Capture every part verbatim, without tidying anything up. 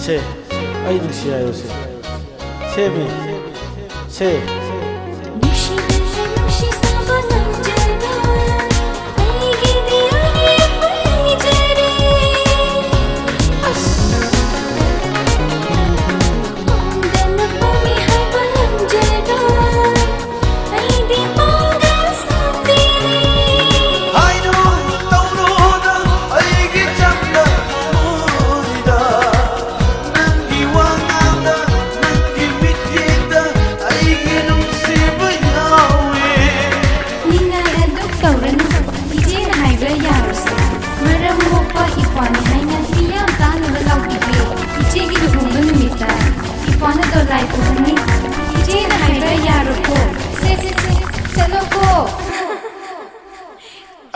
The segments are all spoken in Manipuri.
ꯁꯦ, ꯑꯩ ꯅꯨꯡꯁꯤ ꯍꯥꯏꯌꯣ ꯁꯦ꯫ ꯁꯦꯃꯤ꯫ ꯁꯦ꯫ ꯅꯨꯡꯁꯤꯅ ꯅꯨꯡꯁꯤ ꯁꯥꯕ ꯅꯪꯖꯔꯣꯏ꯫ ꯑꯩꯒꯤꯗꯤ ꯑꯔꯦꯞꯄ ꯂꯩꯖꯔꯦ꯫ ꯑꯁ꯫ ꯄꯥꯝꯗꯅ ꯄꯥꯝꯃꯤ ꯍꯥꯏꯕ ꯉꯝꯖꯔꯣꯏ꯫ ꯑꯩꯗꯤ ꯄꯥꯡꯒꯜ ꯁꯣꯟꯖꯔꯦ꯫ ꯍꯥꯏꯅꯨ ꯇꯧꯔꯨꯅ ꯑꯩꯒꯤ ꯆꯝꯅ ꯊꯃꯣꯏꯗ꯫ ꯅꯪꯒꯤ ꯋꯥꯉꯥꯡꯗ, ꯅꯪꯒꯤ ꯃꯤꯠꯌꯦꯡꯗ ꯑꯩꯒꯤ ꯅꯨꯡꯁꯤꯕ ꯌꯥꯎꯏ꯫ ꯅꯤꯡꯉꯥꯏ ꯑꯗꯨꯛ ꯇꯧꯔꯅꯨ꯫ ꯏꯆꯦꯅ ꯍꯥꯏꯕ ꯌꯥꯔꯣꯏꯁꯦ꯫ ꯃꯔꯝ ꯃꯣꯛꯄ ꯏꯄ꯭ꯋꯥꯅꯤ ꯍꯥꯏꯅ ꯃꯤꯌꯥꯝ ꯇꯥꯅꯕ ꯂꯥꯎꯕꯤꯒꯦ꯫ ꯏꯆꯦꯒꯤ ꯂꯨꯍꯣꯡꯕ ꯅꯨꯃꯤꯠꯇ ꯏꯄ꯭ꯋꯥꯅ ꯗꯣꯂꯥꯏ ꯄꯨꯍꯟꯅꯤ꯫ ꯏꯆꯦꯅ ꯍꯥꯏꯕ ꯌꯥꯔꯣꯏꯀꯣ꯫ ꯁꯦ, ꯁꯦ, ꯁꯦ, ꯆꯠꯂꯣꯀꯣ꯫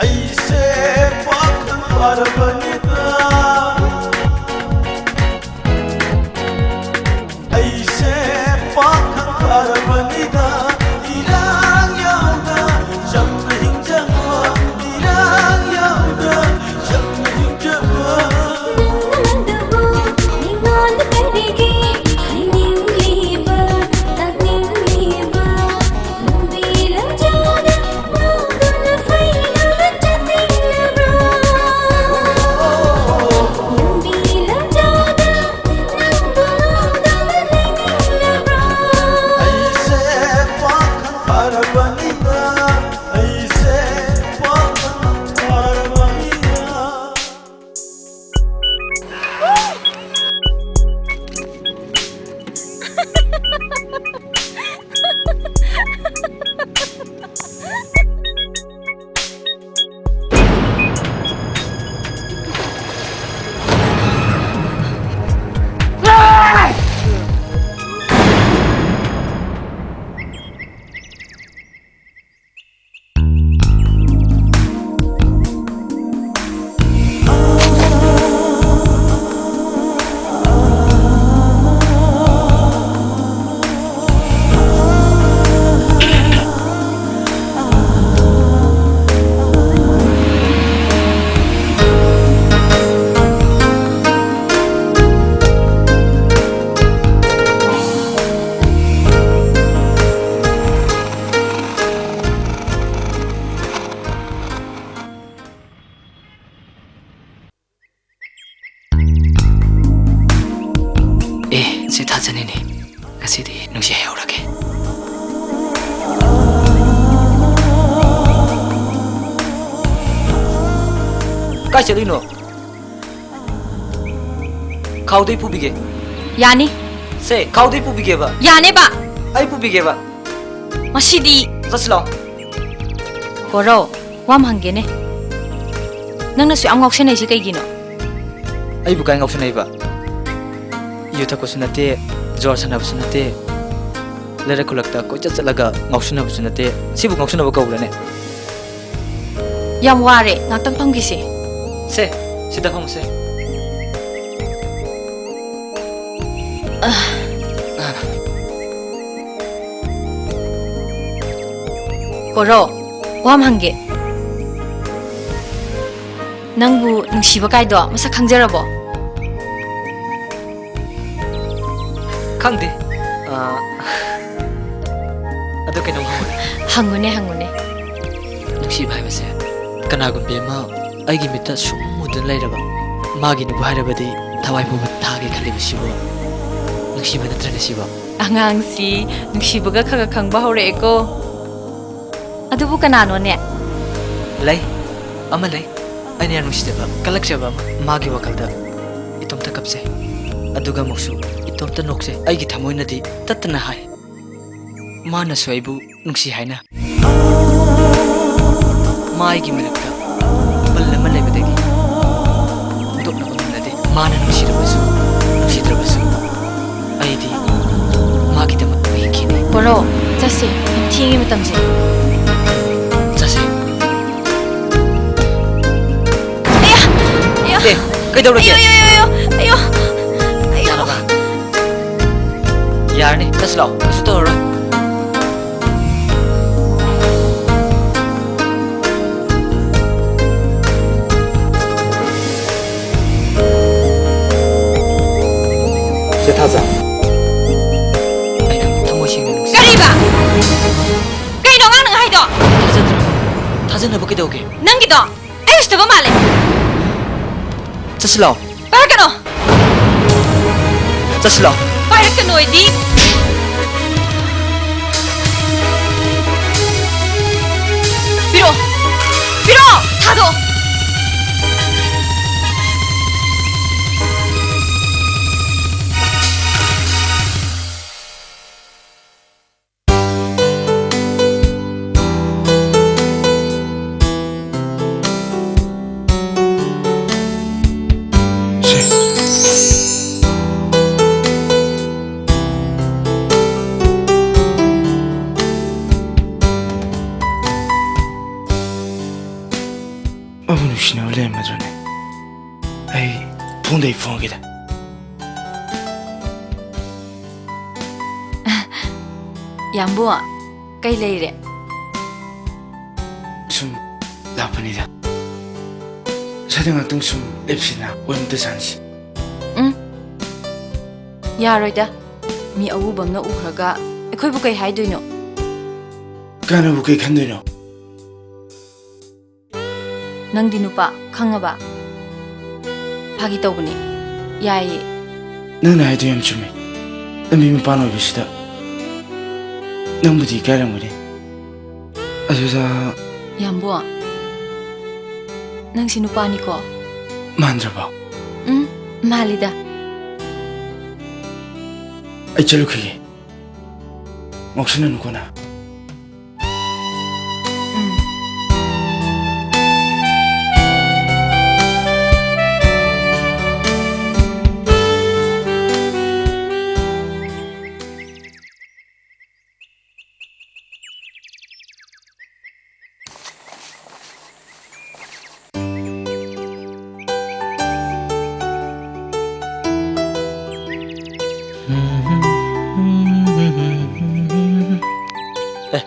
ꯑꯩꯁꯦ ꯄꯥꯈꯪ ꯐꯥꯔꯕꯅꯤꯗ꯫ ꯑꯩꯁꯦ ꯄꯥꯈꯪ ꯐꯥꯔꯕꯅꯤꯗ꯫ ꯏꯔꯥꯡ ꯌꯥꯎꯗ ꯆꯝꯅ ꯍꯤꯡꯖꯕ, ꯏꯔꯥꯡ ꯌꯥꯎꯗ ꯆꯝꯅ ꯍꯤꯡꯖꯕ꯫ ꯅꯪꯅꯗꯕꯨ ꯑꯩꯉꯣꯟꯗ ꯀꯔꯤꯒꯤ ꯍꯥꯏꯅꯤꯡꯂꯤꯕ, ꯇꯥꯛꯅꯤꯡꯂꯤꯕ? ꯂꯝꯕꯤ ꯂꯝꯖꯥꯎꯗ ꯉꯥꯎꯗꯨꯅ ꯐꯩꯅꯕ ꯆꯠꯅꯤꯡꯂꯕ꯭ꯔꯣ? ꯆꯅꯤꯅꯤ, ꯉꯁꯤꯗꯤ ꯅꯨꯡꯁꯤ ꯍꯩꯍꯧꯔꯒꯦ꯫ ꯀꯥꯏ ꯆꯠꯂꯨꯏꯅꯣ? ꯈꯥꯎꯗꯩ ꯄꯨꯕꯤꯒꯦ꯫ ꯌꯥꯅꯤ꯫ ꯁꯦ, ꯈꯥꯎꯗꯩ ꯄꯨꯕꯤꯒꯦꯕ꯫ ꯌꯥꯅꯦꯕ꯫ ꯑꯩ ꯄꯨꯕꯤꯒꯦꯕ꯫ ꯃꯁꯤꯗꯤ꯫ ꯆꯠꯁꯤ ꯂꯥꯛꯑꯣ꯫ ꯀꯣꯔꯧ, ꯋꯥ ꯑꯃ ꯍꯪꯒꯦꯅꯦ꯫ ꯅꯪꯅꯁꯨ ꯌꯥꯝ ꯉꯥꯎꯁꯟꯅꯩꯁꯤ ꯀꯩꯒꯤꯅꯣ? ꯑꯩꯕꯨ ꯀꯥꯏ ꯉꯥꯎꯁꯟꯅꯩꯕ? ꯌꯨ ꯊꯛꯄꯁꯨ ꯅꯠꯇꯦ, ꯖꯨꯋꯥꯔ ꯁꯥꯟꯅꯕꯁꯨ ꯅꯠꯇꯦ, ꯂꯩꯔꯛ ꯈꯨꯜꯂꯛꯇ ꯀꯣꯏꯆꯠ ꯆꯠꯂꯒ ꯉꯥꯎꯁꯟꯅꯕꯁꯨ ꯅꯠꯇꯦ꯫ ꯁꯤꯕꯨ ꯉꯥꯎꯁꯟꯅꯕ ꯀꯧꯕ꯭ꯔꯅꯦ? ꯌꯥꯝ ꯋꯥꯔꯦ, ꯉꯥꯛꯇꯪ ꯐꯝꯈꯤꯁꯦ꯫ ꯁꯦ, ꯁꯤꯗ ꯐꯝꯃꯨꯁꯦ꯫ ꯀꯣꯔꯧ, ꯋꯥ ꯑꯃ ꯍꯪꯒꯦ꯫ ꯅꯪꯕꯨ ꯅꯨꯡꯁꯤꯕ ꯀꯥꯏꯗꯣ ꯃꯁꯛ ꯈꯪꯖꯔꯕꯣ? ꯈꯪꯗꯦ꯫ ꯑꯥ, ꯑꯗꯨ ꯀꯩꯅꯣꯝ ꯍꯪꯉꯨꯅꯦ꯫ ꯍꯪꯉꯨꯅꯦ, ꯍꯪꯉꯨꯅꯦ꯫ ꯅꯨꯡꯁꯤꯕ ꯍꯥꯏꯕꯁꯦ ꯀꯅꯥꯒꯨꯝꯕꯤ ꯑꯃ ꯑꯩꯒꯤ ꯃꯤꯠꯇ ꯁꯨꯝ ꯃꯨꯗꯨꯅ ꯂꯩꯔꯕ ꯃꯥꯒꯤꯅꯤꯕꯨ ꯍꯥꯏꯔꯕꯗꯤ ꯊꯋꯥꯏ ꯐꯥꯎꯕ ꯊꯥꯒꯦ ꯈꯜꯂꯤꯕꯁꯤꯕꯨ ꯅꯨꯡꯁꯤꯕ ꯅꯠꯇ꯭ꯔꯅꯦ ꯁꯤꯕꯣ? ꯑꯉꯥꯡꯁꯤ ꯅꯨꯡꯁꯤꯕꯒ ꯈꯔ ꯈꯔ ꯈꯪꯕ ꯍꯧꯔꯛꯑꯦꯀꯣ꯫ ꯑꯗꯨꯕꯨ ꯀꯅꯥꯅꯣꯅꯦ? ꯂꯩ, ꯑꯃ ꯂꯩ꯫ ꯑꯩꯅ ꯌꯥꯝ ꯅꯨꯡꯁꯤꯖꯕ, ꯀꯜꯂꯛꯆꯕ ꯑꯃ꯫ ꯃꯥꯒꯤ ꯋꯥꯈꯜꯗ ꯏꯇꯣꯝꯇ ꯀꯞꯆꯩ, ꯑꯗꯨꯒ ꯑꯃꯨꯛꯁꯨ ꯏꯇꯣꯝꯇ ꯅꯣꯛꯆꯩ꯫ ꯑꯩꯒꯤ ꯊꯃꯣꯏꯅꯗꯤ ꯇꯠꯇꯅ ꯍꯥꯏ, ꯃꯥꯅꯁꯨ ꯑꯩꯕꯨ ꯅꯨꯡꯁꯤ ꯍꯥꯏꯅ꯫ ꯃꯥ ꯑꯩꯒꯤ ꯃꯔꯛꯇ ꯕꯜ ꯑꯃ ꯂꯩꯕꯗꯒꯤ ꯍꯨꯟꯗꯣꯛꯅꯕ ꯉꯝꯅꯗꯦ꯫ ꯃꯥꯅ ꯅꯨꯡꯁꯤꯔꯕꯁꯨ, ꯅꯨꯡꯁꯤꯗ꯭ꯔꯕꯁꯨ, ꯑꯩꯗꯤ ꯃꯥꯒꯤꯗꯃꯛ ꯍꯤꯡꯈꯤꯅꯤ꯫ ꯕꯣꯔꯣ, ꯆꯠꯁꯦ, ꯌꯥꯝ ꯊꯦꯡꯉꯦ ꯃꯇꯝꯁꯦ꯫ ꯆꯠꯁꯦ꯫ ꯑꯌꯥ! ꯑꯌꯥ! ꯑꯦ, ꯀꯩꯗꯧꯔꯒꯦ? ꯑꯌꯣ, ꯑꯌꯣ, ꯑꯌꯣ, ꯑꯌꯣ! ꯑꯌꯣ! ꯌꯥꯔꯕ? ꯌꯥꯔꯅꯤ, ꯆꯠꯁꯤ ꯂꯥꯛꯑꯣ, ꯀꯩꯁꯨ ꯇꯧꯔꯔꯣꯏ꯫ ꯁꯦ ꯊꯥꯖ꯫ ꯑꯩ ꯅꯪꯕꯨ ꯊꯃꯣꯏ ꯁꯦꯡꯅ ꯅꯨꯡꯁꯤ꯫ ꯀꯔꯤꯕ? ꯀꯩꯅꯣ ꯑꯉꯥꯡꯅ ꯍꯥꯏꯗꯣ? ꯊꯥꯖꯗ꯭ꯔꯣ? ꯊꯥꯖꯅꯕ ꯀꯩꯗꯧꯒꯦ? ꯅꯪꯒꯤꯗꯣ ꯑꯩ ꯎꯁꯤꯠꯇꯕ ꯃꯥꯜꯂꯦ꯫ ꯆꯠꯁꯤ ꯂꯥꯛꯑꯣ꯫ ꯄꯥꯏꯔꯛꯀꯅꯣ꯫ ꯆꯠꯁꯤ ꯂꯥꯛꯑꯣ꯫ ꯄꯥꯏ-, ꯍꯥꯏꯔꯛꯀꯅꯣꯏꯗꯤ꯫ ꯄꯤꯔꯛꯑꯣ! ꯄꯤꯔꯛꯑꯣ! ꯊꯥꯗꯣꯛꯑꯣ! ꯃꯕꯨ ꯅꯨꯡꯁꯤꯅꯕ ꯂꯩꯔꯝꯃꯗ꯭ꯔꯅꯦ? ꯑꯩ ꯐꯣꯟꯗꯩ ꯐꯣꯟꯒꯦꯗ꯫ ꯌꯥꯝꯕꯨ, ꯀꯩ ꯂꯩꯔꯦ? ꯁꯨꯝ ꯂꯥꯛꯄꯅꯤꯗ꯫ ꯁ꯭ꯋꯥꯏꯗ ꯉꯥꯛꯇꯪ ꯁꯨꯝ ꯂꯦꯞꯁꯤꯅ, ꯋꯥꯔꯤ ꯑꯝꯇ ꯁꯥꯟꯁꯤ꯫ ꯎꯝ꯫ ꯌꯥꯔꯣꯏꯗ꯫ ꯃꯤ ꯑꯎꯕ ꯑꯃꯅ ꯎꯈ꯭ꯔꯒ ꯑꯩꯈꯣꯏꯕꯨ ꯀꯩ ꯍꯥꯏꯗꯣꯏꯅꯣ? ꯀꯥꯟꯅꯕꯨ ꯀꯩ ꯈꯟꯗꯣꯏꯅꯣ? ꯅꯪꯗꯤ ꯅꯨꯄꯥ ꯈꯪꯉꯕ? ꯐꯥꯒꯤ ꯇꯧꯕꯅꯦ꯫ ꯌꯥꯏꯌꯦ꯫ ꯅꯪꯅ ꯍꯥꯏꯗꯣ ꯌꯥꯝ ꯆꯨꯝꯃꯦ꯫ ꯂꯝꯕꯤ ꯃꯄꯥꯟ ꯑꯣꯏꯕꯁꯤꯗ ꯅꯪꯕꯨꯗꯤ ꯏꯀꯥꯏꯔꯝꯒꯅꯤ꯫ ꯑꯗꯨꯗ ꯌꯥꯝꯕꯨ, ꯅꯪꯁꯤ ꯅꯨꯄꯥꯅꯤꯀꯣ? ꯃꯥꯟꯗ꯭ꯔꯕꯣ? ꯎꯝ, ꯃꯥꯜꯂꯤꯗ꯫ ꯑꯩ ꯆꯠꯂꯨꯈꯤꯒꯦ꯫ ꯉꯥꯎꯁꯤꯟꯅꯅꯨꯀꯣ ꯅꯪ꯫ ꯎꯝ꯫ ꯑꯦ,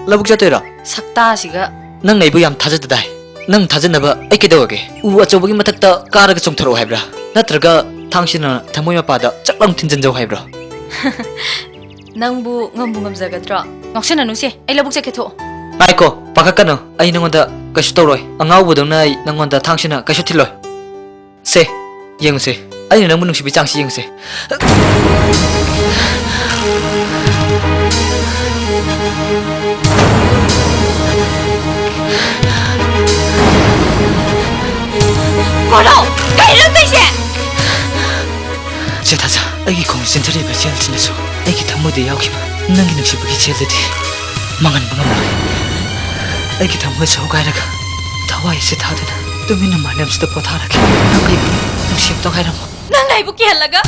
ꯂꯧꯕꯨꯛ ꯆꯠꯇꯣꯏꯔꯣ? ꯁꯛꯇꯥꯁꯤꯒ꯫ ꯅꯪ ꯑꯩꯕꯨ ꯌꯥꯝ ꯊꯥꯖꯗꯗꯥꯏ? ꯅꯪ ꯊꯥꯖꯅꯕ ꯑꯩ ꯀꯩꯗꯧꯔꯒꯦ? ꯎ ꯑꯆꯧꯕꯒꯤ ꯃꯊꯛꯇ ꯀꯥꯔꯒ ꯆꯣꯡꯊꯔꯛꯑꯣ ꯍꯥꯏꯕ꯭ꯔꯥ? ꯅꯠꯇ꯭ꯔꯒ ꯊꯥꯡꯁꯤꯅ ꯊꯃꯣꯏ ꯃꯄꯥꯗ ꯆꯛ ꯂꯥꯎ ꯊꯤꯟꯖꯤꯟꯖꯧ ꯍꯥꯏꯕ꯭ꯔꯣ? ꯅꯪꯕꯨ ꯉꯝꯕꯨ ꯉꯝꯖꯒꯗ꯭ꯔꯣ? ꯉꯥꯎꯁꯟꯅꯅꯨꯁꯦ, ꯑꯩ ꯂꯧꯕꯨꯛ ꯆꯠꯀꯦ, ꯊꯣꯛꯑꯣ꯫ ꯉꯥꯏꯈꯣ, ꯄꯥꯈꯠꯀꯅꯨ, ꯑꯩ ꯅꯉꯣꯟꯗ ꯀꯩꯁꯨ ꯇꯧꯔꯣꯏ꯫ ꯑꯉꯥꯎꯕꯗꯧꯅ ꯑꯩ ꯅꯉꯣꯟꯗ ꯊꯥꯡꯁꯤꯅ ꯀꯩꯁꯨ ꯊꯤꯜꯂꯣꯏ꯫ ꯁꯦ, ꯌꯦꯡꯉꯨꯁꯦ꯫ ꯑꯩꯅ ꯅꯪꯕꯨ ꯅꯨꯡꯁꯤꯕꯒꯤ ꯆꯥꯡꯁꯤ ꯌꯦꯡꯁꯦ꯫ ꯀꯣꯔꯧ! ꯀꯩꯅꯣ ꯅꯪ ꯇꯧꯔꯤꯁꯦ? ꯆꯦ ꯊꯥꯖ, ꯑꯩꯒꯤ ꯈꯣꯡ ꯆꯦꯟꯊꯔꯤꯕ ꯏꯆꯦꯜꯁꯤꯅꯁꯨ ꯑꯩꯒꯤ ꯊꯃꯣꯏꯗ ꯌꯥꯎꯈꯤꯕ ꯅꯪꯒꯤ ꯅꯨꯡꯁꯤꯕꯒꯤ ꯏꯆꯦꯜꯗꯨꯗꯤ ꯃꯥꯡꯍꯟꯕ ꯉꯝꯂꯣꯏ꯫ ꯑꯩꯒꯤ ꯊꯃꯣꯏ ꯁꯔꯨꯒꯥꯏꯔꯒ ꯊꯋꯥꯏ ꯑꯁꯤ ꯊꯥꯗꯨꯅ ꯇꯨꯃꯤꯟꯅ ꯃꯥꯂꯦꯝꯁꯤꯗ ꯄꯣꯊꯥꯔꯒꯦ꯫ ꯅꯪ ꯑꯩꯕꯨ ꯅꯨꯡꯁꯤ ꯑꯝꯇ ꯍꯥꯏꯔꯝꯃꯣ꯫ ꯅꯪꯅ ꯑꯩꯕꯨ ꯀꯤꯍꯜꯂꯒ,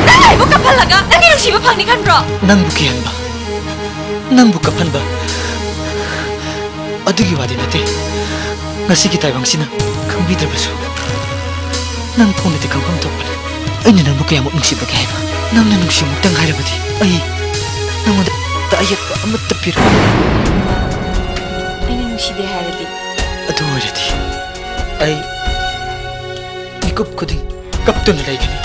ꯅꯪꯅ ꯑꯩꯕꯨ ꯀꯞꯍꯜꯂꯒ ꯅꯪꯒꯤ ꯅꯨꯡꯁꯤꯕ ꯐꯪꯅꯤ ꯈꯟꯕ꯭ꯔꯣ? ꯅꯪꯕꯨ ꯀꯤꯍꯟꯕ, ꯅꯪꯕꯨ ꯀꯞꯍꯟꯕ, ꯑꯗꯨꯒꯤ ꯋꯥꯗꯤ ꯅꯠꯇꯦ꯫ ꯉꯁꯤꯒꯤ ꯇꯥꯏꯕꯪꯁꯤꯅ ꯈꯪꯕꯤꯗ꯭ꯔꯕꯁꯨ ꯅꯪ ꯐꯣꯡꯅꯗꯤ ꯈꯪꯐꯝ ꯊꯣꯛꯄꯅꯤ꯫ ꯑꯩꯅ ꯅꯪꯕꯨ ꯀꯌꯥꯃꯨꯛ ꯅꯨꯡꯁꯤꯕꯒꯦ ꯍꯥꯏꯕ? ꯅꯪꯅ ꯅꯨꯡꯁꯤꯕꯃꯛꯇꯪ ꯍꯥꯏꯔꯕꯗꯤ ꯑꯩ ꯅꯪꯉꯣꯟꯗ ꯑꯌꯦꯠꯄ ꯑꯃꯠꯇ ꯄꯤꯔꯣꯏ꯫ ꯑꯩꯅ ꯅꯨꯡꯁꯤꯗꯦ ꯍꯥꯏꯔꯗꯤ? ꯑꯗꯨ ꯑꯣꯏꯔꯗꯤ ꯑꯩ ꯃꯤꯀꯨꯞ ꯈꯨꯗꯤꯡ ꯀꯞꯇꯨꯅ ꯂꯩꯒꯅꯤ꯫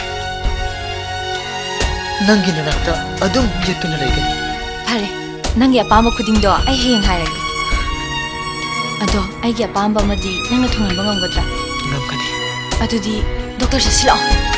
ꯅꯪꯒꯤ ꯅꯅꯥꯛꯇ ꯑꯗꯨꯝ ꯌꯦꯠꯇꯨꯅ ꯂꯩꯒꯅꯤ꯫ ꯐꯔꯦ, ꯅꯪꯒꯤ ꯑꯄꯥꯝꯕ ꯈꯨꯗꯤꯡꯗꯣ ꯑꯩ ꯍꯌꯦꯡ ꯍꯥꯏꯔꯒꯦ꯫ ꯑꯗꯣ ꯑꯩꯒꯤ ꯑꯄꯥꯝꯕ ꯑꯃꯗꯤ ꯅꯪꯅ ꯊꯨꯡꯍꯟꯕ ꯉꯝꯒꯗ꯭ꯔꯥ? ꯉꯝꯒꯅꯤ꯫ ꯑꯗꯨꯗꯤ ꯗꯣꯛꯇꯔ ꯆꯠꯁꯤꯜꯂꯛꯑꯣ꯫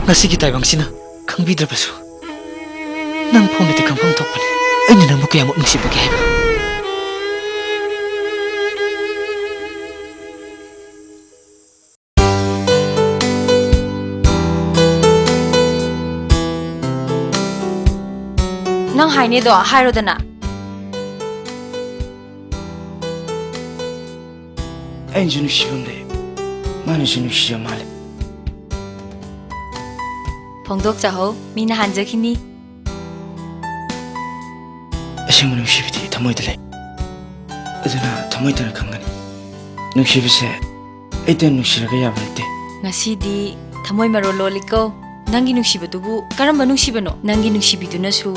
ꯉꯁꯤꯒꯤ ꯇꯥꯏꯕꯪꯁꯤꯅ ꯈꯪꯕꯤꯗ꯭ꯔꯕꯁꯨ ꯅꯪ ꯐꯣꯡꯅꯗꯤ ꯈꯪꯐꯝ ꯊꯣꯛꯄꯅꯤ꯫ ꯑꯩꯅ ꯅꯪꯕꯨ ꯀꯌꯥꯃꯨꯛ ꯅꯨꯡꯁꯤꯕꯒꯦ ꯍꯥꯏꯕ꯫ ꯅꯪ ꯍꯥꯏꯅꯦꯗꯣ ꯍꯥꯏꯔꯣꯗꯅ꯫ ꯑꯩꯅꯁꯨ ꯅꯨꯡꯁꯤꯕ ꯑꯃ ꯂꯩ, ꯃꯥꯅꯁꯨ ꯅꯨꯡꯁꯤꯕ ꯃꯥꯜꯂꯦ꯫ ꯐꯣꯡꯗꯣꯛꯆꯍꯧ, ꯃꯤꯅ ꯍꯥꯟꯖꯈꯤꯅꯤ꯫ ꯑꯁꯦꯡꯕ ꯅꯨꯡꯁꯤꯕꯗꯤ ꯊꯃꯣꯏꯗ ꯂꯩ꯫ ꯑꯗꯨꯅ ꯊꯃꯣꯏꯗꯅ ꯈꯪꯒꯅꯤ꯫ ꯅꯨꯡꯁꯤꯕꯁꯦ ꯑꯩꯇ ꯅꯨꯡꯁꯤꯔꯒ ꯌꯥꯕ ꯅꯠꯇꯦ꯫ ꯉꯁꯤꯗꯤ ꯊꯃꯣꯏ ꯃꯔꯣꯜ ꯂꯣꯜꯂꯤꯀꯣ꯫ ꯅꯪꯒꯤ ꯅꯨꯡꯁꯤꯕꯗꯨꯕꯨ ꯀꯔꯝꯕ ꯅꯨꯡꯁꯤꯕꯅꯣ? ꯅꯪꯒꯤ ꯅꯨꯡꯁꯤꯕꯤꯗꯨꯅꯁꯨ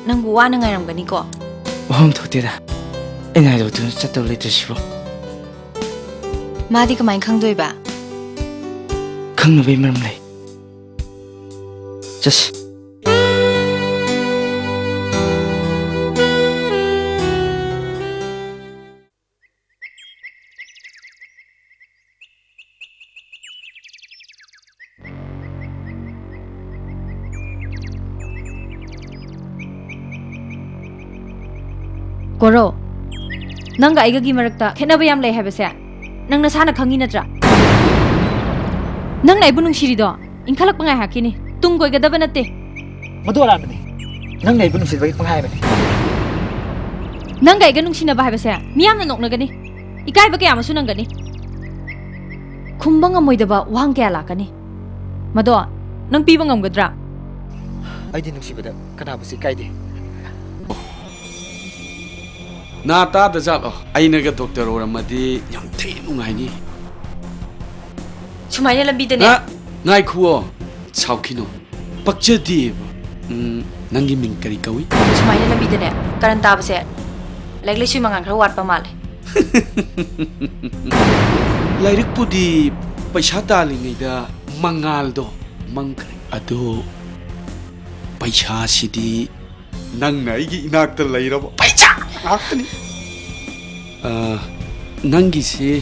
ꯅꯪꯕꯨ ꯋꯥꯅ ꯉꯥꯏꯔꯝꯒꯅꯤꯀꯣ꯫ ꯋꯥꯐꯝ ꯊꯣꯛꯇꯦꯗ꯫ ꯑꯩꯅ ꯍꯥꯏꯗꯣꯛꯇꯨꯅ ꯆꯠꯇꯧ ꯂꯩꯇ꯭ꯔꯁꯤꯕꯨ꯫ ꯃꯥꯗꯤ ꯀꯃꯥꯏꯅ ꯈꯪꯗꯣꯏꯕ? ꯈꯪꯅꯕꯒꯤ ꯃꯔꯝ ꯂꯩ꯫ ꯆꯠꯁꯤ꯫ ꯀꯣꯔꯧ, ꯅꯪꯒ ꯑꯩꯒꯒꯤ ꯃꯔꯛꯇ ꯈꯦꯠꯅꯕ ꯌꯥꯝ ꯂꯩ ꯍꯥꯏꯕꯁꯦ ꯅꯪ ꯅꯁꯥꯅ ꯈꯪꯉꯤ ꯅꯠꯇ꯭ꯔꯥ? ꯅꯪꯅ ꯑꯩꯕꯨ ꯅꯨꯡꯁꯤꯔꯤꯗꯣ ꯏꯟꯈꯠꯂꯛꯄ ꯉꯥꯏꯍꯥꯛꯀꯤꯅꯤ, ꯇꯨꯡ ꯀꯣꯏꯒꯗꯕ ꯅꯠꯇꯦ꯫ ꯃꯗꯨ ꯑꯔꯥꯟꯕꯅꯤ꯫ ꯅꯪꯅ ꯑꯩꯕꯨ ꯅꯨꯡꯁꯤꯕꯒꯤ ꯄꯪꯍꯥꯏ ꯍꯥꯏꯕꯅꯤ꯫ ꯅꯪꯒ ꯑꯩꯒ ꯅꯨꯡꯁꯤꯅꯕ ꯍꯥꯏꯕꯁꯦ ꯃꯤꯌꯥꯝꯅ ꯅꯣꯛꯅꯒꯅꯤ, ꯏꯀꯥꯏꯕ ꯀꯌꯥ ꯑꯃꯁꯨ ꯅꯪꯒꯅꯤ, ꯈꯨꯝꯕ ꯉꯝꯃꯣꯏꯗꯕ ꯋꯥꯍꯪ ꯀꯌꯥ ꯂꯥꯛꯀꯅꯤ꯫ ꯃꯗꯣ ꯅꯪ ꯄꯤꯕ ꯉꯝꯒꯗ꯭ꯔꯥ? ꯑꯩꯗꯤ ꯅꯨꯡꯁꯤꯕꯗ ꯀꯅꯥꯕꯨꯁꯨ ꯏꯀꯥꯏꯗꯦ꯫ ꯅꯥ ꯇꯥꯗ ꯖꯥꯠꯂꯣ? ꯑꯩꯅꯒ ꯗꯣꯛꯇꯔ ꯑꯣꯏꯔꯝꯃꯗꯤ ꯌꯥꯝ ꯊꯤ ꯅꯨꯡꯉꯥꯏꯅꯤ꯫ ꯁꯨꯃꯥꯏꯅ ꯂꯝꯕꯤꯗꯅꯦ꯫ ꯉꯥ-, ꯉꯥꯏꯈꯨꯑꯣ, ꯁꯥꯎꯈꯤꯅꯣ꯫ ꯄꯛꯆꯗꯦꯕ꯫ ꯎꯝ, ꯅꯪꯒꯤ ꯃꯤꯡ ꯀꯔꯤ ꯀꯧꯏ? ꯁꯨꯃꯥꯏꯅ ꯂꯝꯕꯤꯗꯅꯦ ꯀꯔꯟ ꯇꯥꯕꯁꯦ ꯂꯥꯏꯔꯤꯛ ꯂꯥꯏꯁꯨ ꯃꯉꯥꯜ ꯈꯔ ꯋꯥꯠꯄ ꯃꯥꯜꯂꯦ꯫ ꯂꯥꯏꯔꯤꯛꯄꯨꯗꯤ ꯄꯩꯁꯥ ꯇꯥꯜꯂꯤꯉꯩꯗ ꯃꯉꯥꯜꯗꯣ ꯃꯝꯈ꯭ꯔꯦ꯫ ꯑꯗꯣ ꯄꯩꯁꯥꯁꯤꯗꯤ ꯅꯪꯅ ꯑꯩꯒꯤ ꯏꯅꯥꯛꯇ ꯂꯩꯔꯕ ꯄꯩꯁꯥ ꯉꯥꯛꯇꯅꯤ꯫ ꯑ, ꯅꯪꯒꯤꯁꯤ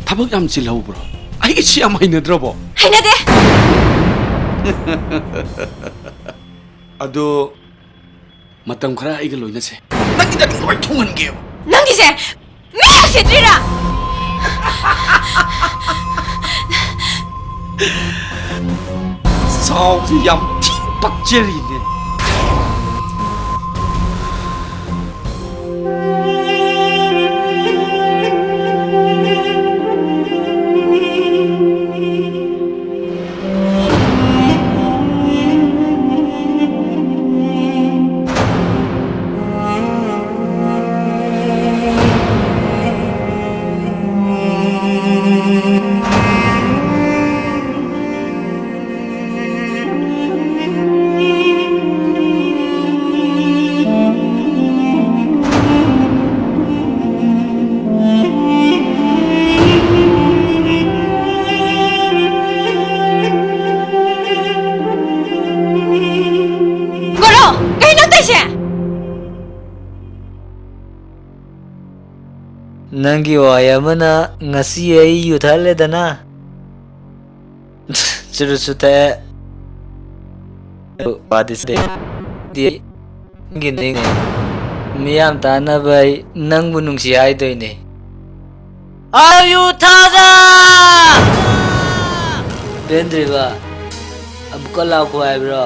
ꯊꯕꯛ ꯌꯥꯝ ꯆꯤꯜꯍꯧꯕ꯭ꯔꯣ? ꯑꯩꯒꯤꯁꯤ ꯌꯥꯝ ꯍꯩꯅꯗ꯭ꯔꯕꯣ? ꯍꯩꯅꯗꯦ꯫ ꯑꯗꯣ ꯃꯇꯝ ꯈꯔ ꯑꯩꯒ ꯂꯣꯏꯅꯁꯦ꯫ ꯅꯪꯒꯤꯗ ꯑꯗꯨꯝ ꯂꯣꯏ ꯊꯨꯡꯍꯟꯒꯦꯕ꯫ ꯅꯪꯒꯤꯁꯦ ꯃꯤ ꯎꯁꯤꯠꯇ꯭ꯔꯤꯔꯥ? ꯁꯥꯎꯁꯤ ꯌꯥꯝ ꯊꯤ ꯄꯛꯆꯔꯤꯅꯦ꯫ ꯁꯦ꯫ ꯅꯪꯒꯤ ꯋꯥꯍꯩ ꯑꯃꯅ ꯉꯁꯤ ꯑꯩ ꯌꯨ ꯊꯛꯍꯜꯂꯦꯗꯅ꯫ ꯆꯨꯔꯨꯞꯁꯨ ꯊꯛꯑꯦ꯫ ꯋꯥꯗꯤ ꯁꯤꯗꯩ꯫ ꯗꯤ ꯅꯪꯒꯤ ꯅꯤꯡꯅꯦ꯫ ꯃꯤꯌꯥꯝ ꯇꯥꯅꯕ ꯑꯩ ꯅꯪꯕꯨ ꯅꯨꯡꯁꯤ ꯍꯥꯏꯗꯣꯏꯅꯦ꯫ ꯑꯥꯎ ꯌꯨ ꯊꯛꯑꯒ! ꯄꯦꯟꯗ꯭ꯔꯤꯕ? ꯑꯃꯨꯛꯀ ꯂꯥꯎꯈꯣ ꯍꯥꯏꯕ꯭ꯔꯣ?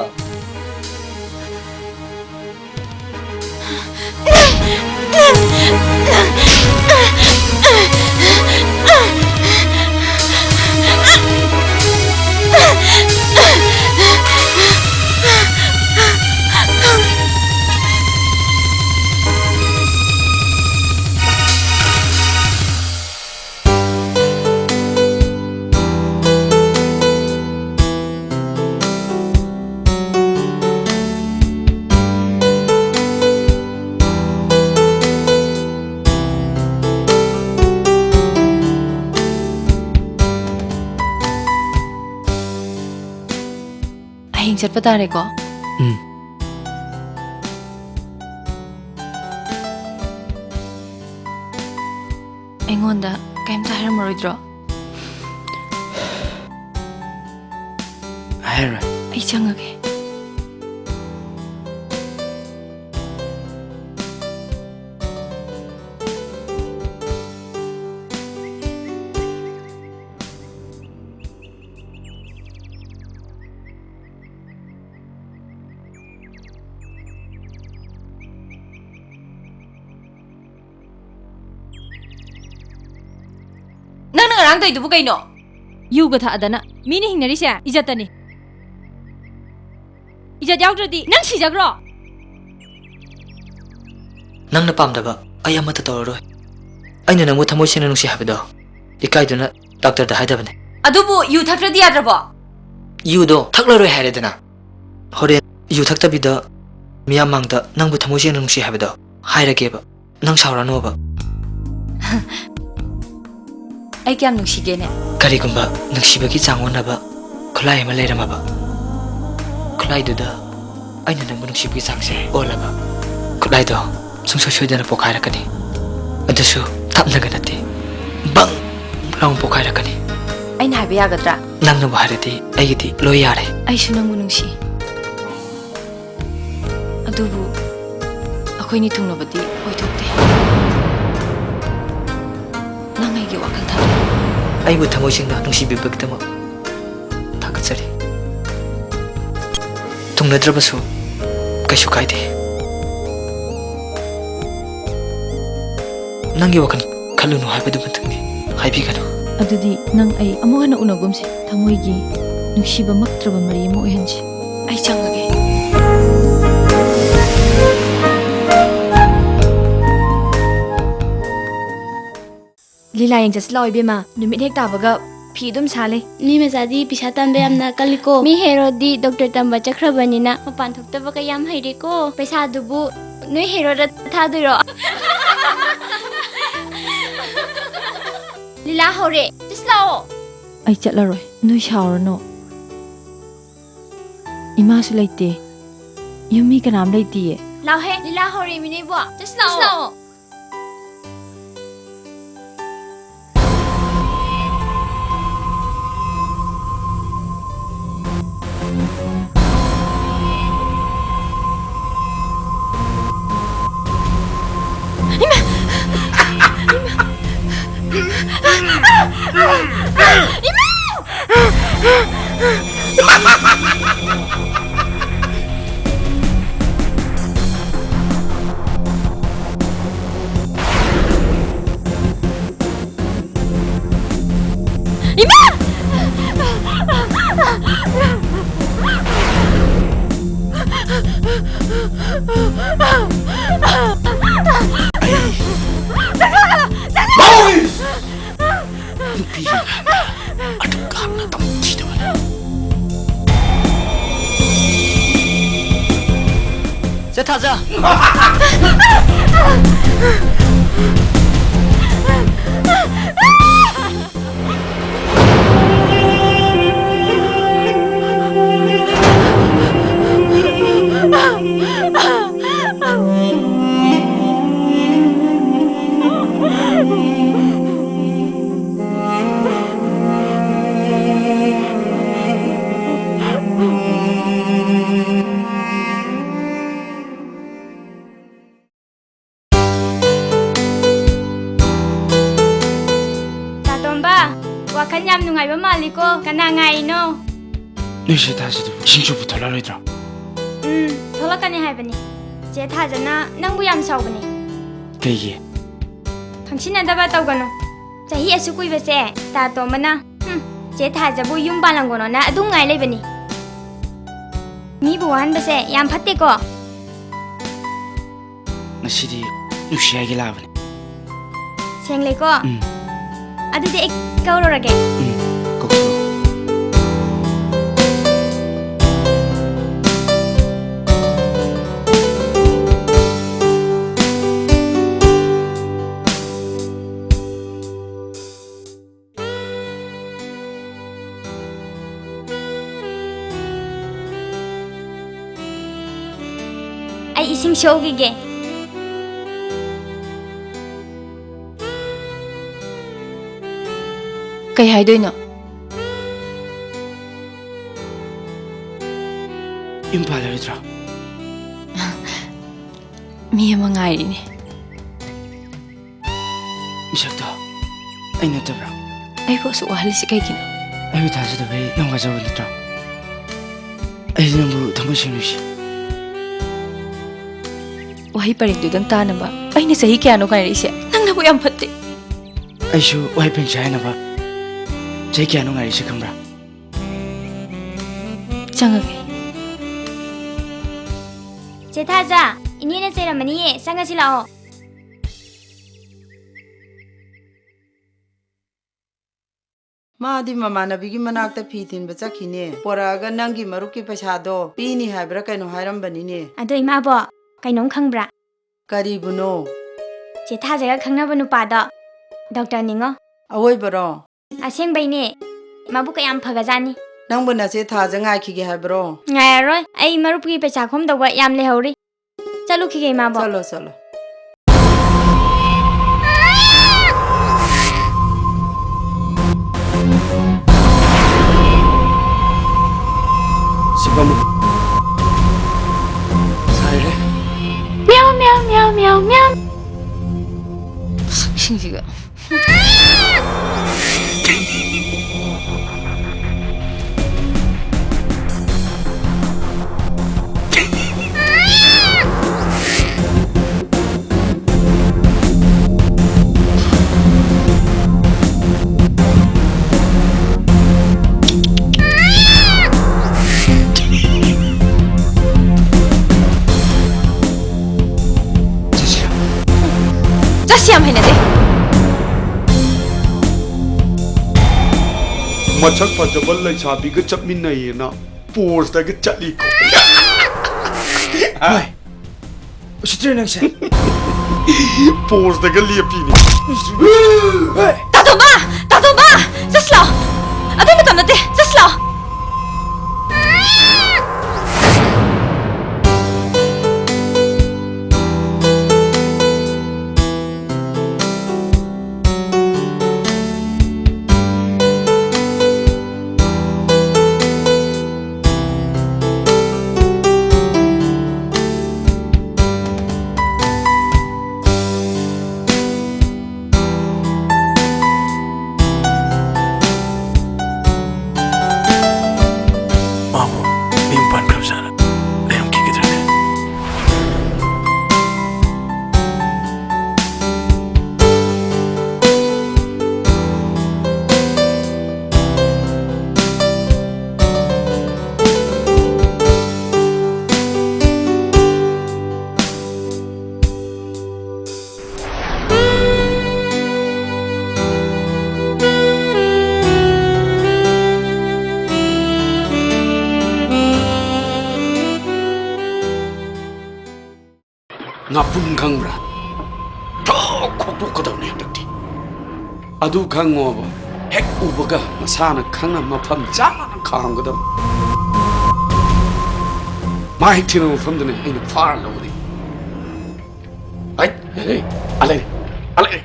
ꯍꯌꯦꯡ ꯆꯠꯄ ꯇꯥꯔꯦꯀꯣ? ꯎꯝ꯫ ꯑꯩꯉꯣꯟꯗ ꯀꯩꯝꯇ ꯍꯥꯏꯔꯝꯃꯔꯣꯏꯗ꯭ꯔꯣ? ꯍꯥꯏꯔꯣꯏ꯫ ꯑꯩ ꯆꯪꯉꯒꯦ꯫ ꯅꯪꯅ ꯉꯔꯥꯡ ꯇꯧꯔꯤꯗꯨꯕꯨ ꯀꯩꯅꯣ? ꯌꯨꯒ ꯊꯛꯑꯗꯅ ꯃꯤꯅ ꯍꯤꯡꯅꯔꯤꯁꯦ ꯏꯖꯠꯇꯅꯤ꯫ ꯏꯖꯠ ꯌꯥꯎꯗ꯭ꯔꯗꯤ ꯅꯪ ꯁꯤꯖꯈ꯭ꯔꯣ꯫ ꯅꯪꯅ ꯄꯥꯝꯗꯕ ꯑꯩ ꯑꯃꯠꯇ ꯇꯧꯔꯔꯣꯏ꯫ ꯑꯩꯅ ꯅꯪꯕꯨ ꯊꯃꯣꯏ ꯁꯦꯡꯅ ꯅꯨꯡꯁꯤ ꯍꯥꯏꯕꯗꯣ ꯏꯀꯥꯏꯗꯨꯅ ꯗꯥꯛꯇꯔꯗ ꯍꯥꯏꯗꯕꯅꯦ꯫ ꯑꯗꯨꯕꯨ ꯌꯨ ꯊꯛꯇ꯭ꯔꯗꯤ ꯌꯥꯗ꯭ꯔꯕꯣ? ꯌꯨꯗꯣ ꯊꯛꯂꯔꯣꯏ ꯍꯥꯏꯔꯦꯗꯅ꯫ ꯍꯣꯔꯦꯟ ꯌꯨ ꯊꯛꯇꯕꯤꯗ ꯃꯤꯌꯥꯝ ꯃꯥꯡꯗ ꯅꯪꯕꯨ ꯊꯃꯣꯏ ꯁꯦꯡꯅ ꯅꯨꯡꯁꯤ ꯍꯥꯏꯕꯗꯣ ꯍꯥꯏꯔꯒꯦꯕ꯫ ꯅꯪ ꯁꯥꯎꯔꯅꯣꯕ꯫ ꯑꯩ ꯀꯌꯥꯝ ꯅꯨꯡꯁꯤꯒꯦꯅꯦ? ꯀꯔꯤꯒꯨꯝꯕ ꯅꯨꯡꯁꯤꯕꯒꯤ ꯆꯥꯡ ꯑꯣꯟꯅꯕ ꯈꯨꯠꯂꯥꯏ ꯑꯃ ꯂꯩꯔꯝꯃꯕ, ꯈꯨꯠꯂꯥꯏꯗꯨꯗ ꯑꯩꯅ ꯅꯪꯕꯨ ꯅꯨꯡꯁꯤꯕꯒꯤ ꯆꯥꯡꯁꯦ ꯑꯣꯜꯂꯕ ꯈꯨꯠꯂꯥꯏꯗꯣ ꯁꯨꯡꯁꯣꯏ ꯁꯣꯏꯗꯅ ꯄꯣꯈꯥꯏꯔꯛꯀꯅꯤ꯫ ꯑꯗꯨꯁꯨ ꯊꯞꯅꯒ ꯅꯠꯇꯦ, ꯕꯪ ꯂꯥꯎꯅ ꯄꯣꯈꯥꯏꯔꯛꯀꯅꯤ꯫ ꯑꯩꯅ ꯍꯥꯏꯕ ꯌꯥꯒꯗ꯭ꯔꯥ? ꯅꯪꯅꯕꯨ ꯍꯥꯏꯔꯗꯤ ꯑꯩꯒꯤꯗꯤ ꯂꯣꯏ ꯌꯥꯔꯦ꯫ ꯑꯩꯁꯨ ꯅꯪꯕꯨ ꯅꯨꯡꯁꯤ꯫ ꯑꯗꯨꯕꯨ ꯑꯩꯈꯣꯏꯅꯤ ꯊꯨꯡꯅꯕꯗꯤ ꯑꯣꯏꯊꯣꯛꯇꯦ꯫ ꯅꯪ ꯑꯩꯒꯤ ꯋꯥꯈꯜ ꯊꯥꯗꯣꯛ꯫ ꯑꯩꯕꯨ ꯊꯃꯣꯏ ꯁꯦꯡꯅ ꯅꯨꯡꯁꯤꯕꯤꯕꯒꯤꯗꯃꯛ ꯊꯥꯒꯠꯆꯔꯤ꯫ ꯊꯨꯡꯅꯗ꯭ꯔꯕꯁꯨ ꯀꯩꯁꯨ ꯀꯥꯏꯗꯦ꯫ ꯅꯪꯒꯤ ꯋꯥꯈꯜ ꯈꯜꯂꯨꯅꯨ ꯍꯥꯏꯕꯗꯨꯃꯇꯪꯗꯤ ꯍꯥꯏꯕꯤꯒꯅꯨ꯫ ꯑꯗꯨꯗꯤ ꯅꯪ ꯑꯩ ꯑꯃꯨꯛ ꯍꯟꯅ ꯎꯅꯒꯨꯝꯁꯤ꯫ ꯊꯃꯣꯏꯒꯤ ꯅꯨꯡꯁꯤꯕꯃꯛꯇ꯭ꯔꯕ ꯃꯔꯤ ꯑꯃ ꯑꯣꯏꯍꯟꯁꯤ꯫ ꯑꯩ ꯆꯪꯉꯒꯦ꯫ ꯂꯤꯂꯥ ꯌꯦꯡ ꯆꯠꯁꯤ ꯂꯥꯛꯑꯣ ꯏꯕꯦꯝꯃ꯫ ꯅꯨꯃꯤꯠ ꯍꯦꯛ ꯇꯥꯕꯒ ꯐꯤ ꯑꯗꯨꯝ ꯁꯥ ꯂꯩ꯫ ꯃꯤ ꯃꯆꯥꯗꯤ ꯄꯩꯁꯥ ꯇꯥꯟꯕ ꯌꯥꯝꯅ ꯀꯜꯂꯤꯀꯣ꯫ ꯃꯤ ꯍꯦꯔꯣꯗꯤ ꯗꯣꯛꯇꯔ ꯇꯝꯕ ꯆꯠꯈ꯭ꯔꯕꯅꯤꯅ ꯃꯄꯥꯟ ꯊꯣꯛꯇꯕꯒ ꯌꯥꯝ ꯍꯩꯔꯦꯀꯣ꯫ ꯄꯩꯁꯥꯗꯨꯕꯨ ꯅꯣꯏ ꯍꯦꯔꯣꯗ ꯊꯥꯗꯣꯏꯔꯣ? ꯂꯤꯂꯥ ꯍꯧꯔꯦ꯫ ꯆꯠꯁꯤ ꯂꯥꯛꯑꯣ꯫ ꯑꯩ ꯆꯠꯂꯔꯣꯏ꯫ ꯅꯣꯏ ꯁꯥꯎꯔꯅꯨ꯫ ꯏꯃꯥꯁꯨ ꯂꯩꯇꯦ꯫ ꯌꯨꯝ ꯃꯤ ꯀꯅꯥꯝ ꯂꯩꯇꯤꯌꯦ꯫ ꯂꯥꯎꯍꯦ, ꯂꯤꯂꯥ ꯍꯧꯔꯦꯃꯤ ꯅꯣꯏꯕꯣ꯫ ꯆꯠꯁꯤ ꯂꯥꯛꯑꯣ꯫ ꯆꯠꯁꯤ ꯂꯥꯛꯑꯣ꯫ ꯏꯃꯥ! ꯅꯨꯄꯤꯒꯤ ꯂꯥꯏꯅ ꯑꯗꯨꯛ ꯌꯥꯝꯅ ꯇꯝꯊꯤꯗꯕꯅꯤ꯫ ꯆꯦ ꯊꯥꯖ! ꯇꯥꯇꯣꯝꯕ, ꯋꯥꯈꯜ ꯌꯥꯝ ꯅꯨꯡꯉꯥꯏꯕ ꯃꯥꯜꯂꯤꯀꯣ꯫ ꯀꯅꯥ ꯉꯥꯏꯔꯤꯅꯣ? ꯅꯣꯏ ꯆꯦ ꯊꯥꯖꯗꯕꯨ ꯏꯁꯤꯡꯁꯨ ꯄꯨꯊꯣꯛꯂꯔꯣꯏꯗ꯭ꯔꯣ? ꯎꯝ, ꯊꯣꯛꯂꯛꯀꯅꯤ ꯍꯥꯏꯕꯅꯤ꯫ ꯆꯦ ꯊꯥꯖꯅ ꯅꯪꯕꯨ ꯌꯥꯝ ꯁꯥꯎꯕꯅꯤ꯫ ꯀꯩꯒꯤ? ꯈꯪꯁꯤꯟꯅꯗꯕ ꯇꯧꯒꯅꯨ꯫ ꯆꯍꯤ ꯑꯁꯨꯛ ꯀꯨꯏꯕꯁꯦ ꯇꯥꯇꯣꯝꯕꯅ, ꯍꯨꯝ, ꯆꯦ ꯊꯥꯖꯕꯨ ꯌꯨꯝ ꯄꯥꯜꯂꯝꯒꯅꯣꯅ ꯑꯗꯨꯝ ꯉꯥꯏ ꯂꯩꯕꯅꯤ꯫ ꯃꯤꯕꯨ ꯋꯥꯍꯟꯕꯁꯦ ꯌꯥꯝ ꯐꯠꯇꯦꯀꯣ꯫ ꯉꯁꯤꯗꯤ ꯅꯨꯡꯁꯤ ꯍꯥꯏꯒꯦ ꯂꯥꯛꯑꯕꯅꯤ꯫ ꯁꯦꯡꯂꯦꯀꯣ? ꯎꯝ꯫ ꯑꯗꯨꯗꯤ ꯑꯩ ꯀꯧꯔꯨꯔꯒꯦ꯫ ꯎꯝ, ꯀꯧꯊꯣꯛꯎ꯫ ꯑꯩ ꯏꯁꯤꯡ ꯁꯣꯛꯈꯤꯒꯦ꯫ ꯀꯩ ꯍꯥꯏꯗꯣꯏꯅꯣ? ꯌꯨꯝ ꯄꯥꯜꯂꯔꯣꯏꯗ꯭ꯔꯣ? ꯃꯤ ꯑꯃ ꯉꯥꯏꯔꯤꯅꯦ꯫ ꯃꯤꯁꯛꯇꯣ ꯑꯩ ꯅꯠꯇꯕ꯭ꯔꯥ? ꯑꯩꯕꯨ ꯑꯁꯨꯛ ꯋꯥꯍꯜꯂꯤꯁꯤ ꯀꯩꯒꯤꯅꯣ? ꯑꯩꯕꯨ ꯊꯥꯖꯗꯕꯩ ꯅꯪ ꯋꯥꯖꯕ ꯅꯠꯇ꯭ꯔꯣ? ꯑꯩꯗꯤ ꯅꯪꯕꯨ ꯊꯃꯣꯏ ꯁꯦꯡꯅ ꯅꯨꯡꯁꯤ꯫ ꯋꯥꯍꯩ ꯄꯔꯦꯡꯗꯨꯗꯪ ꯇꯥꯅꯕ ꯑꯩꯅ ꯆꯍꯤ ꯀꯌꯥꯅꯣ ꯉꯥꯏꯔꯛꯏꯁꯦ? ꯅꯪꯅꯕꯨ ꯌꯥꯝ ꯐꯠꯇꯦ꯫ ꯑꯩꯁꯨ ꯋꯥꯍꯩ ꯄꯔꯦꯡꯁꯦ ꯍꯥꯏꯅꯕ ꯆꯍꯤ ꯀꯌꯥꯅꯣ ꯉꯥꯏꯔꯛꯏꯁꯦ ꯈꯪꯕ꯭ꯔꯥ? ꯆꯪꯉꯒꯦ꯫ ꯆꯦ ꯊꯥꯖ, ꯏꯅꯦꯅ ꯆꯩꯔꯝꯃꯅꯤꯌꯦ, ꯆꯪꯉꯁꯤ ꯂꯥꯛꯑꯣ꯫ ꯃꯥꯗꯤ ꯃꯃꯥꯟꯅꯕꯤꯒꯤ ꯃꯅꯥꯛꯇ ꯐꯤ ꯊꯤꯟꯕ ꯆꯠꯈꯤꯅꯦ꯫ ꯄꯣꯔꯛꯑꯒ ꯅꯪꯒꯤ ꯃꯔꯨꯞꯀꯤ ꯄꯩꯁꯥꯗꯣ ꯄꯤꯅꯤ ꯍꯥꯏꯕ꯭ꯔꯥ ꯀꯩꯅꯣ ꯍꯥꯏꯔꯝꯕꯅꯤꯅꯦ꯫ ꯑꯗꯣ ꯏꯃꯥꯕꯣ, ꯀꯩꯅꯣꯝ ꯈꯪꯕ꯭ꯔꯥ? ꯀꯔꯤꯕꯨꯅꯣ? ꯆꯦ ꯊꯥꯖꯒ ꯈꯪꯅꯕ ꯅꯨꯄꯥꯗꯣ ꯗꯣꯛꯇꯔꯅꯤꯉꯣ꯫ ꯑꯋꯣꯏꯕꯔꯣ? ꯑꯁꯦꯡꯕꯩꯅꯦ꯫ ꯃꯥꯕꯨ ꯀꯌꯥꯝ ꯐꯒꯖꯥꯠꯅꯤ꯫ ꯅꯪꯕꯨ ꯅꯆꯦ ꯊꯥꯖ ꯉꯥꯏꯈꯤꯒꯦ ꯍꯥꯏꯕ꯭ꯔꯣ? ꯉꯥꯏꯔꯔꯣꯏ꯫ ꯑꯩ ꯃꯔꯨꯞꯀꯤ ꯄꯩꯁꯥ ꯈꯣꯝꯗꯧꯕ ꯌꯥꯝ ꯂꯩꯍꯧꯔꯤ꯫ ꯆꯠꯂꯨꯈꯤꯒꯦ, ꯏꯃꯥꯕꯣꯛ꯫ ꯆꯠꯂꯣ, ꯆꯠꯂꯣ꯫ ꯁꯤ ꯐꯝꯃꯨ꯫ ꯁꯥꯏꯔꯦ꯫ ꯃ꯭ꯌꯥꯎ, ꯃ꯭ꯌꯥꯎ, ꯃ꯭ꯌꯥꯎ, ꯃ꯭ꯌꯥꯎ, ꯃ꯭ꯌꯥꯎ꯫ ꯏꯁꯤꯡꯁꯤꯒ꯫ ꯆꯠꯁꯤ ꯌꯥꯝ ꯍꯩꯅꯗꯦ꯫ ꯃꯁꯛ ꯐꯖꯕ ꯂꯩꯁꯥꯕꯤꯒ ꯆꯠꯃꯤꯟꯅꯩꯌꯦꯅ ꯄꯣꯁꯇꯒ ꯆꯠꯂꯤꯀꯣ꯫ ꯍꯣꯏ꯫ ꯎꯁꯤꯠꯇ꯭ꯔꯦ ꯅꯪꯁꯦ꯫ ꯄꯣꯁꯇꯒ ꯂꯦꯞꯄꯤꯅꯤ꯫ ꯍꯣꯏ꯫ ꯇꯥꯇꯣꯝꯕ! ꯇꯥꯇꯣꯝꯕ! ꯆꯠꯁꯤ ꯂꯥꯛꯑꯣ꯫ ꯑꯗꯨ ꯃꯇꯝ ꯅꯠꯇꯦ꯫ ꯆꯠꯁꯤ ꯂꯥꯛꯑꯣ꯫ ꯃꯥꯕꯨ ꯃꯌꯨꯝ ꯄꯥꯟꯈ꯭ꯔꯕꯖꯥꯠꯂ? ꯂꯩꯔꯝꯈꯤꯒꯗ꯭ꯔꯅꯦ? ꯉꯥꯄꯨꯝ ꯈꯪꯕ꯭ꯔꯥ? ꯊꯣꯛ ꯈꯣꯛꯇꯣꯛꯀꯗꯕꯅꯤ ꯍꯟꯗꯛꯇꯤ꯫ ꯑꯗꯨ ꯈꯪꯉꯣꯕ, ꯍꯦꯛ ꯎꯕꯒ ꯃꯁꯥꯅ ꯈꯪꯅ ꯃꯐꯝ ꯆꯥꯅ ꯈꯥꯝꯒꯗꯕ꯫ ꯃꯥ ꯍꯦꯛ ꯊꯦꯡꯅꯕ ꯃꯐꯝꯗꯅꯦ ꯑꯩꯅ ꯐꯥꯔ ꯂꯧꯒꯗꯣꯏ꯫ ꯑꯩ, ꯑꯩ, ꯑꯂꯩ, ꯑꯂꯩ꯫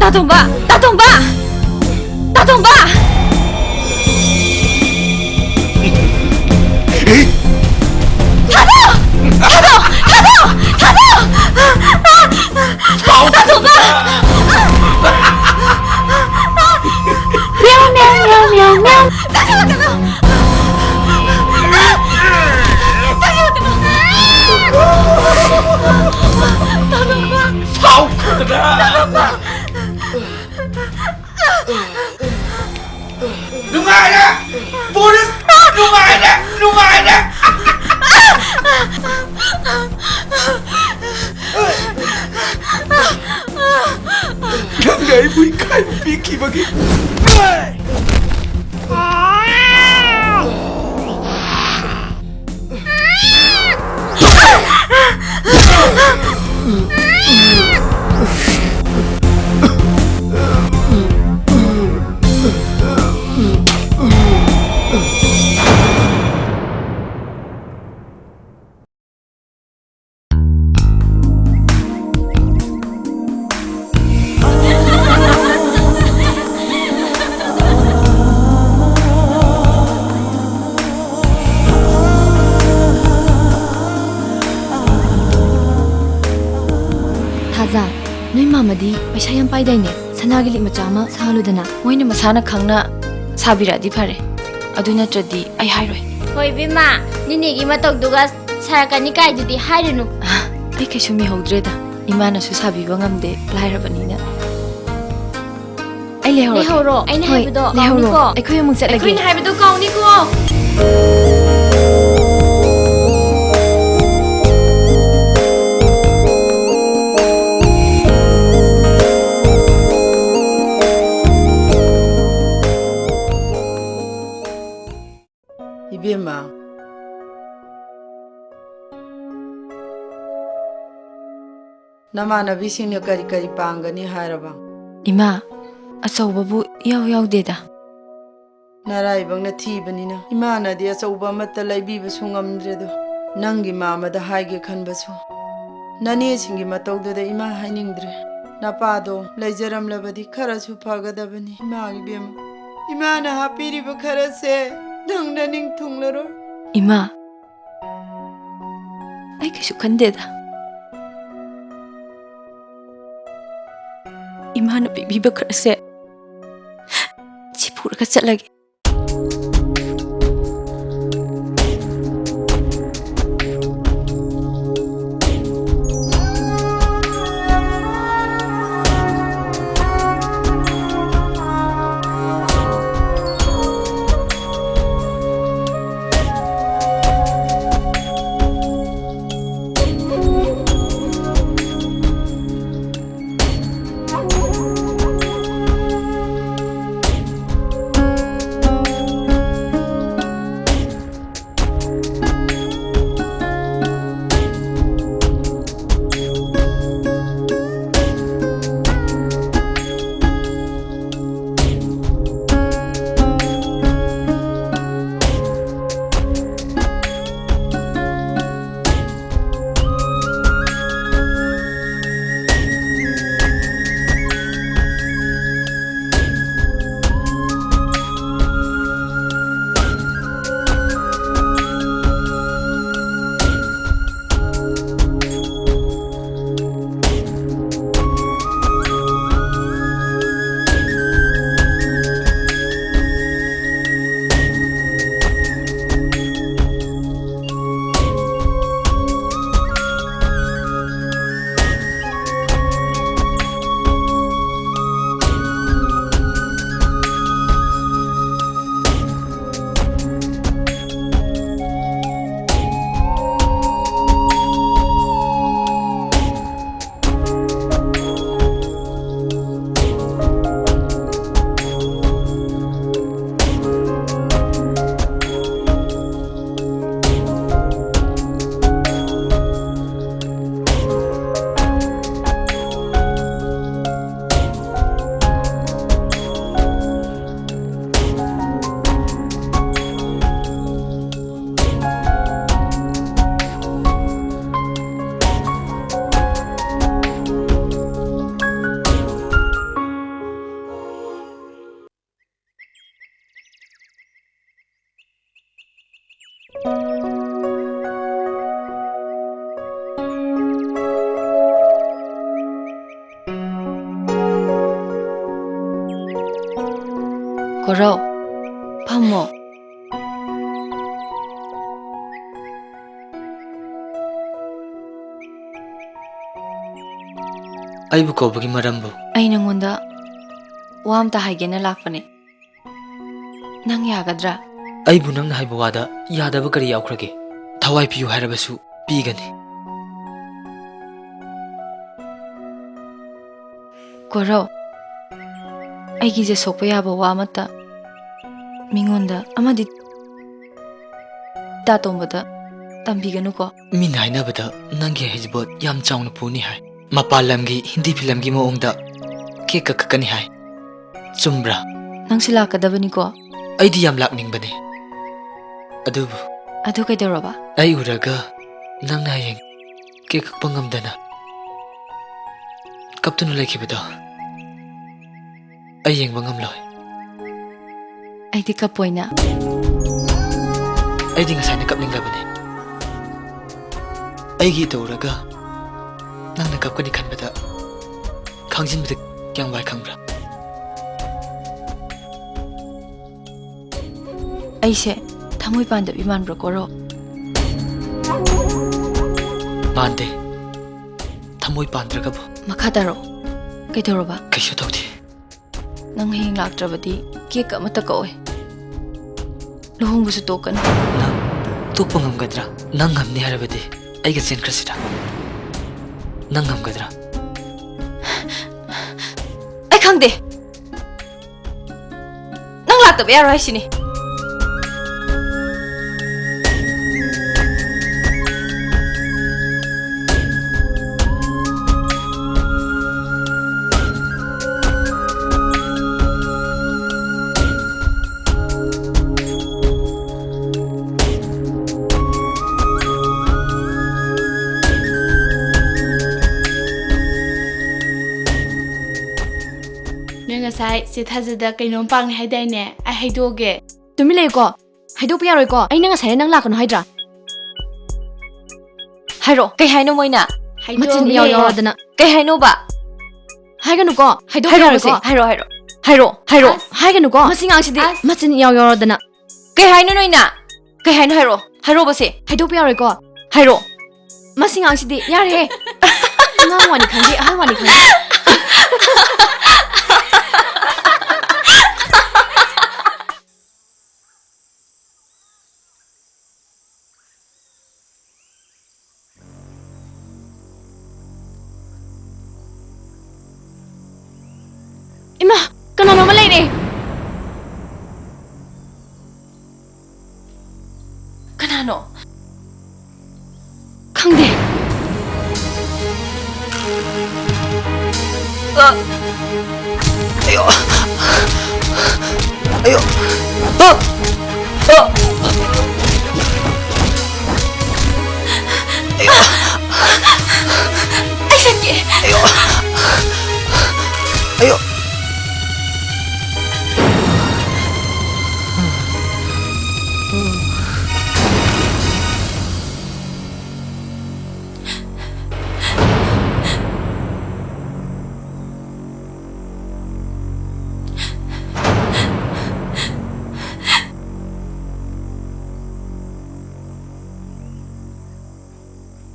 ꯇꯥꯇꯣꯝꯕ! ꯇꯥꯇꯣꯝꯕ! ꯇꯥꯇꯣꯝꯕ! ꯊꯥꯗꯣꯛ! ꯊꯥꯗꯣꯛ! ꯊꯥꯗꯣꯛ! ꯊꯥꯗꯣꯛ! ꯇꯥꯇꯣꯝꯕ! ꯃ꯭ꯌꯥꯎ, ꯃ꯭ꯌꯥꯎ, ꯃ꯭ꯌꯥꯎ, ꯃ꯭ꯌꯥꯎ, ꯃ꯭ꯌꯥꯎ꯫ ꯇꯥꯇꯣꯝꯕ! ꯇꯥꯇꯣꯝꯕ! ꯁꯥꯎꯈ꯭ꯔꯗꯅ! ꯅꯨꯡꯉꯥꯏꯔꯦ! ꯕꯣꯔꯤꯁ! ꯅꯨꯡꯉꯥꯏꯔꯦ! ꯅꯨꯡꯉꯥꯏꯔꯦ! ꯅꯪꯅ ꯑꯩꯕꯨ ꯏꯀꯥꯏꯕ ꯄꯤꯈꯤꯕꯒꯤ꯫ ꯊꯥꯖ, ꯅꯣꯏ ꯃꯥꯃꯗꯤ ꯄꯩꯁꯥ ꯌꯥꯝ ꯄꯥꯏꯗꯥꯏꯅꯦ? ꯁꯅꯥꯒꯤ ꯂꯤꯛ ꯃꯆꯥ ꯑꯃ ꯁꯥꯍꯜꯂꯨꯗꯅ꯫ ꯃꯣꯏꯅ ꯃꯁꯥꯅ ꯈꯪꯅ ꯁꯥꯕꯤꯔꯛꯑꯗꯤ ꯐꯔꯦ, ꯑꯗꯨ ꯅꯠꯇ꯭ꯔꯗꯤ ꯑꯩ ꯍꯥꯏꯔꯣꯏ꯫ ꯍꯣꯏ ꯏꯕꯦꯝꯃ, ꯅꯤꯅꯦꯒꯤ ꯃꯇꯧꯗꯨꯒ ꯁꯥꯔꯛꯀꯅꯤ ꯀꯥꯏꯗꯨꯗꯤ ꯍꯥꯏꯔꯨꯅꯨ꯫ ꯑꯩ ꯀꯩꯁꯨ ꯃꯤꯍꯧꯗ꯭ꯔꯦꯗ, ꯏꯃꯥꯅꯁꯨ ꯁꯥꯕꯤꯕ ꯉꯝꯗꯦ, ꯂꯥꯏꯔꯕꯅꯤꯅ꯫ ꯑꯩ ꯂꯩꯍꯧꯔꯒꯦ꯫ ꯂꯩꯍꯧꯔꯣ, ꯑꯩꯅ ꯍꯣꯏ, ꯍꯥꯏꯕꯗꯣ ꯂꯩꯍꯧꯔꯣ꯫ ꯀꯥꯎꯅꯤꯀꯣ꯫ ꯑꯩꯈꯣꯏ ꯑꯃꯨꯛ ꯆꯠꯂꯒꯦ꯫ ꯑꯩꯈꯣꯏꯅ ꯍꯥꯏꯕꯗꯣ ꯀꯥꯎꯅꯤꯀꯣ꯫ ꯅꯃꯥꯟꯅꯕꯤꯁꯤꯡꯅ ꯀꯔꯤ ꯀꯔꯤ ꯄꯥꯡꯒꯅꯤ ꯍꯥꯏꯔꯕ? ꯏꯃꯥ, ꯑꯆꯧꯕꯕꯨ ꯏꯌꯥꯎ ꯌꯥꯎꯗꯦꯗ꯫ ꯅꯔꯥꯏꯕꯛꯅ ꯊꯤꯕꯅꯤꯅ ꯏꯃꯥꯅꯗꯤ ꯑꯆꯧꯕ ꯑꯃꯠꯇ ꯂꯩꯕꯤꯕꯁꯨ ꯉꯝꯗ꯭ꯔꯦꯗꯣ꯫ ꯅꯪꯒꯤ ꯃꯥꯃꯗ ꯍꯥꯏꯒꯦ ꯈꯟꯕꯁꯨ ꯅꯅꯦꯁꯤꯡꯒꯤ ꯃꯇꯧꯗꯨꯗ ꯏꯃꯥ ꯍꯥꯏꯅꯤꯡꯗ꯭ꯔꯦ꯫ ꯅꯄꯥꯗꯣ ꯂꯩꯖꯔꯝꯂꯕꯗꯤ ꯈꯔꯁꯨ ꯐꯒꯗꯕꯅꯤ ꯏꯃꯥꯒꯤ ꯕꯦꯝꯃ꯫ ꯏꯃꯥꯅ ꯍꯥꯞꯄꯤꯔꯤꯕ ꯈꯔꯁꯦ ꯅꯪ ꯅꯅꯤꯡ ꯊꯨꯡꯂꯔꯣꯏ꯫ ꯏꯃꯥ, ꯑꯩ ꯀꯩꯁꯨ ꯈꯟꯗꯦꯗ꯫ ꯏꯃꯥꯅ ꯄꯤꯕꯤꯕ ꯈꯔꯁꯦ ꯁꯤ ꯄꯨꯔꯒ ꯆꯠꯂꯒꯦ꯫ ꯀꯣꯔꯧ, ꯐꯝꯃꯣ꯫ ꯑꯩꯕꯨ ꯀꯧꯕꯒꯤ ꯃꯔꯝꯕꯨ? ꯑꯩ ꯅꯉꯣꯟꯗ ꯋꯥ ꯑꯝꯇ ꯍꯥꯏꯒꯦꯅ ꯂꯥꯛꯄꯅꯦ꯫ ꯅꯪ ꯌꯥꯒꯗ꯭ꯔꯥ? ꯑꯩꯕꯨ ꯅꯪꯅ ꯍꯥꯏꯕ ꯋꯥꯗ ꯌꯥꯗꯕ ꯀꯔꯤ ꯌꯥꯎꯈ꯭ꯔꯒꯦ? ꯊꯋꯥꯏ ꯄꯤꯌꯨ ꯍꯥꯏꯔꯕꯁꯨ ꯄꯤꯒꯅꯤ꯫ ꯀꯣꯔꯧ, ꯑꯩꯒꯤꯁꯦ ꯁꯣꯛꯄ ꯌꯥꯕ ꯋꯥ ꯑꯃꯠꯇ ꯃꯤꯉꯣꯟꯗ ꯑꯃꯗꯤ ꯇꯥꯇꯣꯝꯕꯗ ꯇꯝꯕꯤꯒꯅꯨꯀꯣ꯫ ꯃꯤꯅ ꯍꯥꯏꯅꯕꯗ ꯅꯪꯒꯤ ꯍꯩꯖꯤꯕꯣꯠ ꯌꯥꯝ ꯆꯥꯎꯅ ꯄꯨꯅꯤ ꯍꯥꯏ꯫ ꯃꯄꯥꯟ ꯂꯝꯒꯤ ꯍꯤꯟꯗꯤ ꯐꯤꯂꯝꯒꯤ ꯃꯑꯣꯡꯗ ꯀꯦꯛ ꯀꯛꯀꯅꯤ ꯍꯥꯏ꯫ ꯆꯨꯝꯕ꯭ꯔꯥ? ꯅꯪꯁꯨ ꯂꯥꯛꯀꯗꯕꯅꯤꯀꯣ꯫ ꯑꯩꯗꯤ ꯌꯥꯝ ꯂꯥꯛꯅꯤꯡꯕꯅꯦ꯫ ꯑꯗꯨꯕꯨ ꯑꯗꯨ ꯀꯩꯗꯧꯔꯕ? ꯑꯩ ꯎꯔꯒ ꯅꯪꯅ ꯍꯌꯦꯡ ꯀꯦꯛ ꯀꯛꯄ ꯉꯝꯗꯅ ꯀꯞꯇꯨꯅ ꯂꯩꯈꯤꯕꯗꯣ ꯑꯩ ꯌꯦꯡꯕ ꯉꯝꯂꯣꯏ꯫ ꯑꯩꯗꯤ ꯀꯞꯄꯣꯏꯅ꯫ ꯑꯩꯗꯤ ꯉꯁꯥꯏꯅ ꯀꯞꯅꯤꯡꯂꯕꯅꯤ꯫ ꯑꯩꯒꯤ ꯏꯇꯧ ꯎꯔꯒ ꯅꯪꯅ ꯀꯞꯀꯅꯤ ꯈꯟꯕꯗ ꯈꯥꯡꯖꯤꯟꯕꯗ ꯀꯌꯥꯝ ꯋꯥꯏ ꯈꯪꯕ꯭ꯔꯥ? ꯑꯩꯁꯦ ꯊꯃꯣꯏ ꯄꯥꯟꯗꯕꯤ ꯃꯥꯟꯕ꯭ꯔꯣ, ꯀꯣꯔꯧ? ꯃꯥꯟꯗꯦ꯫ ꯊꯃꯣꯏ ꯄꯥꯟꯗ꯭ꯔꯒꯕꯨ꯫ ꯃꯈꯥ ꯇꯥꯔꯣ꯫ ꯀꯩꯗꯧꯔꯕ? ꯀꯩꯁꯨ ꯇꯧꯗꯦ꯫ ꯅꯪ ꯍꯌꯦꯡ ꯂꯥꯛꯇ꯭ꯔꯕꯗꯤ ꯀꯦꯛ ꯑꯃꯠꯇ ꯀꯛꯑꯣꯏ꯫ ꯂꯨꯍꯣꯡꯕꯁꯨ ꯇꯣꯛꯀꯅꯤ꯫ ꯅꯪ ꯇꯣꯛꯄ ꯉꯝꯒꯗ꯭ꯔꯥ? ꯅꯪ ꯉꯝꯅꯤ ꯍꯥꯏꯔꯕꯗꯤ ꯑꯩꯒ ꯆꯦꯟꯈ꯭ꯔꯁꯤꯔꯥ? ꯅꯪ ꯉꯝꯒꯗ꯭ꯔꯥ? ꯑꯩ ꯈꯪꯗꯦ꯫ ꯅꯪ ꯂꯥꯛꯇꯕ ꯌꯥꯔꯣꯏ ꯍꯥꯏꯁꯤꯅꯤ꯫ ꯅꯣꯏ ꯉꯁꯥꯏ ꯆꯦ ꯊꯥꯖꯗ ꯀꯩꯅꯣꯝ ꯄꯥꯡꯅꯤ ꯍꯥꯏꯗꯥꯏꯅꯦ? ꯑꯩ ꯍꯥꯏꯗꯣꯛꯑꯒꯦ꯫ ꯇꯨꯃꯤꯟ ꯂꯩꯌꯨꯀꯣ꯫ ꯍꯥꯏꯗꯣꯛꯄ ꯌꯥꯔꯣꯏꯀꯣ꯫ ꯑꯩꯅ ꯉꯁꯥꯏ ꯅꯪ ꯂꯥꯛꯀꯅꯨ ꯍꯥꯏꯗ꯭ꯔꯥ? ꯍꯥꯏꯔꯛꯑꯣ꯫ ꯀꯩ ꯍꯥꯏꯅꯣ ꯃꯣꯏꯅ? ꯃꯆꯤꯟ ꯏꯌꯥꯎ ꯍꯥꯏꯗꯣꯛꯑꯒꯦ꯫ ꯌꯥꯎꯔꯗꯅ꯫ ꯀꯩ ꯍꯥꯏꯅꯣꯕ? ꯍꯥꯏꯒꯅꯨꯀꯣ꯫ ꯍꯥꯏꯗꯣꯛꯄ ꯍꯥꯏꯔꯛꯑꯣꯁꯦ꯫ ꯌꯥꯔꯣꯏꯀꯣ꯫ ꯍꯥꯏꯔꯛꯑꯣ, ꯍꯥꯏꯔꯛꯑꯣ꯫ ꯍꯥꯏꯔꯣ, ꯍꯥꯏꯔꯣ꯫ ꯑꯁ꯫ ꯍꯥꯏꯒꯅꯨꯀꯣ꯫ ꯃꯁꯤ ꯉꯥꯡꯁꯤꯗꯤ ꯑꯁ꯫ ꯃꯆꯤꯟ ꯏꯌꯥꯎ ꯌꯥꯎꯔꯗꯅ꯫ ꯀꯩ ꯍꯥꯏꯅꯣ ꯅꯣꯏꯅ? ꯀꯩ ꯍꯥꯏꯅꯣ ꯍꯥꯏꯔꯣ꯫ ꯍꯥꯏꯔꯣꯕꯁꯦ꯫ ꯍꯥꯏꯗꯣꯛꯄ ꯌꯥꯔꯣꯏꯀꯣ꯫ ꯍꯥꯏꯔꯣ꯫ ꯃꯁꯤ ꯉꯥꯡꯁꯤꯗꯤ ꯌꯥꯔꯦꯍꯦ꯫ ꯑꯉꯥꯡ ꯋꯥꯅꯤ ꯈꯪꯗꯦ, ꯑꯍꯜ ꯋꯥꯅꯤ ꯈꯪꯗꯦ꯫ ꯏꯃꯥ, ꯀꯅꯥꯅꯣꯃ ꯂꯩꯔꯦ꯫ ꯀꯅꯥꯅꯣ? ꯈꯪꯗꯦ꯫ ꯑ! ꯑꯌꯣ! ꯑꯌꯣ! ꯑ! ꯑ! ꯑꯌꯣ! ꯑꯩ ꯆꯠꯀꯦ꯫ ꯑꯌꯣ! ꯑꯌꯣ!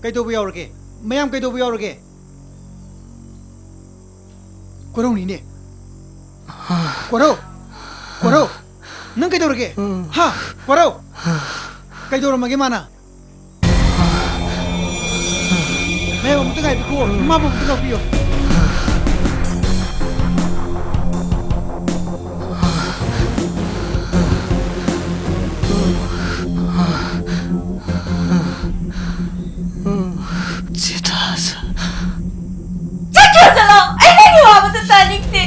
ꯀꯩꯗꯧꯕ ꯌꯥꯎꯔꯒꯦ? ꯃꯌꯥꯝ ꯀꯩꯗꯧꯕ ꯌꯥꯎꯔꯒꯦ? ꯀꯣꯔꯧꯅꯤꯅꯦ꯫ ꯀꯣꯔꯧ! ꯀꯣꯔꯧ! ꯅꯪ ꯀꯩꯗꯧꯔꯒꯦ? ꯍꯥ? ꯀꯣꯔꯧ! ꯀꯩꯗꯧꯔꯝꯃꯒꯦ ꯃꯥꯅ? ꯃꯌꯥꯝ ꯑꯃꯨꯛꯇ ꯉꯥꯏꯕꯤꯈꯣ, ꯃꯥꯕꯨ ꯑꯃꯨꯛꯇ ꯉꯥꯛꯄꯤꯌꯣ꯫ ꯆꯤꯇꯥꯁ꯫ ꯆꯠꯈ꯭ꯔꯣ, ꯆꯠꯂꯣ꯫ ꯑꯩ ꯅꯪꯒꯤ ꯋꯥ ꯑꯃꯇ ꯇꯥꯅꯤꯡꯗꯦ꯫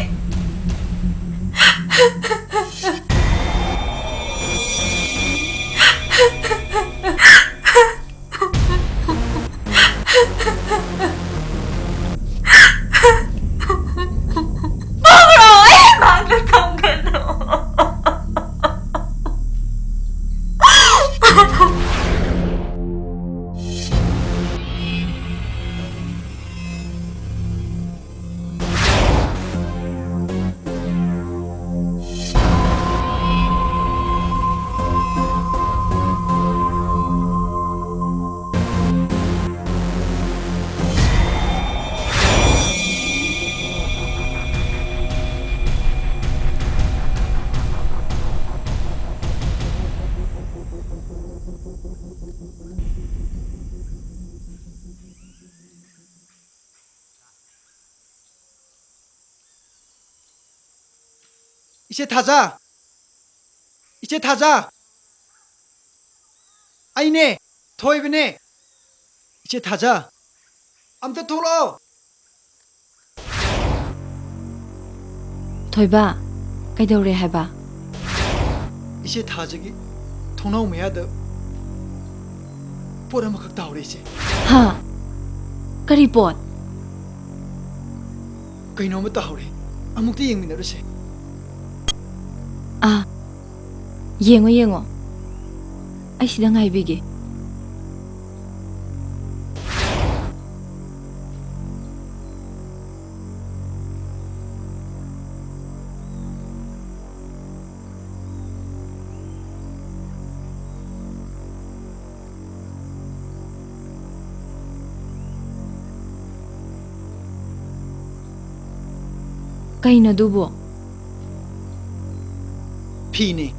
ꯏꯆꯦ ꯊꯥꯖ! ꯏꯆꯦ ꯊꯥꯖ! ꯑꯩꯅꯦ, ꯊꯣꯏꯕꯅꯦ꯫ ꯏꯆꯦ ꯊꯥꯖ, ꯑꯝꯇ ꯊꯣꯛꯂꯛꯑꯣ꯫ ꯊꯣꯏꯕ, ꯀꯩꯗꯧꯔꯦ ꯍꯥꯏꯕ? ꯏꯆꯦ ꯊꯥꯖꯒꯤ ꯊꯣꯡꯅꯥꯎ ꯃꯌꯥꯗ ꯄꯣꯠ ꯑꯃꯈꯛ ꯇꯥꯍꯧꯔꯦ, ꯏꯆꯦ꯫ ꯍꯥ? ꯀꯔꯤ ꯄꯣꯠ? ꯀꯩꯅꯣꯝꯃ ꯇꯥꯍꯧꯔꯦ꯫ ꯑꯃꯨꯛꯇ ꯌꯦꯡꯃꯤꯟꯅꯔꯨꯁꯦ꯫ ꯑꯥ, ꯌꯦꯡꯉꯣ, ꯌꯦꯡꯉꯣ꯫ ꯑꯩ ꯁꯤꯗ ꯉꯥꯏꯕꯤꯒꯦ꯫ ꯀꯩꯅꯣ ꯑꯗꯨꯕꯣ? ꯐꯤꯅꯦ꯫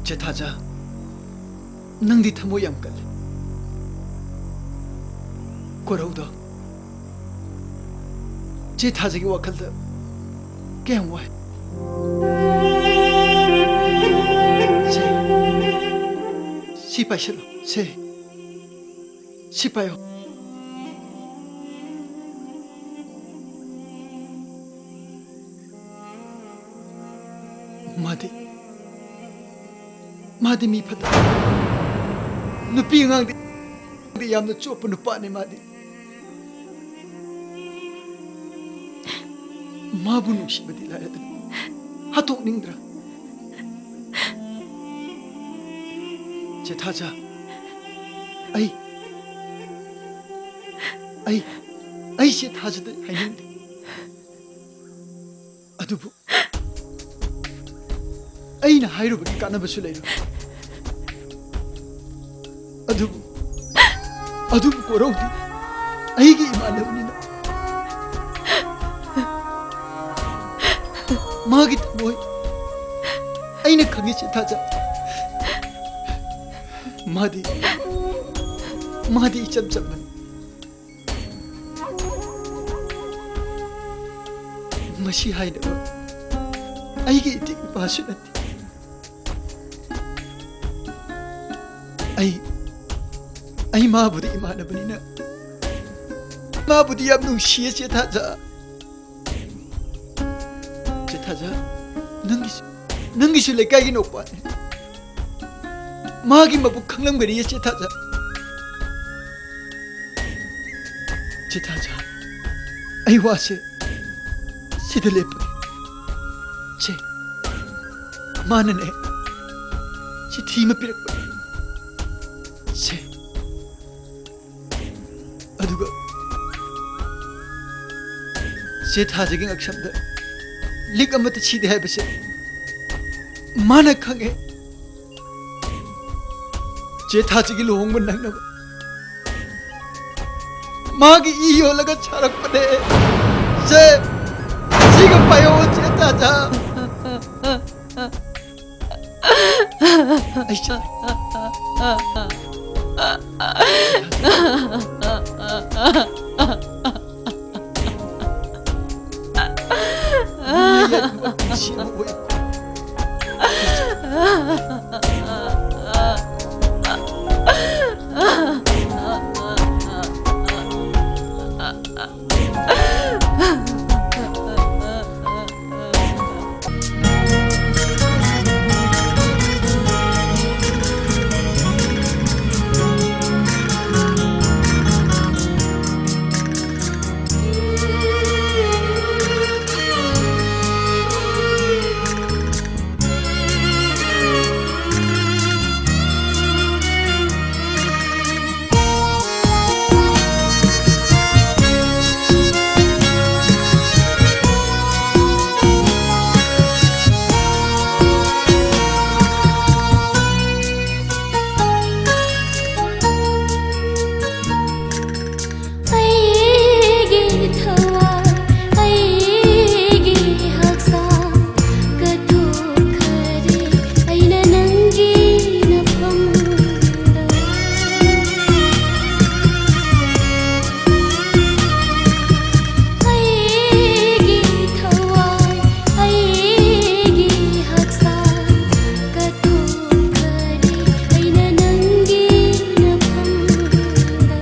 ꯆꯦ ꯊꯥꯖ, ꯅꯪꯗꯤ ꯊꯃꯣꯏ ꯌꯥꯝ ꯀꯜꯂꯦ꯫ ꯀꯣꯔꯧꯗꯣ ꯆꯦ ꯊꯥꯖꯒꯤ ꯋꯥꯈꯜꯗ ꯀꯌꯥꯝ ꯋꯥꯏ꯫ ꯁꯦ, ꯁꯤ ꯄꯥꯏꯁꯤꯜꯂꯣ꯫ ꯁꯦ, ꯁꯤ ꯄꯥꯏꯌꯣ꯫ ꯃꯥꯗꯤ, ꯃꯥꯗꯤ ꯃꯤ ꯐꯠꯇꯕ, ꯅꯨꯄꯤ ꯑꯉꯥꯡꯗꯤ ꯌꯥꯝꯅ ꯆꯣꯞꯄ ꯅꯨꯄꯥꯅꯤ ꯃꯥꯗꯤ꯫ ꯃꯥꯕꯨ ꯅꯨꯡꯁꯤꯕꯗꯤ ꯂꯥꯏꯔꯗꯅ ꯍꯥꯠꯇꯣꯛꯅꯤꯡꯗ꯭ꯔꯥ? ꯆꯦ ꯊꯥꯖ, ꯑꯩ, ꯑꯩ, ꯑꯩ ꯆꯦ ꯊꯥꯖꯗ ꯍꯥꯏꯅꯤꯡꯗꯦ꯫ ꯑꯗꯨꯕꯨ ꯑꯩꯅ ꯍꯥꯏꯔꯨꯕꯒꯤ ꯀꯥꯟꯅꯕꯁꯨ ꯂꯩꯔꯣꯏ꯫ ꯑꯗꯨꯕꯨ, ꯑꯗꯨꯕꯨ ꯀꯣꯔꯧꯗꯤ ꯑꯩꯒꯤ ꯏꯃꯥꯟꯅꯕꯅꯤꯅ ꯃꯥꯒꯤ ꯊꯃꯣꯏ ꯑꯩꯅ ꯈꯪꯉꯤ, ꯆꯦ ꯊꯥꯖ꯫ ꯃꯥꯗꯤ, ꯃꯥꯗꯤ ꯏꯆꯝ ꯆꯝꯕꯅꯤ꯫ ꯃꯁꯤ ꯍꯥꯏꯅꯕ ꯑꯩꯒꯤ ꯏꯇꯤꯛ ꯏꯄꯥꯁꯨ ꯅꯠꯇꯦ꯫ ꯑꯩ, ꯑꯩ ꯃꯥꯕꯨꯗꯤ ꯏꯃꯥꯟꯅꯕꯅꯤꯅ, ꯃꯥꯕꯨꯗꯤ ꯌꯥꯝ ꯅꯨꯡꯁꯤꯌꯦ, ꯆꯦ ꯊꯥꯖ꯫ ꯆꯦ ꯊꯥꯖ, ꯅꯪꯒꯤꯁꯨ, ꯅꯪꯒꯤꯁꯨ ꯂꯩꯀꯥꯏꯒꯤ ꯅꯨꯄꯥꯅꯦ꯫ ꯃꯥꯒꯤ ꯃꯕꯨꯛ ꯈꯪꯂꯝꯒꯅꯤꯌꯦ, ꯆꯦ ꯊꯥꯖ꯫ ꯆꯦ ꯊꯥꯖ, ꯑꯩ ꯋꯥꯁꯦ ꯁꯤꯗ ꯂꯦꯞꯄꯒꯦ꯫ ꯁꯦ, ꯃꯥꯅꯅꯦ ꯆꯤꯊꯤ ꯑꯃ ꯄꯤꯔꯛꯄꯅꯦ꯫ ꯁꯦ, ꯑꯗꯨꯒ ꯆꯦ ꯊꯥꯖꯒꯤ ꯉꯛꯁꯝꯗ ꯂꯤꯛ ꯑꯃꯠꯇ ꯁꯤꯗꯦ ꯍꯥꯏꯕꯁꯦ ꯃꯥꯅ ꯈꯪꯉꯦ꯫ ꯆꯦ ꯊꯥꯖꯒꯤ ꯂꯨꯍꯣꯡꯕ ꯅꯪꯅꯕ ꯃꯥꯒꯤ ꯏ ꯌꯣꯜꯂꯒ ꯁꯥꯔꯛꯄꯅꯦ꯫ ꯁꯦ, ꯁꯤꯒ ꯄꯥꯏꯌꯣ, ꯆꯦ ꯊꯥꯖ꯫ ꯑꯩ ꯆꯠꯂꯦ꯫ ꯅꯨꯡꯉꯥꯏ ꯌꯥꯏꯐꯕ ꯄꯨꯟꯁꯤ ꯑꯃ ꯑꯣꯏꯌꯨ꯫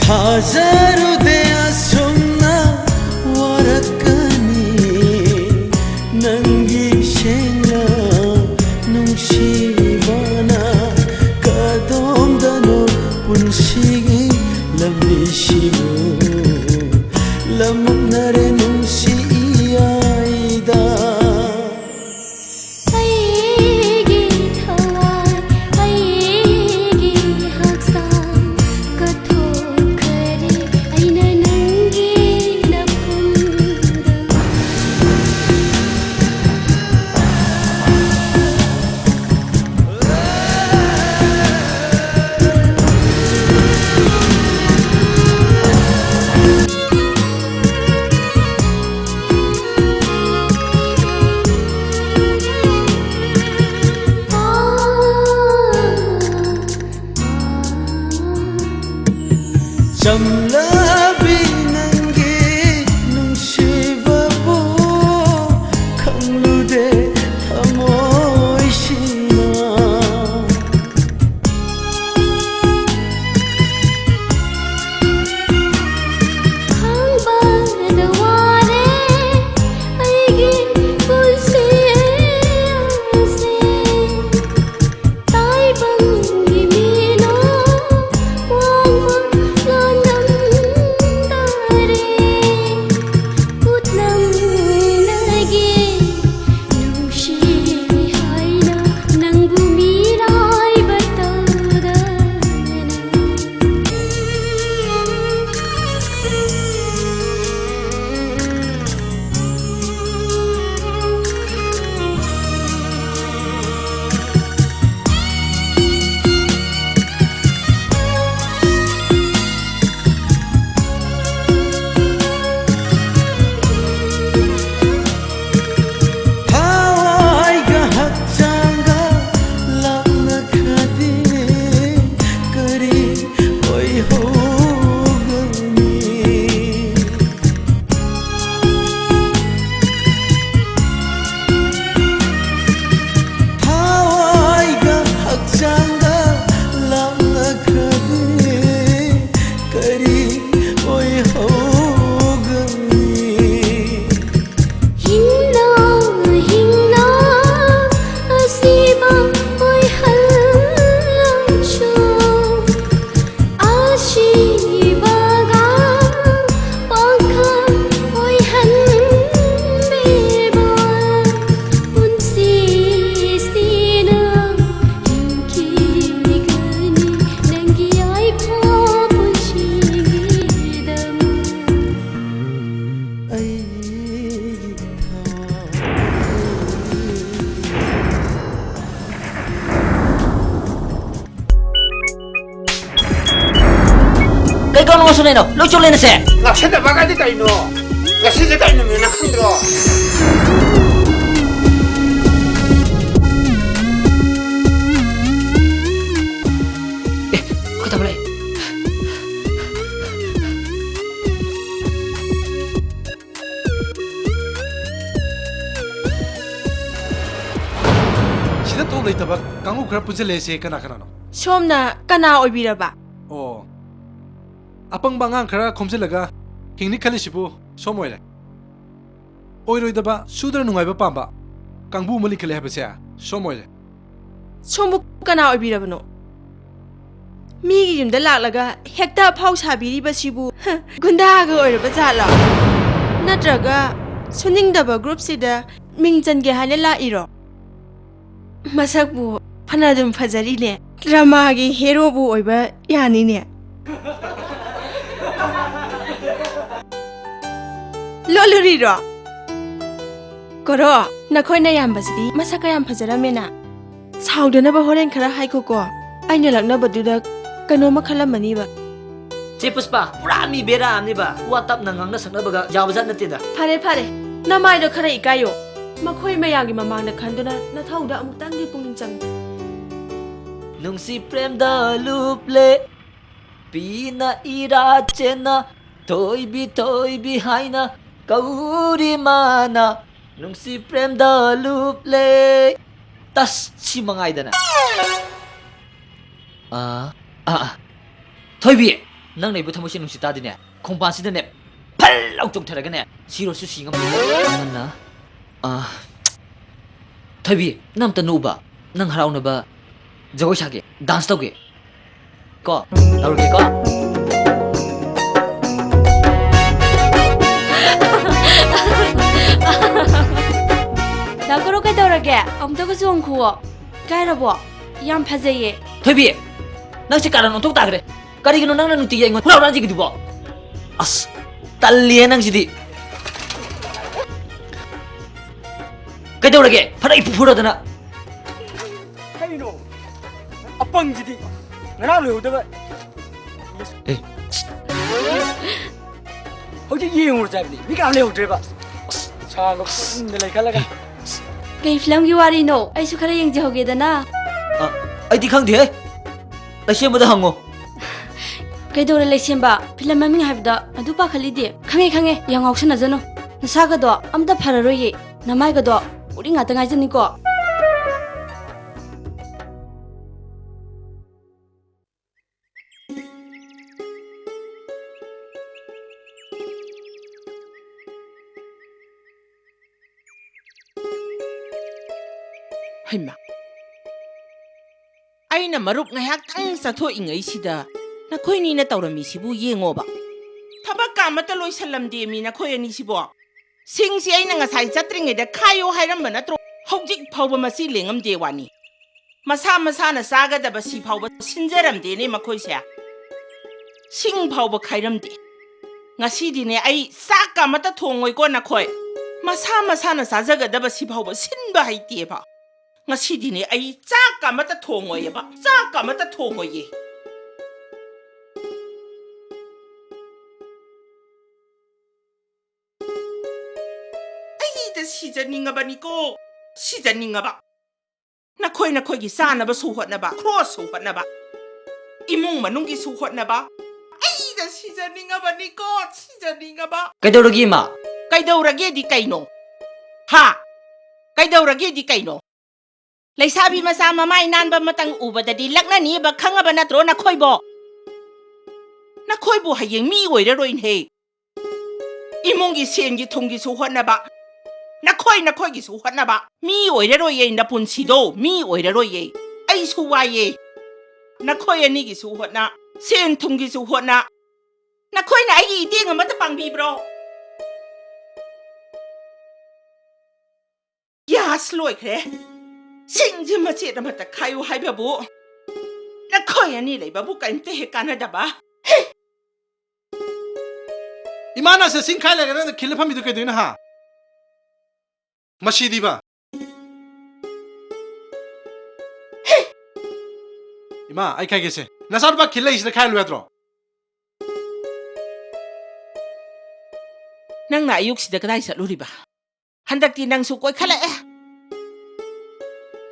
ꯊꯥꯖꯔꯨꯗꯦ ꯑꯁꯨꯝꯅ ꯋꯥꯔꯛꯀꯅꯤ꯫ ꯅꯪꯒꯤ ꯁꯦꯡꯅ ꯅꯨꯡꯁꯤꯕꯅ ꯀꯗꯣꯝꯗꯅꯣ ꯄꯨꯟꯁꯤꯒꯤ ꯂꯝꯕꯤꯁꯤꯕꯨ ꯂꯃꯨꯛꯅꯔꯦ ꯅꯨꯡꯁꯤ ꯏꯌꯥꯏꯗ꯫ ꯑꯩꯒꯤ ꯊꯋꯥꯏ, ꯑꯩꯒꯤ ꯍꯛꯆꯥꯡ ꯀꯠꯊꯣꯛꯈ꯭ꯔꯦ ꯑꯩꯅ ꯅꯪꯒꯤ ꯅꯐꯝꯗ꯫ ꯆꯝꯂꯕꯤ ꯅꯪꯒꯤ ꯅꯨꯡꯁꯤꯕꯕꯨ ꯈꯪꯂꯨꯗꯦ ꯊꯃꯣꯏꯁꯤꯅ꯫ ꯈꯪꯕꯗ ꯋꯥꯔꯦ ꯑꯩꯒꯤ ꯄꯨꯟꯁꯤ ꯑꯁꯤ꯫ ꯇꯥꯏꯕꯪꯒꯤ ꯃꯤꯅꯣ ꯋꯥꯡꯃ ꯂꯥꯟꯗꯝ ꯑꯩ ꯀꯥꯎꯅ ꯉꯥꯎꯁꯟꯅꯩꯅꯣ? ꯂꯣꯏ ꯆꯣꯠꯂꯦꯅꯁꯦ꯫ ꯉꯥꯎꯁꯟꯅꯕ ꯀꯥꯏꯗꯤ ꯀꯩꯅꯣ? ꯉꯁꯤꯁꯦ ꯀꯩ ꯅꯨꯃꯤꯠꯅꯣ ꯈꯪꯗ꯭ꯔꯣ? ꯑꯦ, ꯑꯩꯈꯣꯏ ꯇꯥꯃꯣ ꯂꯥꯛꯑꯦ꯫ ꯁꯤꯗ ꯊꯣꯛ ꯂꯩꯇꯕ ꯀꯥꯡꯕꯨ ꯈꯔ ꯄꯨꯟꯁꯤꯜꯂꯛꯏꯁꯦ ꯀꯅꯥ ꯀꯅꯥꯅꯣ? ꯁꯣꯝꯅ ꯀꯅꯥ ꯑꯣꯏꯕꯤꯔꯕ? ꯑꯣ, ꯑꯄꯪꯕ ꯑꯉꯥꯡ ꯈꯔ ꯈꯣꯝꯖꯤꯜꯂꯒ ꯍꯤꯡꯅꯤ ꯈꯜꯂꯤꯁꯤꯕꯨ ꯁꯣꯝ ꯑꯣꯏꯔꯦ꯫ ꯑꯣꯏꯔꯣꯏꯗꯕ, ꯁꯨꯗꯅ ꯅꯨꯡꯉꯥꯏꯕ ꯄꯥꯝꯕ ꯀꯥꯡꯕꯨ ꯑꯃ ꯂꯤꯡꯈꯠꯂꯦ ꯍꯥꯏꯕꯁꯦ ꯁꯣꯝ ꯑꯣꯏꯔꯦ꯫ ꯁꯣꯝꯕꯨ ꯀꯅꯥ ꯑꯣꯏꯕꯤꯔꯕꯅꯣ? ꯃꯤꯒꯤ ꯌꯨꯝꯗ ꯂꯥꯛꯂꯒ ꯍꯦꯛꯇ ꯑꯐꯥꯎ ꯁꯥꯕꯤꯔꯤꯕꯁꯤꯕꯨ, ꯍ, ꯒꯨꯟꯗꯥꯒ ꯑꯣꯏꯔꯕ ꯖꯥꯠꯂꯣ? ꯅꯠꯇ꯭ꯔꯒ ꯁꯨꯅꯤꯡꯗꯕ ꯒ꯭ꯔꯨꯞꯁꯤꯗ ꯃꯤꯡ ꯆꯟꯒꯦ ꯍꯥꯏꯅ ꯂꯥꯛꯏꯔꯣ? ꯃꯁꯛꯄꯨ ꯐꯅ ꯑꯗꯨꯝ ꯐꯖꯔꯤꯅꯦ꯫ ꯗ꯭ꯔꯃꯥꯒꯤ ꯍꯦꯔꯣꯕꯨ ꯑꯣꯏꯕ ꯌꯥꯅꯤꯅꯦ꯫ ꯂꯣꯠꯂꯨꯔꯤꯔꯣ? ꯀꯣꯔꯣ, ꯅꯈꯣꯏ ꯅꯌꯥꯝꯕꯁꯤꯗꯤ ꯃꯁꯛ ꯀꯌꯥꯝ ꯐꯖꯔꯝꯃꯦꯅ꯫ ꯁꯥꯎꯗꯅꯕ ꯍꯣꯔꯦꯟ ꯈꯔ ꯍꯥꯏꯈꯣꯀꯣ꯫ ꯑꯩꯅ ꯂꯛꯅꯕꯗꯨꯗ ꯀꯩꯅꯣꯝꯃ ꯈꯜꯂꯝꯃꯅꯤꯕ꯫ ꯆꯦ ꯄꯨꯁꯄꯥ, ꯄꯨꯔꯥ ꯃꯤ ꯕꯦꯔꯥ ꯑꯃꯅꯤꯕ꯫ ꯋꯥ ꯇꯞꯅ ꯉꯥꯡꯅ ꯁꯛꯅꯕꯒ ꯌꯥꯕꯖꯥꯠ ꯅꯠꯇꯦꯗ꯫ ꯐꯔꯦ, ꯐꯔꯦ꯫ ꯅꯃꯥꯏꯗꯣ ꯈꯔ ꯏꯀꯥꯏꯌꯣ꯫ ꯃꯈꯣꯏ ꯃꯌꯥꯝꯒꯤ ꯃꯃꯥꯡꯗ ꯈꯟꯗꯨꯅ ꯅꯊꯧꯗ ꯑꯃꯨꯛꯇꯪꯗꯤ ꯄꯨꯛꯅꯤꯡ ꯆꯪꯉꯨ꯫ ꯅꯨꯡꯁꯤ ꯄ꯭ꯔꯦꯝꯗ ꯂꯨꯞꯂꯦ, ꯄꯤꯅ ꯏꯔꯥ ꯆꯦꯟꯅ, ꯊꯣꯏꯕꯤ, ꯊꯣꯏꯕꯤ ꯍꯥꯏꯅ ꯀꯧꯔꯤ ꯃꯥꯅ, ꯅꯨꯡꯁꯤ ꯄ꯭ꯔꯦꯝꯗ ꯂꯨꯞꯂꯦ꯫ ꯇꯁ, ꯁꯤ ꯃꯉꯥꯏꯗꯅ꯫ ꯑꯥ, ꯑꯥ, ꯑꯥ꯫ ꯊꯣꯏꯕꯤ, ꯅꯪ ꯂꯩꯕ ꯊꯃꯣꯏꯁꯦ ꯅꯨꯡꯁꯤꯠ ꯇꯥꯗꯦꯅꯦ꯫ ꯈꯣꯡꯕꯥꯟꯁꯤꯗꯅꯦ, ꯐꯜ ꯂꯥꯎ ꯆꯣꯡꯊꯔꯒꯅꯦ, ꯁꯤꯔꯣꯁꯨ ꯁꯤ ꯉꯝꯗꯦ꯫ ꯑꯃꯅ, ꯑꯥ, ꯊꯣꯏꯕꯤ, ꯅꯪ ꯑꯝꯇ ꯅꯣꯛꯎꯕ꯫ ꯅꯪ ꯍꯔꯥꯎꯅꯕ ꯖꯒꯣꯏ ꯁꯥꯒꯦ, ꯗꯥꯟꯁ ꯇꯧꯒꯦ꯫ ꯀꯣ, ꯇꯧꯔꯒꯦꯀꯣ꯫ ꯗꯥ ꯀꯣꯔꯣ, ꯀꯩꯗꯧꯔꯒꯦ? ꯑꯃꯨꯛꯇꯒ ꯆꯣꯡꯈꯨꯋꯣ꯫ ꯏꯀꯥꯏꯔꯕꯣ? ꯌꯥꯝ ꯐꯖꯩꯌꯦ꯫ ꯊꯣꯏꯕꯤ, ꯅꯪꯁꯦ ꯀꯥꯔꯟ ꯑꯣꯟꯊꯣꯛ ꯇꯥꯈ꯭ꯔꯦ꯫ ꯀꯔꯤꯒꯤꯅꯣ ꯅꯪꯅ ꯅꯨꯡꯇꯤꯒꯤ ꯑꯩꯉꯣꯟꯗ ꯍꯨꯔꯥ ꯍꯨꯔꯥꯟꯁꯤꯒꯤꯗꯨꯕꯣ? ꯑꯁ, ꯇꯜꯂꯤꯍꯦ ꯅꯪꯁꯤꯗꯤ꯫ ꯀꯩꯗꯧꯔꯒꯦ? ꯐꯔꯛ ꯏꯐꯨ ꯐꯨꯔꯗꯅ꯫ ꯀꯩꯅꯣ? ꯑꯄꯪꯁꯤꯗꯤ ꯉꯔꯥꯡ ꯂꯣꯏꯍꯧꯗꯕ ꯑꯦ꯫ ꯍꯧꯖꯤꯛ ꯌꯦꯡꯉꯨꯔꯁꯦ ꯍꯥꯏꯕꯅꯤ, ꯃꯤ ꯀꯅꯥꯝ ꯂꯩꯍꯧꯗ꯭ꯔꯦꯕ꯫ ꯑꯁ, ꯁꯥꯡꯅ ꯄꯨꯟꯅ ꯂꯩꯈꯠꯂꯒ꯫ ꯀꯩ ꯐꯤꯂꯝꯒꯤ ꯋꯥꯔꯤꯅꯣ? ꯑꯩꯁꯨ ꯈꯔ ꯌꯦꯡꯖꯍꯧꯒꯦꯗꯅ꯫ ꯑ, ꯑꯩꯗꯤ ꯈꯪꯗꯦꯍꯦ꯫ ꯂꯩꯁꯦꯝꯕꯗ ꯍꯪꯉꯣ꯫ ꯀꯩꯗꯧꯔꯦ ꯂꯩꯁꯦꯝꯕ? ꯐꯤꯂꯝ ꯃꯃꯤꯡ ꯍꯥꯏꯕꯗ ꯑꯗꯨ ꯄꯥꯈꯠꯂꯤꯗꯤ? ꯈꯪꯉꯦ, ꯈꯪꯉꯦ, ꯌꯥꯝ ꯉꯥꯎꯁꯟꯅꯖꯅꯨ꯫ ꯅꯁꯥꯒꯗꯣ ꯑꯝꯇ ꯐꯔꯔꯣꯏꯌꯦ꯫ ꯅꯃꯥꯏꯒꯗꯣ ꯎꯔꯤꯡ ꯉꯥꯛꯇ ꯉꯥꯏꯖꯅꯤꯀꯣ꯫ ꯍꯩꯃꯥ! ꯑꯩꯅ ꯃꯔꯨꯞ ꯉꯥꯏꯍꯥꯛꯇꯪ ꯆꯠꯊꯣꯛꯏꯉꯩꯁꯤꯗ ꯅꯈꯣꯏꯅꯤꯅ ꯇꯧꯔꯝꯃꯤꯁꯤꯕꯨ ꯌꯦꯡꯉꯣꯕ꯫ ꯊꯕꯛꯀ ꯑꯃꯠꯇ ꯂꯣꯏꯁꯜꯂꯝꯗꯦꯃꯤ ꯅꯈꯣꯏ ꯑꯅꯤꯁꯤꯕꯣ꯫ ꯁꯤꯡꯁꯤ ꯑꯩꯅ ꯉꯁꯥꯏ ꯆꯠꯇ꯭ꯔꯤꯉꯩꯗ ꯈꯥꯏꯌꯣ ꯍꯥꯏꯔꯝꯕ ꯅꯠꯇ꯭ꯔꯣ? ꯍꯧꯖꯤꯛ ꯐꯥꯎꯕ ꯃꯁꯤ ꯂꯦꯡꯉꯝꯗꯦ ꯋꯥꯅꯤ꯫ ꯃꯁꯥ ꯃꯁꯥꯅ ꯆꯥꯒꯗꯕ ꯁꯤ ꯐꯥꯎꯕ ꯁꯤꯟꯖꯔꯝꯗꯦꯅꯦ ꯃꯈꯣꯏꯁꯦ꯫ ꯁꯤꯡ ꯐꯥꯎꯕ ꯈꯥꯏꯔꯝꯗꯦ꯫ ꯉꯁꯤꯗꯤꯅꯦ ꯑꯩ ꯆꯥꯛꯀ ꯑꯃꯠꯇ ꯊꯣꯡꯉꯣꯏꯀꯣ ꯅꯈꯣꯏ꯫ ꯃꯁꯥ ꯃꯁꯥꯅ ꯆꯥꯖꯒꯗꯕ ꯁꯤ ꯐꯥꯎꯕ ꯁꯤꯟꯕ ꯍꯩꯇꯦꯕ꯫ ꯉꯁꯤꯗꯤꯅꯦ ꯑꯩ ꯆꯥꯛꯀ ꯑꯃꯠꯇ ꯊꯣꯡꯉꯣꯏꯌꯦꯕ꯫ ꯆꯥꯛꯀ ꯑꯃꯠꯇ ꯊꯣꯡꯉꯣꯏꯌꯦ꯫ ꯑꯩꯗ ꯁꯤꯖꯅꯤꯡꯉꯕꯅꯤꯀꯣ, ꯁꯤꯖꯅꯤꯡꯉꯕ꯫ ꯅꯈꯣꯏ ꯅꯈꯣꯏꯒꯤ ꯆꯥꯅꯕꯁꯨ ꯍꯣꯠꯅꯕ, ꯈ꯭ꯔꯣꯁꯁꯨ ꯍꯣꯠꯅꯕ, ꯏꯃꯨꯡ ꯃꯅꯨꯡꯒꯤꯁꯨ ꯍꯣꯠꯅꯕ꯫ ꯑꯩꯗ ꯁꯤꯖꯅꯤꯡꯉꯕꯅꯤꯀꯣ, ꯁꯤꯖꯅꯤꯡꯉꯕ꯫ ꯀꯩꯗꯧꯔꯒꯦ, ꯏꯃꯥ? ꯀꯩꯗꯧꯔꯒꯦꯗꯤ ꯀꯩꯅꯣ? ꯍꯥ? ꯀꯩꯗꯧꯔꯒꯦꯗꯤ ꯀꯩꯅꯣ? ꯂꯩꯁꯥꯕꯤ ꯃꯆꯥ ꯃꯃꯥꯏ ꯅꯥꯟꯕ ꯑꯃꯇꯪ ꯎꯕꯗꯗꯤ ꯂꯛꯅꯅꯤꯕ, ꯈꯪꯉꯕ ꯅꯠꯇ꯭ꯔꯣ ꯅꯈꯣꯏꯕꯣ? ꯅꯈꯣꯏꯕꯨ ꯍꯌꯦꯡ ꯃꯤ ꯑꯣꯏꯔꯔꯣꯏꯅꯦꯍꯦ꯫ ꯏꯃꯨꯡꯒꯤ ꯁꯦꯟꯒꯤ ꯊꯨꯝꯒꯤꯁꯨ ꯍꯣꯠꯅꯕ, ꯅꯈꯣꯏ ꯅꯈꯣꯏꯒꯤꯁꯨ ꯍꯣꯠꯅꯕ꯫ ꯃꯤ ꯑꯣꯏꯔꯔꯣꯏꯌꯦ ꯅꯄꯨꯟꯁꯤꯗꯣ, ꯃꯤ ꯑꯣꯏꯔꯔꯣꯏꯌꯦ꯫ ꯑꯩꯁꯨ ꯋꯥꯏꯌꯦ꯫ ꯅꯈꯣꯏ ꯑꯅꯤꯒꯤꯁꯨ ꯍꯣꯠꯅ, ꯁꯦꯟ ꯊꯨꯝꯒꯤꯁꯨ ꯍꯣꯠꯅ꯫ ꯅꯈꯣꯏꯅ ꯑꯩꯒꯤ ꯏꯇꯦꯡ ꯑꯃꯠꯇ ꯄꯥꯡꯕꯤꯕ꯭ꯔꯣ? ꯒ꯭ꯌꯥꯁ ꯂꯣꯏꯈ꯭ꯔꯦ꯫ ꯁꯤꯡꯁꯦ ꯃꯆꯦꯠ ꯑꯃꯠꯇ ꯈꯥꯏꯌꯨ ꯍꯥꯏꯕꯕꯨ ꯅꯈꯣꯏ ꯑꯅꯤ ꯂꯩꯕꯕꯨ ꯀꯔꯤꯝꯇ ꯍꯦꯛ ꯀꯥꯟꯅꯗꯕ꯫ ꯏꯃꯥꯅ ꯁꯦ ꯁꯤꯡ ꯈꯥꯏ ꯂꯩꯔꯒ ꯅꯪꯅ ꯈꯤꯜꯂ ꯐꯝꯃꯤꯗꯨ ꯀꯩꯗꯧꯅꯣ ꯍꯥ? ꯃꯁꯤꯗꯤꯕ꯫ ꯏꯃꯥ, ꯑꯩ ꯈꯥꯏꯒꯦꯁꯦ꯫ ꯅꯆꯥꯅꯨꯄꯥ ꯈꯤꯜ ꯂꯩꯁꯤꯗ ꯈꯥꯏꯍꯜꯂꯨ ꯌꯥꯗ꯭ꯔꯣ? ꯅꯪꯅ ꯑꯌꯨꯛꯁꯤꯗ ꯀꯗꯥꯏ ꯆꯠꯂꯨꯔꯤꯕ? ꯍꯟꯗꯛꯇꯤ ꯅꯪꯁꯨ ꯀꯣꯏꯈꯠꯂꯛꯑꯦ꯫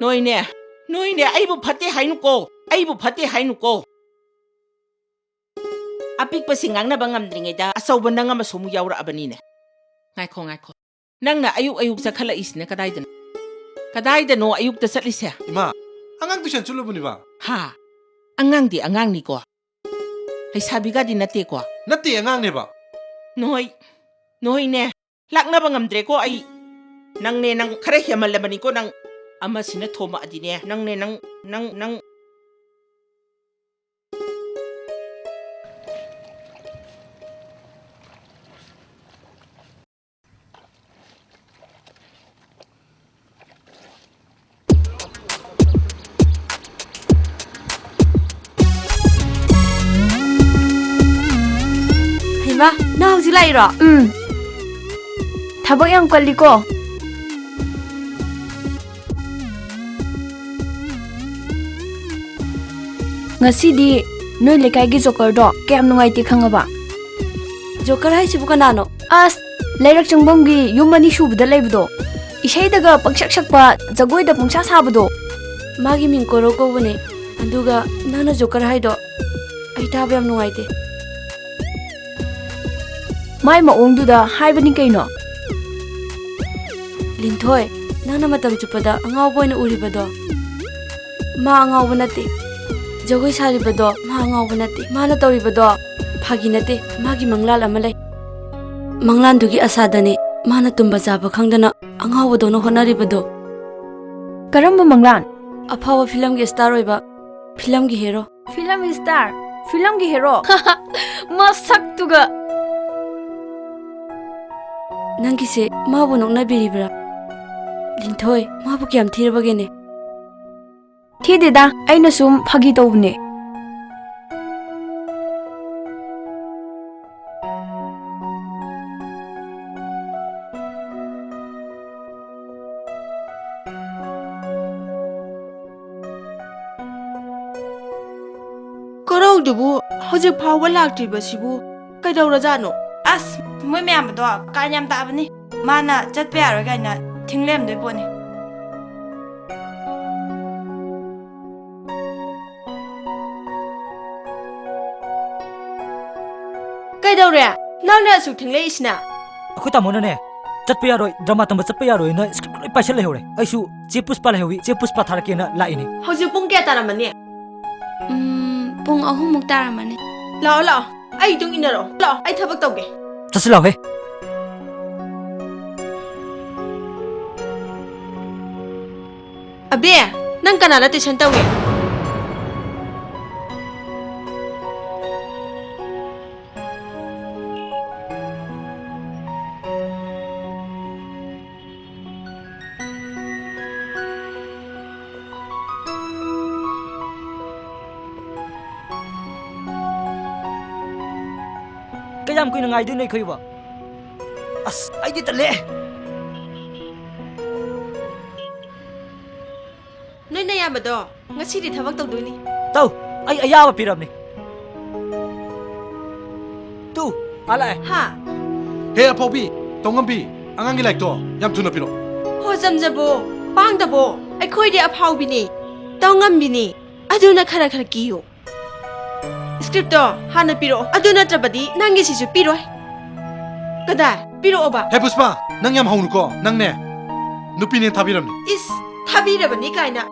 ꯅꯣꯏꯅꯦ, ꯅꯣꯏꯅꯦ, ꯑꯩꯕꯨ ꯐꯠꯇꯦ ꯍꯥꯏꯅꯨꯀꯣ, ꯑꯩꯕꯨ ꯐꯠꯇꯦ ꯍꯥꯏꯅꯨꯀꯣ꯫ ꯑꯄꯤꯛꯄꯁꯤꯡ ꯉꯥꯡꯅꯕ ꯉꯝꯗ꯭ꯔꯤꯉꯩꯗ ꯑꯆꯧꯕ ꯅꯪ ꯑꯃꯁꯨ ꯑꯃꯨꯛ ꯌꯥꯎꯔꯛꯑꯕꯅꯤꯅꯦ꯫ ꯉꯥꯏꯈꯣ, ꯉꯥꯏꯈꯣ꯫ ꯅꯪꯅ ꯑꯌꯨꯛ ꯑꯌꯨꯛ ꯆꯠꯈꯠꯂꯛꯏꯁꯤꯅ ꯀꯗꯥꯏꯗꯅꯣ? ꯀꯗꯥꯏꯗꯅꯣ ꯑꯌꯨꯛꯇ ꯆꯠꯂꯤꯁꯦ? ꯏꯃꯥ, ꯑꯉꯥꯡ tuition ꯆꯠꯂꯨꯕꯅꯤꯕ꯫ ꯍꯥ? ꯑꯉꯥꯡꯗꯤ ꯑꯉꯥꯡꯅꯤꯀꯣ꯫ ꯂꯩꯁꯥꯕꯤꯒꯗꯤ ꯅꯠꯇꯦꯀꯣ꯫ ꯅꯠꯇꯦ, ꯑꯉꯥꯡꯅꯦꯕ꯫ ꯅꯣꯏ, ꯅꯣꯏꯅꯦ꯫ ꯂꯥꯛꯅꯕ ꯉꯝꯗ꯭ꯔꯦꯀꯣ ꯑꯩ꯫ ꯅꯪꯅꯦ, ꯅꯪ ꯈꯔ ꯍꯦꯟꯃꯜꯂꯕꯅꯤꯀꯣ ꯅꯪ꯫ ꯑꯃꯁꯤꯅ ꯊꯣꯝꯃꯛꯑꯗꯤꯅꯦ, ꯅꯪꯅꯦ, ꯅꯪ, ꯅꯪ, ꯅꯪ꯫ ꯍꯩꯃꯥ, ꯅꯪ ꯍꯧꯖꯤꯛ ꯂꯥꯛꯏꯔꯣ? ꯎꯝ꯫ ꯊꯕꯛ ꯌꯥꯝ ꯀꯜꯂꯤꯀꯣ꯫ ꯉꯁꯤꯗꯤ ꯅꯣꯏ ꯂꯩꯀꯥꯏꯒꯤ ꯖꯣꯀꯔꯗꯣ ꯀꯌꯥꯝ ꯅꯨꯡꯉꯥꯏꯇꯦ ꯈꯪꯉꯕ? ꯖꯣꯀꯔ ꯍꯥꯏꯁꯤꯕꯨ ꯀꯅꯥꯅꯣ? ꯑꯁ, ꯂꯩꯔꯛ ꯆꯪꯐꯝꯒꯤ ꯌꯨꯝ ꯑꯅꯤ ꯁꯨꯕꯗ ꯂꯩꯕꯗꯣ꯫ ꯏꯁꯩꯗꯒ ꯄꯪꯁꯛ ꯁꯛꯄ, ꯖꯒꯣꯏꯗ ꯄꯪꯁꯥ ꯁꯥꯕꯗꯣ꯫ ꯃꯥꯒꯤ ꯃꯤꯡ ꯀꯣꯔꯧ ꯀꯧꯕꯅꯦ꯫ ꯑꯗꯨꯒ ꯅꯪꯅ ꯖꯣꯀꯔ ꯍꯥꯏꯗꯣ ꯑꯩ ꯇꯥꯕ ꯌꯥꯝ ꯅꯨꯡꯉꯥꯏꯇꯦ꯫ ꯃꯥꯏ ꯃꯑꯣꯡꯗꯨꯗ ꯍꯥꯏꯕꯅꯤ ꯀꯩꯅꯣ꯫ ꯂꯤꯟꯊꯣꯏ, ꯅꯪꯅ ꯃꯇꯝ ꯆꯨꯞꯄꯗ ꯑꯉꯥꯎꯕ ꯑꯣꯏꯅ ꯎꯔꯤꯕꯗꯣ, ꯃꯥ ꯑꯉꯥꯎꯕ ꯅꯠꯇꯦ꯫ ꯖꯒꯣꯏ ꯁꯥꯔꯤꯕꯗꯣ ꯃꯥ ꯑꯉꯥꯎꯕ ꯅꯠꯇꯦ꯫ ꯃꯥꯅ ꯇꯧꯔꯤꯕꯗꯣ ꯐꯥꯒꯤ ꯅꯠꯇꯦ꯫ ꯃꯥꯒꯤ ꯃꯪꯂꯥꯟ ꯑꯃ ꯂꯩ꯫ ꯃꯪꯂꯥꯟꯗꯨꯒꯤ ꯑꯁꯥꯗꯅꯦ ꯃꯥꯅ ꯇꯨꯝꯕ ꯆꯥꯕ ꯈꯪꯗꯅ ꯑꯉꯥꯎꯕꯗꯧꯅ ꯍꯣꯠꯅꯔꯤꯕꯗꯣ꯫ ꯀꯔꯝꯕ ꯃꯪꯂꯥꯟ? ꯑꯐꯥꯎꯕ ꯐꯤꯂꯝꯒꯤ star ꯑꯣꯏꯕ, ꯐꯤꯂꯝꯒꯤ hero꯫ Film star? ꯐꯤꯂꯝꯒꯤ hero? ꯃꯁꯛꯇꯨꯒ! ꯅꯪꯒꯤꯁꯦ ꯃꯥꯕꯨ ꯅꯣꯛꯅꯕꯤꯔꯤꯕ꯭ꯔꯥ? ꯂꯤꯟꯊꯣꯏ, ꯃꯥꯕꯨ ꯀꯌꯥꯝ ꯊꯤꯔꯕꯒꯦꯅꯦ? ꯊꯤꯗꯦꯗ, ꯑꯩꯅ ꯁꯨꯝ ꯐꯥꯒꯤ ꯇꯧꯕꯅꯦ꯫ ꯀꯣꯔꯧꯗꯨꯕꯨ ꯍꯧꯖꯤꯛ ꯐꯥꯎꯕ ꯂꯥꯛꯇ꯭ꯔꯤꯕꯁꯤꯕꯨ ꯀꯩꯗꯧꯔꯖꯥꯠꯅꯣ? ꯑꯁ! ꯃꯣꯏ ꯃꯌꯥꯝ ꯑꯗꯣ ꯀꯥꯔꯟ ꯌꯥꯝ ꯇꯥꯕꯅꯤ꯫ ꯃꯥꯅ ꯆꯠꯄ ꯌꯥꯔꯣꯏ ꯀꯥꯏꯅ ꯊꯤꯡ ꯂꯩꯔꯝꯗꯣꯏ ꯄꯣꯠꯅꯤ꯫ ꯀꯩꯗꯧꯔꯦ? ꯅꯪꯅ ꯑꯁꯨꯛ ꯊꯦꯡꯂꯛꯏꯁꯤꯅ? ꯑꯩꯈꯣꯏ ꯇꯥꯃꯣꯅꯅꯦ, ꯆꯠꯄ ꯌꯥꯔꯣꯏ, ꯗ꯭ꯔꯃꯥ ꯇꯝꯕ ꯆꯠꯄ ꯌꯥꯔꯣꯏꯅ ꯁ꯭ꯀ꯭ꯔꯤꯞ ꯂꯣꯏ ꯄꯥꯏꯁꯜ ꯂꯩꯍꯧꯔꯦ꯫ ꯑꯩꯁꯨ ꯆꯦ ꯄꯨꯁꯄꯥ ꯂꯩꯍꯧꯋꯤ, ꯆꯦ ꯄꯨꯁꯄꯥ ꯊꯥꯔꯛꯀꯦꯅ ꯂꯥꯛꯏꯅꯦ꯫ ꯍꯧꯖꯤꯛ ꯄꯨꯡ ꯀꯌꯥ ꯇꯥꯔꯝꯃꯅꯤ? ꯎꯝ, ꯄꯨꯡ ꯑꯍꯨꯝꯃꯨꯛ ꯇꯥꯔꯝꯃꯅꯤ꯫ ꯂꯥꯛꯑꯣ, ꯂꯥꯛꯑꯣ, ꯑꯩ ꯏꯇꯨꯡ ꯏꯟꯅꯔꯛꯑꯣ꯫ ꯂꯥꯛꯑꯣ, ꯑꯩ ꯊꯕꯛ ꯇꯧꯒꯦ꯫ ꯆꯠꯁꯤ ꯂꯥꯛꯑꯣꯍꯦ꯫ ꯑꯕꯦ, ꯅꯪ ꯀꯅꯥꯗ ꯇꯨꯏꯁꯟ ꯇꯧꯏ? ꯀꯌꯥꯝ ꯀꯨꯏꯅ ꯉꯥꯏꯗꯣꯏꯅꯣ ꯑꯩꯈꯣꯏꯕꯣ? ꯑꯁ, ꯑꯩꯗꯤ ꯇꯜꯂꯦ꯫ ꯅꯣꯏ ꯅꯌꯥꯝꯕꯗꯣ ꯉꯁꯤꯗꯤ ꯊꯕꯛ ꯇꯧꯗꯣꯏꯅꯤ꯫ ꯇꯧ, ꯑꯩ ꯑꯌꯥꯕ ꯄꯤꯔꯕꯅꯤ꯫ ꯇꯨ, ꯑꯥ ꯂꯥꯛꯑꯦ꯫ ꯍꯥ? ꯍꯦ ꯑꯐꯥꯎꯕꯤ, ꯇꯧꯉꯝꯕꯤ, ꯑꯉꯥꯡꯒꯤ ꯂꯥꯏꯔꯤꯛꯇꯣ ꯌꯥꯝ ꯊꯨꯅ ꯄꯤꯔꯛꯑꯣ꯫ ꯍꯣ ꯆꯝꯖꯕꯣ, ꯄꯥꯡꯗꯕꯣ, ꯑꯩꯈꯣꯏꯗꯤ ꯑꯐꯥꯎꯕꯤꯅꯤ, ꯇꯧꯉꯝꯕꯤꯅꯤ, ꯑꯗꯨꯅ ꯈꯔ ꯈꯔ ꯀꯤꯌꯨ꯫ ꯁ꯭ꯀ꯭ꯔꯤꯞꯇꯣ ꯍꯥꯟꯅ ꯄꯤꯔꯛꯑꯣ, ꯑꯗꯨ ꯅꯠꯇ꯭ꯔꯕꯗꯤ ꯅꯪꯒꯤꯁꯤꯁꯨ ꯄꯤꯔꯣꯏ꯫ ꯀꯗꯥꯏ? ꯄꯤꯔꯛꯑꯣꯕ꯫ ꯍꯦ ꯄꯨꯁꯄꯥ, ꯅꯪ ꯌꯥꯝ ꯍꯧꯅꯨꯀꯣ, ꯅꯪꯅꯦ ꯅꯨꯄꯤꯅꯦ ꯊꯥꯕꯤꯔꯝꯅꯤ꯫ ꯏꯁ, ꯊꯥꯕꯤꯔꯕꯅꯤ ꯀꯥꯏꯅ꯫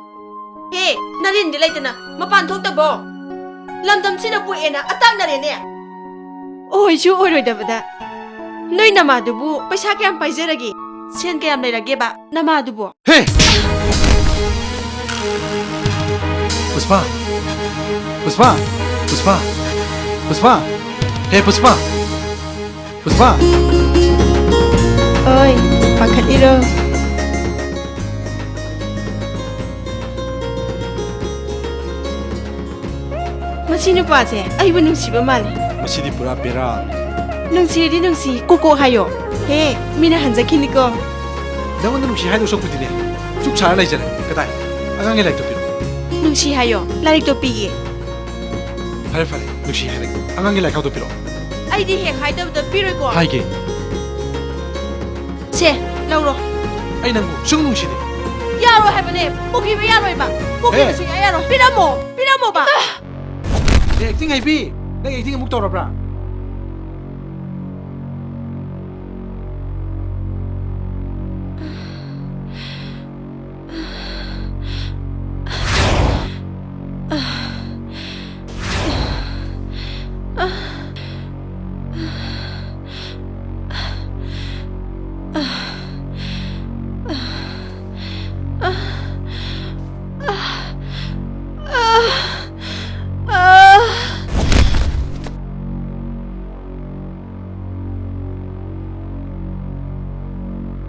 ꯍꯦ, ꯅꯔꯦꯟꯗꯤ ꯂꯩꯇꯅ ꯃꯄꯥꯟ ꯊꯣꯛꯇꯕꯣ? ꯂꯝꯗꯝꯁꯤꯅ ꯄꯣꯛꯑꯦꯅ ꯑꯇꯥꯛꯅꯔꯦꯅꯦ꯫ ꯑꯣꯏꯁꯨ ꯑꯣꯏꯔꯣꯏꯗꯕꯗ꯫ ꯅꯣꯏ ꯅꯃꯥꯗꯨꯕꯨ ꯄꯩꯁꯥ ꯀꯌꯥꯝ ꯄꯥꯏꯖꯔꯒꯦ? ꯁꯦꯟ ꯀꯌꯥꯝ ꯂꯩꯔꯒꯦꯕ ꯅꯃꯥꯗꯨꯕꯨ? ꯍꯦ! ꯄꯨꯁꯄꯥ! ꯄꯨꯁꯄꯥ! ꯄꯨꯁꯄꯥ! ꯄꯨꯁꯄꯥ! ꯍꯦ ꯄꯨꯁꯄꯥ! ꯄꯨꯁꯄꯥ! ꯑꯣꯏ, ꯄꯥꯈꯠꯂꯤꯔꯣ? ꯃꯁꯤ ꯅꯨꯄꯥꯁꯦ ꯑꯩꯕꯨ ꯅꯨꯡꯁꯤꯕ ꯃꯥꯜꯂꯦ꯫ ꯃꯁꯤꯗꯤ ꯄꯨꯔꯥ ꯕꯦꯔꯥ꯫ ꯅꯨꯡꯁꯤꯔꯗꯤ ꯅꯨꯡꯁꯤ, ꯀꯣꯀꯣ ꯍꯥꯏꯌꯣ꯫ ꯍꯦ, ꯃꯤꯅ ꯍꯟꯖꯈꯤꯅꯤꯀꯣ꯫ ꯅꯪꯉꯣꯟꯗ ꯅꯨꯡꯁꯤ ꯍꯥꯏꯗꯧ ꯁꯔꯨꯛꯄꯨꯗꯤꯅꯦ, ꯆꯨꯛ ꯁꯥꯔ ꯂꯩꯖꯔꯦ꯫ ꯀꯗꯥꯏ? ꯑꯉꯥꯡꯒꯤ ꯂꯥꯏꯔꯤꯛꯇꯣ ꯄꯤꯔꯛꯑꯣ꯫ ꯅꯨꯡꯁꯤ ꯍꯥꯏꯌꯣ, ꯂꯥꯏꯔꯤꯛꯇꯣ ꯄꯤꯒꯦ꯫ ꯐꯔꯦ, ꯐꯔꯦ, ꯅꯨꯡꯁꯤ ꯍꯥꯏꯔꯒꯦ꯫ ꯑꯉꯥꯡꯒꯤ ꯂꯥꯏꯔꯤꯛꯈꯥꯎꯗꯣ ꯄꯤꯔꯛꯑꯣ꯫ ꯑꯩꯗꯤ ꯍꯦꯛ ꯍꯥꯏꯗꯕꯗ ꯄꯤꯔꯣꯏꯀꯣ꯫ ꯍꯥꯏꯒꯦ꯫ ꯁꯦ, ꯂꯧꯔꯣ꯫ ꯑꯩ ꯅꯪꯕꯨ ꯁꯨꯡ ꯅꯨꯡꯁꯤꯗꯦ꯫ ꯌꯥꯔꯣꯏ ꯍꯥꯏꯕꯅꯦ꯫ ꯄꯣꯛꯈꯤꯕ ꯌꯥꯔꯣꯏꯕ꯫ ꯄꯣꯛꯈꯤꯕ ꯍꯦ꯫ ꯁꯨꯡꯌꯥ ꯌꯥꯔꯣꯏ꯫ ꯄꯤꯔꯝꯃꯣ꯫ ꯄꯤꯔꯝꯃꯣꯕ꯫ ꯑꯦ, ꯑꯦꯛꯇꯤꯡ ꯍꯩꯕꯤ, ꯅꯪ ꯑꯦꯛꯇꯤꯡ ꯑꯃꯨꯛ ꯇꯧꯔꯕ꯭ꯔꯥ?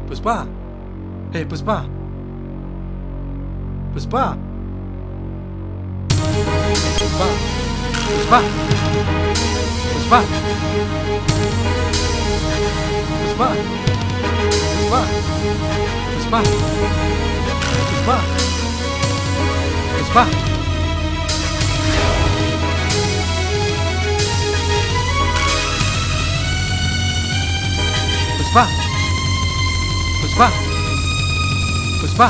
पुष्पा, हे पुष्पा, पुष्पा, पुष्पा, पुष्पा, पुष्पा, पुष्पा, पुष्पा, पुष्पा, पुष्पा। पुष्पा। पुष्पा। पुष्पा।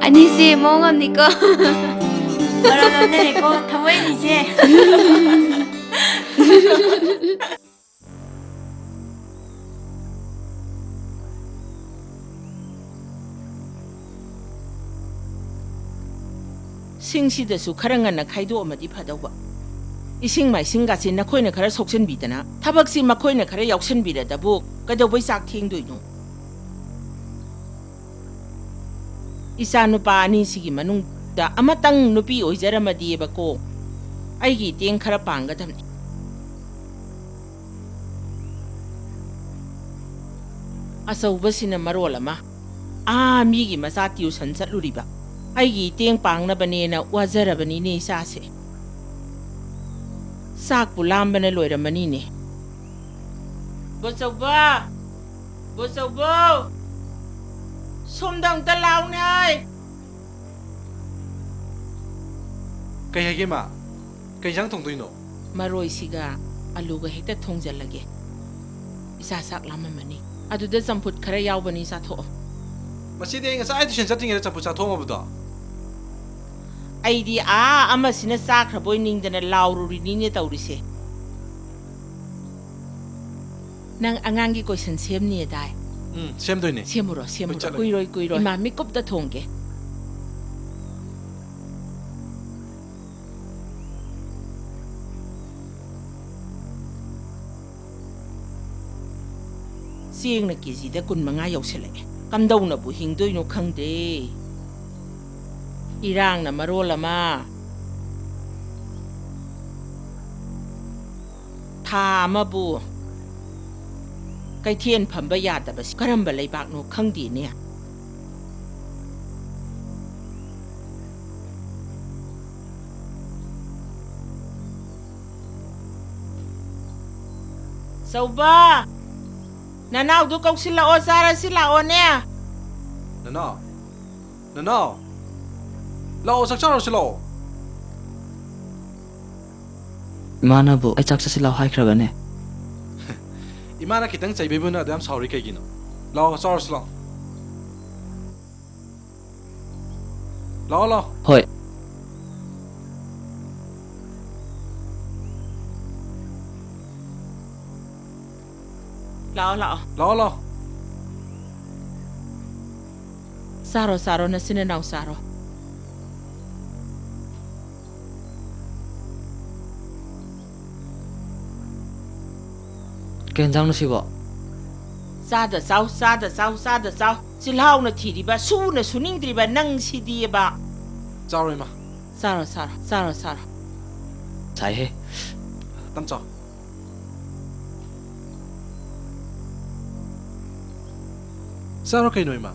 ꯑꯅꯤꯁꯦ ꯃꯑꯣꯡ ꯑꯃꯅꯤꯀꯣ꯫ ꯃꯔꯝ ꯑꯃꯅꯅꯦꯀꯣ, ꯊꯃꯣꯏ ꯑꯅꯤꯁꯦ꯫ ꯁꯤꯡꯁꯤꯗꯁꯨ ꯈꯔ ꯉꯟꯅ ꯈꯥꯏꯗꯣꯛꯑꯝꯃꯗꯤ ꯐꯗꯧꯕ꯫ ꯏꯁꯤꯡ ꯃꯥꯏꯁꯤꯡꯒꯁꯦ ꯅꯈꯣꯏꯅ ꯈꯔ ꯁꯣꯛꯆꯟꯕꯤꯗꯅ, ꯊꯕꯛꯁꯤ ꯃꯈꯣꯏꯅ ꯈꯔ ꯌꯥꯎꯁꯟꯕꯤꯔꯗꯕꯨ ꯀꯩꯗꯧꯕꯩ ꯆꯥꯛ ꯊꯦꯡꯗꯣꯏꯅꯣ? ꯏꯆꯥ ꯅꯨꯄꯥ ꯑꯅꯤꯁꯤꯒꯤ ꯃꯅꯨꯡ ꯗ ꯑꯃꯇꯪ ꯅꯨꯄꯤ ꯑꯣꯏꯖꯔꯝꯃꯗꯤꯕꯀꯣ, ꯑꯩꯒꯤ ꯏꯇꯦꯡ ꯈꯔ ꯄꯥꯡꯒꯗꯕꯅꯤ꯫ ꯑꯆꯧꯕꯁꯤꯅ ꯃꯔꯣꯜ ꯑꯃ, ꯑꯥ ꯃꯤꯒꯤ ꯃꯆꯥ ꯇ꯭ꯌꯨꯁꯟ ꯆꯠꯂꯨꯔꯤꯕ꯫ ꯑꯩꯒꯤ ꯏꯇꯦꯡ ꯄꯥꯡꯅꯕꯅꯦꯅ ꯋꯥꯖꯔꯕꯅꯤꯅꯦ ꯏꯆꯥꯁꯦ꯫ ꯆꯥꯛꯄꯨ ꯂꯥꯝꯕꯅ ꯂꯣꯏꯔꯝꯃꯅꯤꯅꯦ꯫ ꯕꯣꯆꯧꯕ! ꯕꯣꯆꯧꯕ! ꯁꯣꯝꯗ ꯑꯝꯇ ꯂꯥꯎꯅꯦ! ꯀꯩ ꯍꯥꯏꯒꯦ, ꯃꯥ? ꯀꯩ ꯏꯟꯖꯥꯡ ꯊꯣꯡꯗꯣꯏꯅꯣ? ꯃꯔꯣꯏꯁꯤꯒ ꯑꯂꯨꯒ ꯍꯦꯛꯇ ꯊꯣꯡꯖꯜꯂꯒꯦ꯫ ꯏꯆꯥ ꯆꯥꯛ ꯂꯥꯝꯃꯝꯃꯅꯤ꯫ ꯑꯗꯨꯗ ꯆꯝꯐꯨꯠ ꯈꯔ ꯌꯥꯎꯕꯅꯤ, ꯆꯥꯊꯣꯛꯑꯣ꯫ ꯃꯁꯤꯗꯤ ꯑꯩ ꯉꯁꯥꯏ ꯇꯨꯏꯁꯟ ꯆꯠꯇ꯭ꯔꯤꯉꯩꯗ ꯆꯝꯐꯨꯠ ꯆꯥꯊꯣꯛꯑꯝꯃꯕꯗꯣ꯫ ꯑꯩꯗꯤ ꯑꯥ ꯑꯃꯁꯤꯅ ꯆꯥꯈ꯭ꯔꯕꯣꯏ ꯅꯤꯡꯗꯅ ꯂꯥꯎꯔꯨꯔꯤꯅꯤꯅꯦ ꯇꯧꯔꯤꯁꯦ꯫ ꯅꯪ ꯑꯉꯥꯡꯒꯤ ꯀꯣꯏꯁꯟ ꯁꯦꯝꯅꯤꯌꯦꯗꯥꯏ? ꯎꯝ, ꯁꯦꯝꯗꯣꯏꯅꯦ꯫ ꯁꯦꯝꯃꯨꯔꯣ, ꯁꯦꯝꯃꯨꯔꯣ꯫ ꯍꯣꯏ, ꯆꯠꯂꯒꯦ꯫ ꯀꯨꯏꯔꯣꯏ, ꯀꯨꯏꯔꯣꯏ꯫ ꯏꯃꯥ, ꯃꯤꯀꯨꯞꯇ ꯊꯣꯡꯒꯦ꯫ ꯆꯦꯡꯅ ꯀꯦꯖꯤꯗ ꯀꯨꯟꯃꯉꯥ ꯌꯧꯁꯤꯜꯂꯛꯑꯦ꯫ ꯀꯝꯗꯧꯅꯕꯨ ꯍꯤꯡꯗꯣꯏꯅꯣ ꯈꯪꯗꯦ꯫ ꯏꯔꯥꯡꯅ ꯃꯔꯣꯜ ꯑꯃ꯫ ꯊꯥ ꯑꯃꯕꯨ ꯀꯩꯊꯦꯜ ꯐꯝꯕ ꯌꯥꯗꯕꯁꯤ ꯀꯔꯝꯕ ꯂꯩꯕꯥꯛꯅꯣ ꯈꯪꯗꯦꯅꯦ꯫ ꯆꯧꯕ! ꯅꯅꯥꯎꯗꯨ ꯀꯧꯁꯤꯜꯂꯛꯑꯣ, ꯆꯥꯔꯁꯤ ꯂꯥꯛꯑꯣꯅꯦ꯫ ꯅꯅꯥꯎ, ꯅꯅꯥꯎ, ꯂꯥꯛꯑꯣ, ꯆꯥꯛ ꯆꯥꯔꯨꯁꯤ ꯂꯥꯛꯑꯣ꯫ ꯏꯃꯥꯅꯕꯨ ꯑꯩ ꯆꯥꯛ ꯆꯥꯁꯤ ꯂꯥꯛꯑꯣ ꯍꯥꯏꯈ꯭ꯔꯕꯅꯦ꯫ ꯏꯃꯥꯅ ꯈꯤꯇꯪ ꯆꯩꯕꯤꯕꯅ ꯑꯗꯨ ꯌꯥꯝ ꯁꯥꯎꯔꯤ ꯀꯩꯒꯤꯅꯣ? ꯂꯥꯛꯑꯣ, ꯆꯥꯔꯨꯁꯤ ꯂꯥꯛꯑꯣ꯫ ꯂꯥꯛꯑꯣ, ꯂꯥꯛꯑꯣ꯫ ꯍꯣꯏ꯫ ꯂꯥꯛꯑꯣ, ꯂꯥꯛꯑꯣ꯫ ꯂꯥꯛꯑꯣ, ꯂꯥꯛꯑꯣ꯫ ꯆꯥꯔꯣ, ꯆꯥꯔꯣ, ꯅꯆꯤꯟ ꯅꯅꯥꯎ ꯆꯥꯔꯣ꯫ ꯀꯩ ꯌꯦꯟꯖꯥꯡꯅꯣ ꯁꯤꯕꯣ? ꯆꯥꯗ ꯆꯥꯎ, ꯆꯥꯗ ꯆꯥꯎ, ꯆꯥꯗ ꯆꯥꯎ꯫ ꯆꯤꯜꯍꯥꯎꯅ ꯊꯤꯔꯤꯕ, ꯁꯨꯅ ꯁꯨꯅꯤꯡꯗ꯭ꯔꯤꯕ ꯅꯪ ꯁꯤꯗꯤꯕ꯫ ꯆꯥꯔꯣ, ꯏꯃꯥ꯫ ꯆꯥꯔꯣ, ꯆꯥꯔꯣ, ꯆꯥꯔꯣ, ꯆꯥꯔꯣ꯫ ꯁꯥꯏꯍꯦ꯫ ꯇꯝ ꯆꯥꯎ꯫ ꯆꯥꯔꯣ ꯀꯩꯅꯣ, ꯏꯃꯥ꯫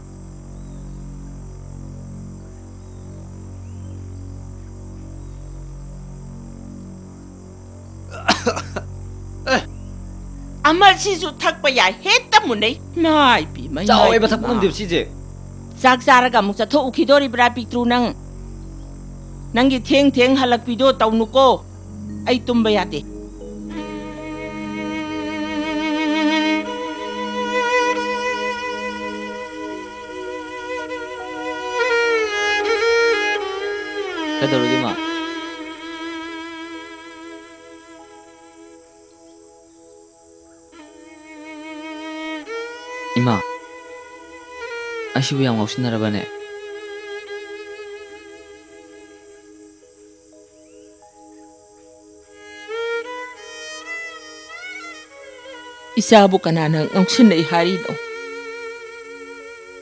ꯑꯦ! ꯑꯃꯁꯤꯁꯨ ꯊꯛꯄ ꯌꯥꯏ, ꯍꯦꯛꯇ ꯃꯨꯟꯅꯩ꯫ ꯏꯃꯥ ꯏꯄꯦꯝꯃ, ꯏꯃꯥ ꯆꯥꯎꯋꯦꯕ, ꯏꯄꯦꯝꯃ꯫ ꯊꯛꯄ ꯉꯝꯗꯦꯕ ꯁꯤꯁꯦ꯫ ꯆꯥꯛ ꯆꯥꯔꯒ ꯑꯃꯨꯛ ꯆꯠꯊꯣꯛꯎꯈꯤꯗꯣꯔꯤꯕ꯭ꯔꯥ, ꯄꯤꯛꯇ꯭ꯔꯨ ꯅꯪ? ꯅꯪꯒꯤ ꯊꯦꯡ ꯊꯦꯡ ꯍꯜꯂꯛꯄꯤꯗꯣ ꯇꯧꯅꯨꯀꯣ꯫ ꯑꯩ ꯇꯨꯝꯕ ꯌꯥꯗꯦ꯫ ꯀꯩꯗꯧꯔꯒꯦ, ꯏꯃꯥ? ꯏꯃꯥ, ꯑꯩꯁꯤꯕꯨ ꯌꯥꯝ ꯉꯥꯎꯁꯤꯟꯅꯔꯕꯅꯦ? ꯏꯆꯥꯕꯨ ꯀꯅꯥꯅ ꯉꯥꯎꯁꯤꯟꯅꯩ ꯍꯥꯏꯔꯤꯅꯣ?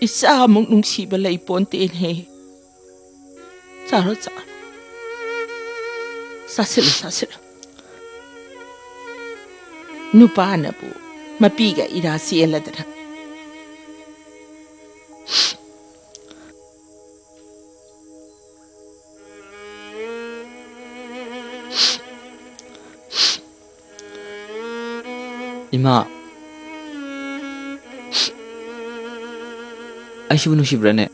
ꯏꯆꯥꯃꯨꯛ ꯅꯨꯡꯁꯤꯕ ꯂꯩ ꯄꯣꯟꯇꯦꯅꯦ꯫ ꯆꯥꯔꯣ, ꯆꯥꯔꯣ꯫ ꯆꯥꯁꯤꯜꯂꯨ, ꯆꯥꯁꯤꯜꯂꯨ꯫ ꯅꯨꯄꯥꯅꯕꯨ ꯃꯄꯤꯒ ꯏꯔꯥ ꯆꯦꯜꯂꯗꯅ꯫ ꯏꯃꯥ, ꯑꯩꯁꯤꯕꯨ ꯅꯨꯡꯁꯤꯕ꯭ꯔꯥꯅꯦ?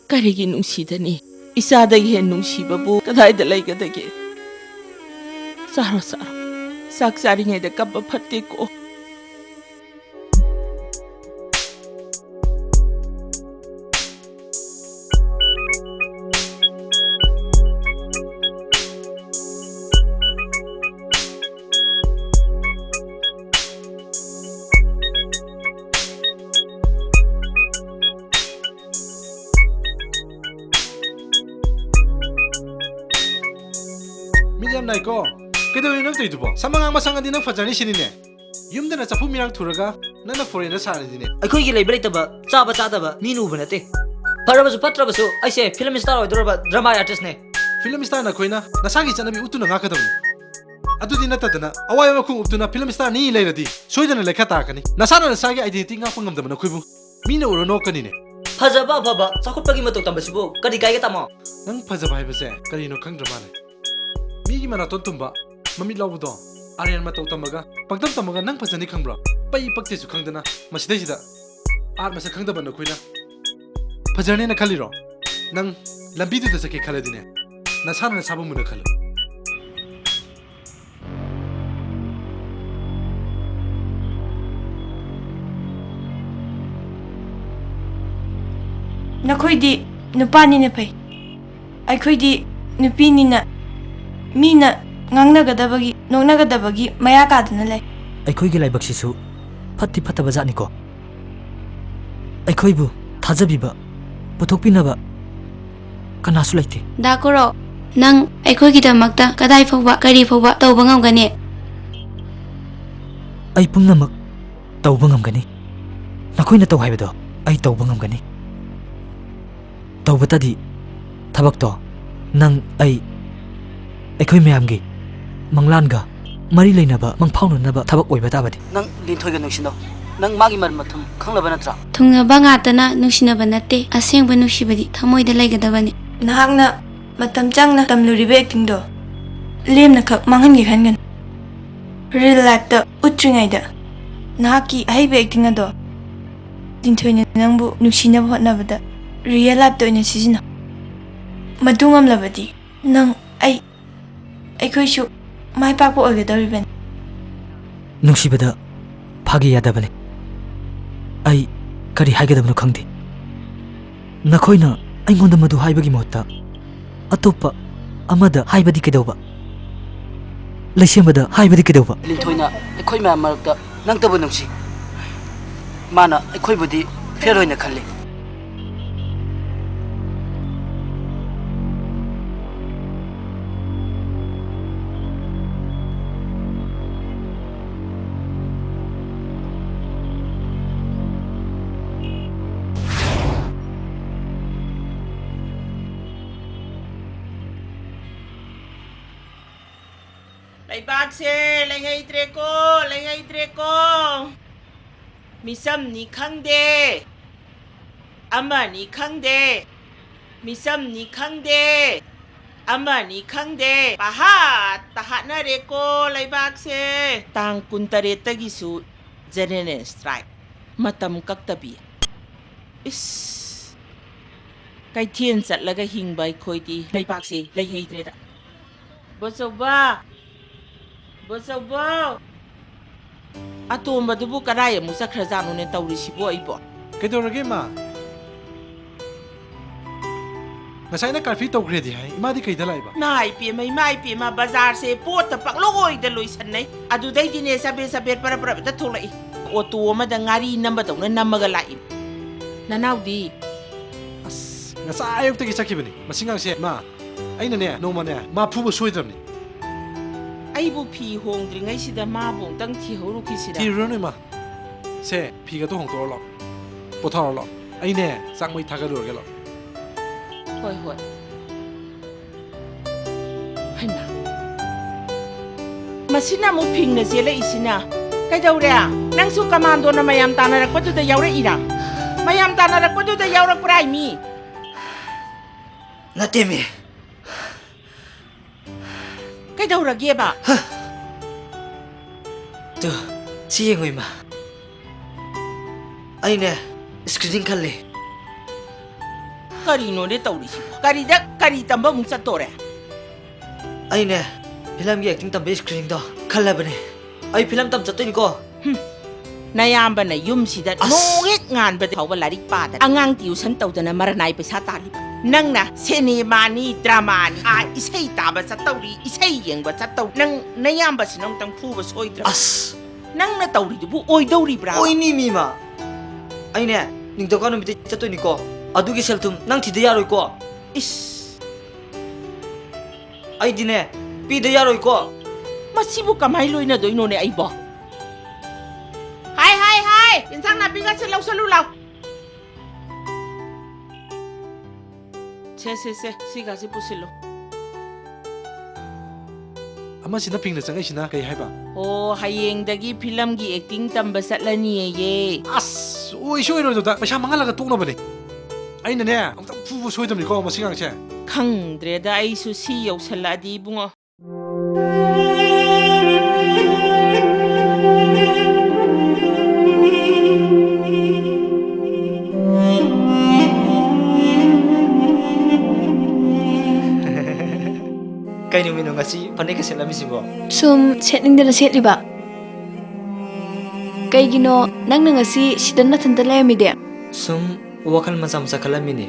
ꯀꯔꯤꯒꯤ ꯅꯨꯡꯁꯤꯗꯅꯤ? ꯏꯆꯥꯗꯒꯤ ꯍꯦꯟ ꯅꯨꯡꯁꯤꯕꯕꯨ ꯀꯗꯥꯏꯗ ꯂꯩꯒꯗꯒꯦ? ꯆꯥꯔꯣ, ꯆꯥꯔꯣ꯫ ꯆꯥꯛ ꯆꯥꯔꯤꯉꯩꯗ ꯀꯞꯄ ꯐꯠꯇꯦꯀꯣ꯫ ꯃꯤꯠ ꯌꯥꯝ ꯅꯥꯏꯀꯣ꯫ ꯀꯩꯗꯧꯔꯤꯅꯣ ꯅꯪ ꯇꯧꯔꯤꯗꯨꯕꯣ? ꯁꯝ ꯑꯉꯥꯡꯕ ꯁꯪꯉꯗꯤ ꯅꯪ ꯐꯖꯔꯅꯤ ꯁꯤꯅꯤꯅꯦ꯫ ꯌꯨꯝꯗꯅ ꯆꯐꯨ ꯃꯤꯔꯥꯡ ꯊꯨꯔꯒ ꯅꯪꯅ ꯐꯣꯔꯦꯟꯗ ꯁꯥꯔꯤꯗꯤꯅꯦ꯫ ꯑꯩꯈꯣꯏꯒꯤ ꯂꯩꯕ ꯂꯩꯇꯕ, ꯆꯥꯕ ꯆꯥꯗꯕ ꯃꯤꯅ ꯎꯕ ꯅꯠꯇꯦ꯫ ꯐꯔꯕꯁꯨ ꯐꯠꯇ꯭ꯔꯕꯁꯨ ꯑꯩꯁꯦ ꯐꯤꯂꯝ ꯁ꯭ꯇꯥꯔ ꯑꯣꯏꯗꯣꯔꯕ ꯗ꯭ꯔꯃꯥ ꯑꯥꯔꯇꯤꯁꯅꯦ꯫ ꯐꯤꯂꯝ ꯁ꯭ꯇꯥꯔ ꯅꯈꯣꯏꯅ ꯅꯁꯥꯒꯤ ꯆꯠꯅꯕꯤ ꯎꯠꯇꯨꯅ ꯉꯥꯛꯀꯗꯕꯅꯤ꯫ ꯑꯗꯨꯗꯤ ꯅꯠꯇꯗꯅ ꯑꯋꯥꯏꯕ ꯃꯈꯣꯡ ꯎꯞꯇꯨꯅ ꯐꯤꯂꯝ ꯁ꯭ꯇꯥꯔꯅꯤ ꯂꯩꯔꯗꯤ ꯁꯣꯏꯗꯅ ꯂꯩꯈꯥ ꯇꯥꯔꯛꯀꯅꯤ꯫ ꯅꯁꯥꯅ ꯅꯁꯥꯒꯤ ꯑꯥꯏꯗꯦꯟꯇꯤꯇꯤ ꯉꯥꯛꯄ ꯉꯝꯗꯕ ꯅꯈꯣꯏꯕꯨ ꯃꯤꯅ ꯎꯔ ꯅꯣꯛꯀꯅꯤꯅꯦ꯫ ꯐꯖꯕ ꯑꯐꯕ ꯆꯥꯎꯈꯠꯄꯒꯤ ꯃꯇꯧ ꯇꯝꯕꯁꯤꯕꯨ ꯀꯔꯤ ꯀꯥꯏꯒꯦ, ꯇꯥꯃꯣ? ꯅꯪ ꯐꯖꯕ ꯍꯥꯏꯕꯁꯦ ꯀꯔꯤꯅꯣ ꯈꯪꯗ꯭ꯔ ꯃꯥꯜꯂꯦ꯫ ꯃꯤꯒꯤ ꯃꯅꯥꯇꯣꯟ ꯇꯨꯝꯕ, ꯃꯃꯤꯠ ꯂꯥꯎꯕꯗꯣ, ꯑꯥꯔꯌꯟ ꯃꯇꯧ ꯇꯝꯃꯒ, ꯄꯪꯇꯝ ꯇꯝꯃꯒ ꯅꯪ ꯐꯖꯅꯤ ꯈꯪꯕ꯭ꯔꯣ? ꯄꯩ ꯄꯛꯇꯦꯁꯨ ꯈꯪꯗꯅ ꯃꯁꯤꯗꯩꯁꯤꯗ ꯑꯥꯔꯠ ꯃꯁꯛ ꯈꯪꯗꯕ ꯅꯈꯣꯏꯅ ꯐꯖꯔꯅꯦꯅ ꯈꯜꯂꯤꯔꯣ? ꯅꯪ ꯂꯝꯕꯤꯗꯨꯗ ꯆꯠꯀꯦ ꯈꯜꯂꯗꯤꯅꯦ, ꯅꯁꯥꯅ ꯅꯁꯥꯕꯨ ꯃꯨꯟꯅ ꯈꯜꯂꯨ꯫ ꯅꯈꯣꯏꯗꯤ ꯅꯨꯄꯥꯅꯤꯅ ꯐꯩ, ꯑꯩꯈꯣꯏꯗꯤ ꯅꯨꯄꯤꯅꯤꯅ ꯃꯤꯅ ꯉꯥꯡꯅꯒꯗꯕꯒꯤ, ꯅꯣꯛꯅꯒꯗꯕꯒꯤ ꯃꯌꯥ ꯀꯥꯗꯨꯅ ꯂꯩ꯫ ꯑꯩꯈꯣꯏꯒꯤ ꯂꯥꯏꯕꯛꯁꯤꯁꯨ ꯐꯠꯇꯤ ꯐꯠꯇꯕ ꯖꯥꯠꯅꯤꯀꯣ꯫ ꯑꯩꯈꯣꯏꯕꯨ ꯊꯥꯖꯕꯤꯕ, ꯄꯨꯊꯣꯛꯄꯤꯅꯕ ꯀꯅꯥꯁꯨ ꯂꯩꯇꯦ꯫ ꯗꯥ ꯀꯨꯔꯣ, ꯅꯪ ꯑꯩꯈꯣꯏꯒꯤꯗꯃꯛꯇ ꯀꯗꯥꯏ ꯐꯥꯎꯕ, ꯀꯔꯤ ꯐꯥꯎꯕ ꯇꯧꯕ ꯉꯝꯒꯅꯤ? ꯑꯩ ꯄꯨꯝꯅꯃꯛ ꯇꯧꯕ ꯉꯝꯒꯅꯤ꯫ ꯅꯈꯣꯏꯅ ꯇꯧ ꯍꯥꯏꯕꯗꯣ ꯑꯩ ꯇꯧꯕ ꯉꯝꯒꯅꯤ꯫ ꯇꯧꯕꯇꯗꯤ ꯊꯕꯛꯇꯣ ꯅꯪ, ꯑꯩ, ꯑꯩꯈꯣꯏ ꯃꯌꯥꯝꯒꯤ ꯃꯪꯂꯥꯟꯒ ꯃꯔꯤ ꯂꯩꯅꯕ ꯃꯪꯐꯥꯎꯅꯅꯕ ꯊꯕꯛ ꯑꯣꯏꯕ ꯇꯥꯕꯗꯤ꯫ ꯅꯪ ꯂꯤꯟꯊꯣꯏꯒ ꯅꯨꯡꯁꯤꯅꯧ꯫ ꯅꯪ ꯃꯥꯒꯤ ꯃꯔꯝ ꯃꯊꯨꯝ ꯈꯪꯂꯕ ꯅꯠꯇ꯭ꯔꯥ? ꯊꯨꯡꯅꯕ ꯉꯥꯛꯇꯅ ꯅꯨꯡꯁꯤꯅꯕ ꯅꯠꯇꯦ, ꯑꯁꯦꯡꯕ ꯅꯨꯡꯁꯤꯕꯗꯤ ꯊꯃꯣꯏꯗ ꯂꯩꯒꯗꯕꯅꯤ꯫ ꯅꯍꯥꯛꯅ ꯃꯇꯝ ꯆꯪꯅ ꯇꯝꯂꯨꯔꯤꯕ ꯑꯦꯛꯇꯤꯡꯗꯣ ꯂꯦꯝꯅꯈꯛ ꯃꯥꯡꯍꯟꯒꯦ ꯈꯟꯒꯅꯨ꯫ ꯔꯤꯌꯦꯜ ꯂꯥꯏꯐꯇ ꯎꯠꯇ꯭ꯔꯤꯉꯩꯗ ꯅꯍꯥꯛꯀꯤ ꯑꯍꯩꯕ ꯑꯦꯛꯇꯤꯡ ꯑꯗꯣ ꯂꯤꯟꯊꯣꯏꯅ ꯅꯪꯕꯨ ꯅꯨꯡꯁꯤꯅꯕ ꯍꯣꯠꯅꯕꯗ ꯔꯤꯌꯦꯜ ꯂꯥꯏꯐꯇ ꯑꯣꯏꯅ ꯁꯤꯖꯤꯟꯅꯧ꯫ ꯃꯗꯨ ꯉꯝꯂꯕꯗꯤ ꯅꯪ, ꯑꯩ, ꯑꯩꯈꯣꯏꯁꯨ ꯃꯥꯏ ꯄꯥꯛꯄ ꯑꯣꯏꯒꯗꯧꯔꯤꯕꯅꯤ꯫ ꯅꯨꯡꯁꯤꯕꯗ ꯐꯥꯒꯤ ꯌꯥꯗꯕꯅꯤ꯫ ꯑꯩ ꯀꯔꯤ ꯍꯥꯏꯒꯗꯕꯅꯣ ꯈꯪꯗꯦ꯫ ꯅꯈꯣꯏꯅ ꯑꯩꯉꯣꯟꯗ ꯃꯗꯨ ꯍꯥꯏꯕꯒꯤ ꯃꯍꯨꯠꯇ ꯑꯇꯣꯞꯄ ꯑꯃꯗ ꯍꯥꯏꯕꯗꯤ ꯀꯩꯗꯧꯕ? ꯂꯩꯁꯦꯝꯕꯗ ꯍꯥꯏꯕꯗꯤ ꯀꯩꯗꯧꯕ? ꯂꯤꯟꯊꯣꯏꯅ ꯑꯩꯈꯣꯏ ꯃꯌꯥꯝ ꯃꯔꯛꯇ ꯅꯪꯇꯕꯨ ꯅꯨꯡꯁꯤ꯫ ꯃꯥꯅ ꯑꯩꯈꯣꯏꯕꯨꯗꯤ ꯐꯦꯌꯔ ꯑꯣꯏꯅ ꯈꯜꯂꯤ꯫ ꯂꯩꯕꯥꯛꯁꯦ ꯂꯩꯍꯩꯗ꯭ꯔꯦꯀꯣ, ꯂꯩꯍꯩꯗ꯭ꯔꯦꯀꯣ꯫ ꯃꯤꯆꯝꯅꯤ ꯈꯪꯗꯦ, ꯑꯃꯅꯤ ꯈꯪꯗꯦ, ꯃꯤꯆꯝꯅꯤ ꯈꯪꯗꯦ, ꯑꯃꯅꯤ ꯈꯪꯗꯦ, ꯄꯍꯥꯠꯇ ꯍꯥꯠꯅꯔꯦꯀꯣ ꯂꯩꯕꯥꯛꯁꯦ꯫ ꯇꯥꯡ ꯀꯨꯟꯇꯔꯦꯠꯇꯒꯤꯁꯨ general strike, ꯃꯇꯝ ꯀꯛꯇꯕꯤ꯫ ꯏꯁ, ꯀꯩꯊꯦꯜ ꯆꯠꯂꯒ ꯍꯤꯡꯕ ꯑꯩꯈꯣꯏꯗꯤ ꯂꯩꯕꯥꯛꯁꯦ ꯂꯩꯍꯩꯗ꯭ꯔꯦꯗ꯫ ꯕꯣꯆꯧꯕ! ꯕꯣꯆꯧꯕ! ꯑꯇꯣꯝꯕꯗꯨꯕꯨ ꯀꯗꯥꯏ ꯑꯃꯨꯛ ꯆꯠꯈ꯭ꯔꯖꯥꯠꯅꯣꯅꯦ ꯇꯧꯔꯤꯁꯤꯕꯣ ꯑꯩꯕꯣ? ꯀꯩꯗꯧꯔꯒꯦ, ꯏꯃꯥ? ꯉꯁꯥꯏꯅ ꯀꯥꯔꯐ꯭ꯌꯨ ꯇꯧꯈ꯭ꯔꯦꯗꯤ ꯍꯥꯏ, ꯏꯃꯥꯗꯤ ꯀꯩꯗ ꯂꯥꯛꯏꯕ? ꯏꯃꯥ ꯏꯄꯦꯝꯃ, ꯏꯃꯥ ꯏꯄꯦꯝꯃ, ꯕꯖꯥꯔꯁꯦ ꯄꯣꯠꯇ ꯄꯛꯂꯣꯏꯗ ꯂꯣꯏꯁꯟꯅꯩ꯫ ꯑꯗꯨꯗꯩꯗꯤꯅꯦ, ꯆꯕꯦꯠ ꯆꯕꯦꯠ ꯄꯔꯞ ꯄꯔꯞ ꯍꯦꯛꯇ ꯊꯣꯛꯂꯛꯏ꯫ ꯑꯣꯇꯣ ꯑꯃꯗ ꯉꯥꯔꯤ ꯅꯝꯕꯗꯧꯅ ꯅꯝꯃꯒ ꯂꯥꯛꯏ꯫ ꯅꯅꯥꯎꯗꯤ? ꯑꯁ, ꯉꯁꯥꯏ ꯑꯌꯨꯛꯇꯒꯤ ꯆꯠꯈꯤꯕꯅꯤ ꯃꯁꯤ ꯉꯥꯡꯁꯦ, ꯏꯃꯥ꯫ ꯑꯩꯅꯅꯦ, ꯅꯣꯡꯃꯅꯦ, ꯃꯥ ꯐꯨꯕ ꯁꯣꯏꯗ꯭ꯔꯕꯅꯤ꯫ ꯑꯩꯕꯨ ꯐꯤ ꯍꯣꯡꯗ꯭ꯔꯤꯉꯩꯁꯤꯗ ꯃꯥꯕꯨ ꯑꯃꯨꯛꯇꯪ ꯊꯤꯍꯧꯔꯨꯈꯤꯁꯤꯔ? ꯊꯤꯔꯨꯔꯅꯨ, ꯏꯃꯥ꯫ ꯁꯦ, ꯐꯤꯒꯗꯣ ꯍꯣꯡꯗꯣꯛꯑꯣ ꯂꯥꯎ꯫ ꯄꯣꯊꯥꯔꯣ ꯂꯥꯎ꯫ ꯑꯩꯅꯦ, ꯆꯥꯛ ꯃꯩ ꯊꯥꯒꯠꯂꯨꯔꯒꯦ ꯂꯥꯎ꯫ ꯍꯣꯏ, ꯍꯣꯏ꯫ ꯍꯩꯃꯥ꯫ ꯃꯁꯤꯅ ꯑꯃꯨꯛ ꯐꯤꯡꯅ ꯆꯦꯜꯂꯛꯏꯁꯤꯅ꯫ ꯀꯩꯗꯧꯔꯦ? ꯅꯪꯁꯨ ꯀꯃꯥꯟꯗꯣꯅ ꯃꯌꯥꯝ ꯇꯥꯟꯅꯔꯛꯄꯗꯨꯗ ꯌꯥꯎꯔꯛꯏꯔꯥ? ꯃꯌꯥꯝ ꯇꯥꯟꯅꯔꯛꯄꯗꯨꯗ ꯌꯥꯎꯔꯛꯄ꯭ꯔꯥ ꯍꯥꯏꯃꯤ? ꯅꯠꯇꯦꯃꯤ꯫ ꯀꯩꯗꯧꯔꯒꯦꯕ? ꯇꯨ, ꯁꯤ ꯌꯦꯡꯉꯨ, ꯏꯃꯥ꯫ ꯑꯩꯅꯦ, screening ꯈꯜꯂꯦ꯫ ꯀꯔꯤꯅꯣꯅꯦ ꯇꯧꯔꯤꯁꯤꯕꯣ? ꯀꯔꯤꯗ ꯀꯔꯤ ꯇꯝꯕ ꯑꯃꯨꯛ ꯆꯠꯇꯣꯔꯦ? ꯑꯩꯅꯦ, ꯐꯤꯂꯝꯒꯤ acting ꯇꯝꯕꯒꯤ screeningꯗꯣ ꯈꯜꯂꯕꯅꯦ꯫ ꯑꯩ ꯐꯤꯂꯝ ꯇꯝ ꯆꯠꯇꯣꯏꯅꯤꯀꯣ꯫ ꯍꯨꯝ, ꯅꯌꯥꯝꯕꯅ ꯌꯨꯝꯁꯤꯗ ꯑꯁ! ꯅꯣꯡ ꯍꯦꯛ ꯉꯥꯟꯕꯗ ꯐꯥꯎꯕ ꯂꯥꯏꯔꯤꯛ ꯄꯥꯗꯅ, ꯑꯉꯥꯡ tuition ꯇꯧꯗꯅ ꯃꯔꯅꯥꯏ ꯄꯩꯁꯥ ꯇꯥꯜꯂꯤꯕ꯫ ꯅꯪꯅ ꯁꯤꯅꯦꯃꯥꯅꯤ, dramaꯅꯤ, ꯑꯥ, ꯏꯁꯩ ꯇꯥꯕ ꯆꯠꯇꯧꯔꯤ, ꯏꯁꯩ ꯌꯦꯡꯕ ꯆꯠꯇꯧꯔꯤ꯫ ꯅꯪ ꯅꯌꯥꯝꯕꯁꯤꯅ ꯑꯃꯨꯛꯇꯪ ꯐꯨꯕ ꯁꯣꯏꯗ꯭ꯔꯕ? ꯑꯁ! ꯅꯪꯅ ꯇꯧꯔꯤꯗꯨꯕꯨ ꯑꯣꯏꯗꯧꯔꯤꯕ꯭ꯔꯥ? ꯑꯣꯏꯅꯤ, ꯃꯤꯃ꯫ ꯑꯩꯅꯦ, ꯅꯤꯡꯊꯧꯀꯥ ꯅꯨꯃꯤꯠꯇ ꯆꯠꯇꯣꯏꯅꯤꯀꯣ꯫ ꯑꯗꯨꯒꯤ ꯁꯦꯜ ꯊꯨꯝ ꯅꯪ ꯊꯤꯗ ꯌꯥꯔꯣꯏꯀꯣ꯫ ꯏꯁ! ꯑꯩꯗꯤꯅꯦ, ꯄꯤꯗ ꯌꯥꯔꯣꯏꯀꯣ꯫ ꯃꯁꯤꯕꯨ ꯀꯃꯥꯏ ꯂꯣꯏꯅꯗꯣꯏꯅꯣꯅꯦ ꯑꯩꯕꯣ? ꯍꯥꯏ, ꯍꯥꯏ, ꯍꯥꯏ! ꯏꯟꯁꯥꯡ ꯅꯥꯄꯤꯒꯁꯦ ꯂꯧꯁꯜꯂꯨ ꯂꯥꯎ꯫ ꯁꯦ, ꯁꯦ, ꯁꯦ, ꯁꯤꯒꯁꯦ ꯄꯨꯁꯤꯜꯂꯨ꯫ ꯑꯃꯁꯤꯅ ꯄꯤꯡꯅ ꯆꯪꯉꯛꯏꯁꯤꯅ ꯀꯩ ꯍꯥꯏꯕ? ꯑꯣ, ꯍꯌꯦꯡꯗꯒꯤ ꯐꯤꯂꯝꯒꯤ ꯑꯦꯛꯇꯤꯡ ꯇꯝꯕ ꯆꯠꯂꯅꯤꯌꯦ꯫ ꯑꯁ, ꯑꯣꯏꯁꯨ ꯑꯣꯏꯔꯣꯏꯗꯨꯗ, ꯄꯩꯁꯥ ꯃꯥꯡꯍꯜꯂꯒ ꯇꯣꯛꯅꯕꯅꯦ꯫ ꯑꯩꯅꯅꯦ, ꯑꯃꯨꯛꯇꯪ ꯐꯨꯕ ꯁꯣꯏꯗꯕꯅꯤꯀꯣ ꯃꯁꯤ ꯑꯉꯥꯡꯁꯦ꯫ ꯈꯪꯗ꯭ꯔꯦꯗ, ꯑꯩꯁꯨ ꯁꯤ ꯌꯧꯁꯜꯂꯛꯑꯗꯤ ꯏꯕꯨꯡꯉꯣ꯫ ꯀꯩ ꯅꯨꯃꯤꯠꯅꯣ ꯉꯁꯤ ꯐꯅꯦꯛꯀ ꯁꯦꯠꯂꯝꯃꯤꯁꯤꯕꯣ? ꯁꯨꯝ ꯁꯦꯠꯅꯤꯡꯗꯅ ꯁꯦꯠꯂꯤꯕ꯫ ꯀꯩꯒꯤꯅꯣ ꯅꯪꯅ ꯉꯁꯤ ꯁꯤꯗ ꯅꯊꯟꯇ ꯂꯩꯔꯝꯃꯤꯗꯤ? ꯁꯨꯝ ꯋꯥꯈꯜ ꯃꯆꯥ ꯃꯆꯥ ꯈꯜꯂꯝꯃꯤꯅꯦ꯫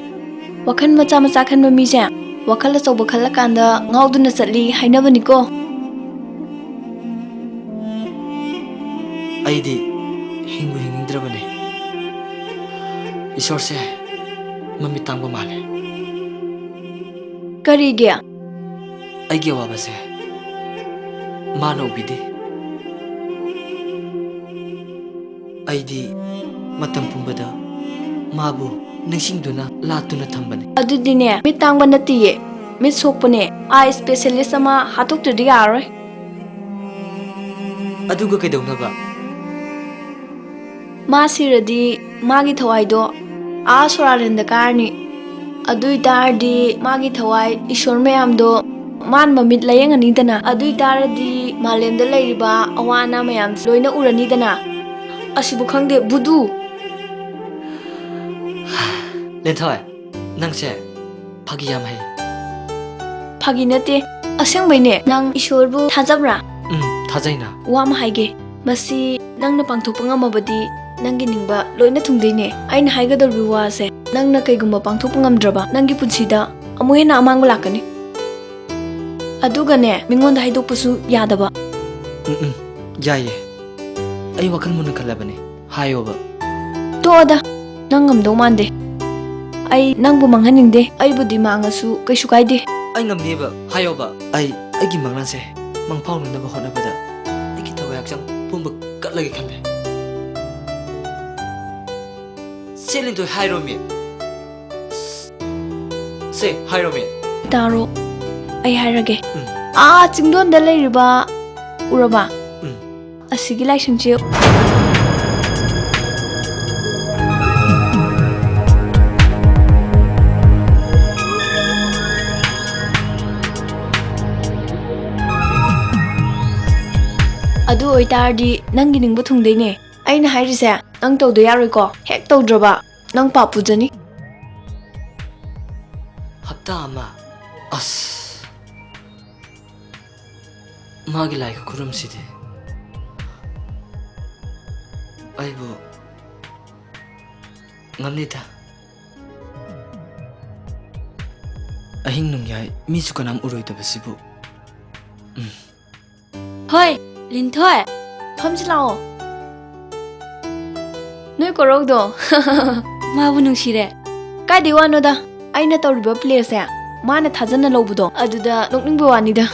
ꯋꯥꯈꯜ ꯃꯆꯥ ꯃꯆꯥ ꯈꯟꯕ ꯃꯤꯁꯦ ꯋꯥꯈꯜ ꯑꯆꯧꯕ ꯈꯜꯂꯀꯥꯟꯗ ꯉꯥꯎꯗꯨꯅ ꯆꯠꯂꯤ ꯍꯥꯏꯅꯕꯅꯤꯀꯣ꯫ ꯑꯩꯗꯤ ꯍꯤꯡꯕꯨ ꯍꯤꯡꯅꯤꯡꯗ꯭ꯔꯕꯅꯦ꯫ ꯏꯁꯣꯔꯁꯦ ꯃꯃꯤꯠ ꯇꯥꯡꯕ ꯃꯥꯜꯂꯦ꯫ ꯀꯔꯤꯒꯤ? ꯑꯩꯒꯤ ꯑꯋꯥꯕꯁꯦ ꯃꯥꯅ ꯎꯕꯤꯗꯦ꯫ ꯑꯩꯗꯤ ꯃꯇꯝ ꯄꯨꯝꯕꯗ ꯃꯥꯕꯨ ꯅꯤꯡꯁꯤꯡꯗꯨꯅ ꯂꯥꯠꯇꯨꯅ ꯊꯝꯕꯅꯤ꯫ ꯑꯗꯨꯗꯤꯅꯦ, ꯃꯤꯠ ꯇꯥꯡꯕ ꯅꯠꯇꯤꯌꯦ, ꯃꯤꯠ ꯁꯣꯛꯄꯅꯦ꯫ Eye specialist ꯑꯃ ꯍꯥꯠꯇꯣꯛꯇ꯭ꯔꯗꯤ ꯌꯥꯔꯔꯣꯏ꯫ ꯑꯗꯨꯒ ꯀꯩꯗꯧꯅꯕ? ꯃꯥ ꯁꯤꯔꯗꯤ ꯃꯥꯒꯤ ꯊꯋꯥꯏꯗꯣ ꯑꯥ ꯁꯣꯔꯥꯔꯦꯟꯗ ꯀꯥꯔꯅꯤ꯫ ꯑꯗꯨ ꯑꯣꯏꯇꯥꯔꯗꯤ ꯃꯥꯒꯤ ꯊꯋꯥꯏ ꯏꯁꯣꯔ ꯃꯌꯥꯝꯗꯣ ꯃꯥꯅ ꯃꯃꯤꯠ ꯂꯥꯌꯦꯡꯉꯅꯤꯗꯅ꯫ ꯑꯗꯨ ꯑꯣꯏꯇꯥꯔꯗꯤ ꯃꯥꯂꯦꯝꯗ ꯂꯩꯔꯤꯕ ꯑꯋꯥ ꯑꯅꯥ ꯃꯌꯥꯝ ꯂꯣꯏꯅ ꯎꯔꯅꯤꯗꯅ꯫ ꯑꯁꯤꯕꯨ ꯈꯪꯗꯦ, ꯚꯨꯗꯨ! ꯂꯦꯟꯊꯣꯏ, ꯅꯪꯁꯦ ꯐꯥꯒꯤ ꯌꯥꯝ ꯍꯩ꯫ ꯐꯥꯒꯤ ꯅꯠꯇꯦ, ꯑꯁꯦꯡꯕꯩꯅꯦ꯫ ꯅꯪ ꯏꯁꯣꯔꯕꯨ ꯊꯥꯖꯕ꯭ꯔꯥ? ꯎꯝ, ꯊꯥꯖꯩꯅ꯫ ꯋꯥ ꯑꯃ ꯍꯥꯏꯒꯦ, ꯃꯁꯤ ꯅꯪꯅ ꯄꯥꯡꯊꯣꯛꯄ ꯉꯝꯃꯕꯗꯤ ꯅꯪꯒꯤ ꯅꯤꯡꯕ ꯂꯣꯏꯅ ꯊꯨꯡꯗꯣꯏꯅꯦ꯫ ꯑꯩꯅ ꯍꯥꯏꯒꯗꯧꯔꯤꯕ ꯋꯥꯁꯦ ꯅꯪꯅ ꯀꯩꯒꯨꯝꯕ ꯄꯥꯡꯊꯣꯛꯄ ꯉꯝꯗ꯭ꯔꯕ, ꯅꯪꯒꯤ ꯄꯨꯟꯁꯤꯗ ꯑꯃꯨꯛ ꯍꯦꯟꯅ ꯑꯃꯥꯡꯕ ꯂꯥꯛꯀꯅꯤ꯫ ꯑꯗꯨꯒꯅꯦ, ꯃꯤꯉꯣꯟꯗ ꯍꯥꯏꯗꯣꯛꯄꯁꯨ ꯌꯥꯗꯕ꯫ ꯎꯝ, ꯎꯝ, ꯌꯥꯏꯌꯦ꯫ ꯑꯩ ꯋꯥꯈꯜ ꯃꯨꯟꯅ ꯈꯜꯂꯕꯅꯦ꯫ ꯍꯥꯏꯌꯣꯕ꯫ ꯇꯣꯛꯑꯣꯗ, ꯅꯪ ꯉꯝꯗꯧ ꯃꯥꯟꯗꯦ꯫ ꯑꯩ ꯅꯪꯕꯨ ꯃꯥꯡꯍꯟꯅꯤꯡꯗꯦ꯫ ꯑꯩꯕꯨꯗꯤ ꯃꯥꯡꯉꯁꯨ ꯀꯩꯁꯨ ꯀꯥꯏꯗꯦ꯫ ꯑꯩ ꯉꯝꯅꯤꯕ, ꯍꯥꯏꯌꯣꯕ꯫ ꯑꯩ ꯑꯩꯒꯤ ꯃꯪꯂꯥꯟꯁꯦ ꯃꯪꯐꯥꯎꯅꯅꯕ ꯍꯣꯠꯅꯕꯗ ꯑꯩꯒꯤ ꯊꯋꯥꯏ ꯍꯛꯆꯥꯡ ꯄꯨꯝꯕ ꯀꯠꯂꯒꯦ ꯈꯜꯂꯦ꯫ ꯁꯦ, ꯂꯤꯟꯊꯣꯏ, ꯍꯥꯏꯔꯣꯃꯤ꯫ ꯁꯦ, ꯍꯥꯏꯔꯣꯃꯤ꯫ ꯇꯥꯔꯣ, ꯑꯩ ꯍꯥꯏꯔꯒꯦ꯫ ꯎꯝ꯫ ꯑꯥ ꯆꯤꯡꯗꯣꯟꯗ ꯂꯩꯔꯤꯕ ꯎꯔꯕ? ꯎꯝ꯫ ꯑꯁꯤꯒꯤ ꯂꯥꯏꯁꯪꯁꯦ꯫ ꯑꯗꯨ ꯑꯣꯏꯇꯥꯔꯗꯤ ꯅꯪꯒꯤ ꯅꯤꯡꯕ ꯊꯨꯡꯗꯣꯏꯅꯦ꯫ ꯑꯩꯅ ꯍꯥꯏꯔꯤꯁꯦ ꯅꯪ ꯇꯧꯗ ꯌꯥꯔꯣꯏꯀꯣ꯫ ꯍꯦꯛ ꯇꯧꯗ꯭ꯔꯕ ꯅꯪ ꯄꯥꯞ ꯄꯨꯖꯅꯤ꯫ ꯍꯞꯇꯥ ꯑꯃ? ꯑꯁ, ꯃꯥꯒꯤ ꯂꯥꯏ ꯈꯨꯔꯨꯝꯁꯤꯗꯤ꯫ ꯑꯩꯕꯨ ꯉꯝꯅꯤꯗ꯫ ꯑꯍꯤꯡ ꯅꯣꯡꯌꯥꯏ ꯃꯤꯁꯨ ꯀꯅꯥꯝ ꯎꯔꯣꯏꯗꯕꯁꯤꯕꯨ꯫ ꯎꯝ꯫ ꯍꯣꯏ, ꯂꯤꯟꯊꯣꯏ꯫ ꯐꯝꯁꯤ ꯂꯥꯛꯑꯣ꯫ ꯅꯣꯏ ꯀꯣꯔꯧꯗꯣ꯫ ꯃꯥꯕꯨ ꯅꯨꯡꯁꯤꯔꯦ꯫ ꯀꯥꯏꯗꯩ ꯋꯥꯅꯣꯗ, ꯑꯩꯅ ꯇꯧꯔꯤꯕ ꯄ꯭ꯂꯦꯁꯦ ꯃꯥꯅ ꯊꯥꯖꯅ ꯂꯧꯕꯗꯣ ꯑꯗꯨꯗ ꯅꯣꯛꯅꯤꯡꯕ ꯋꯥꯅꯤꯗ꯫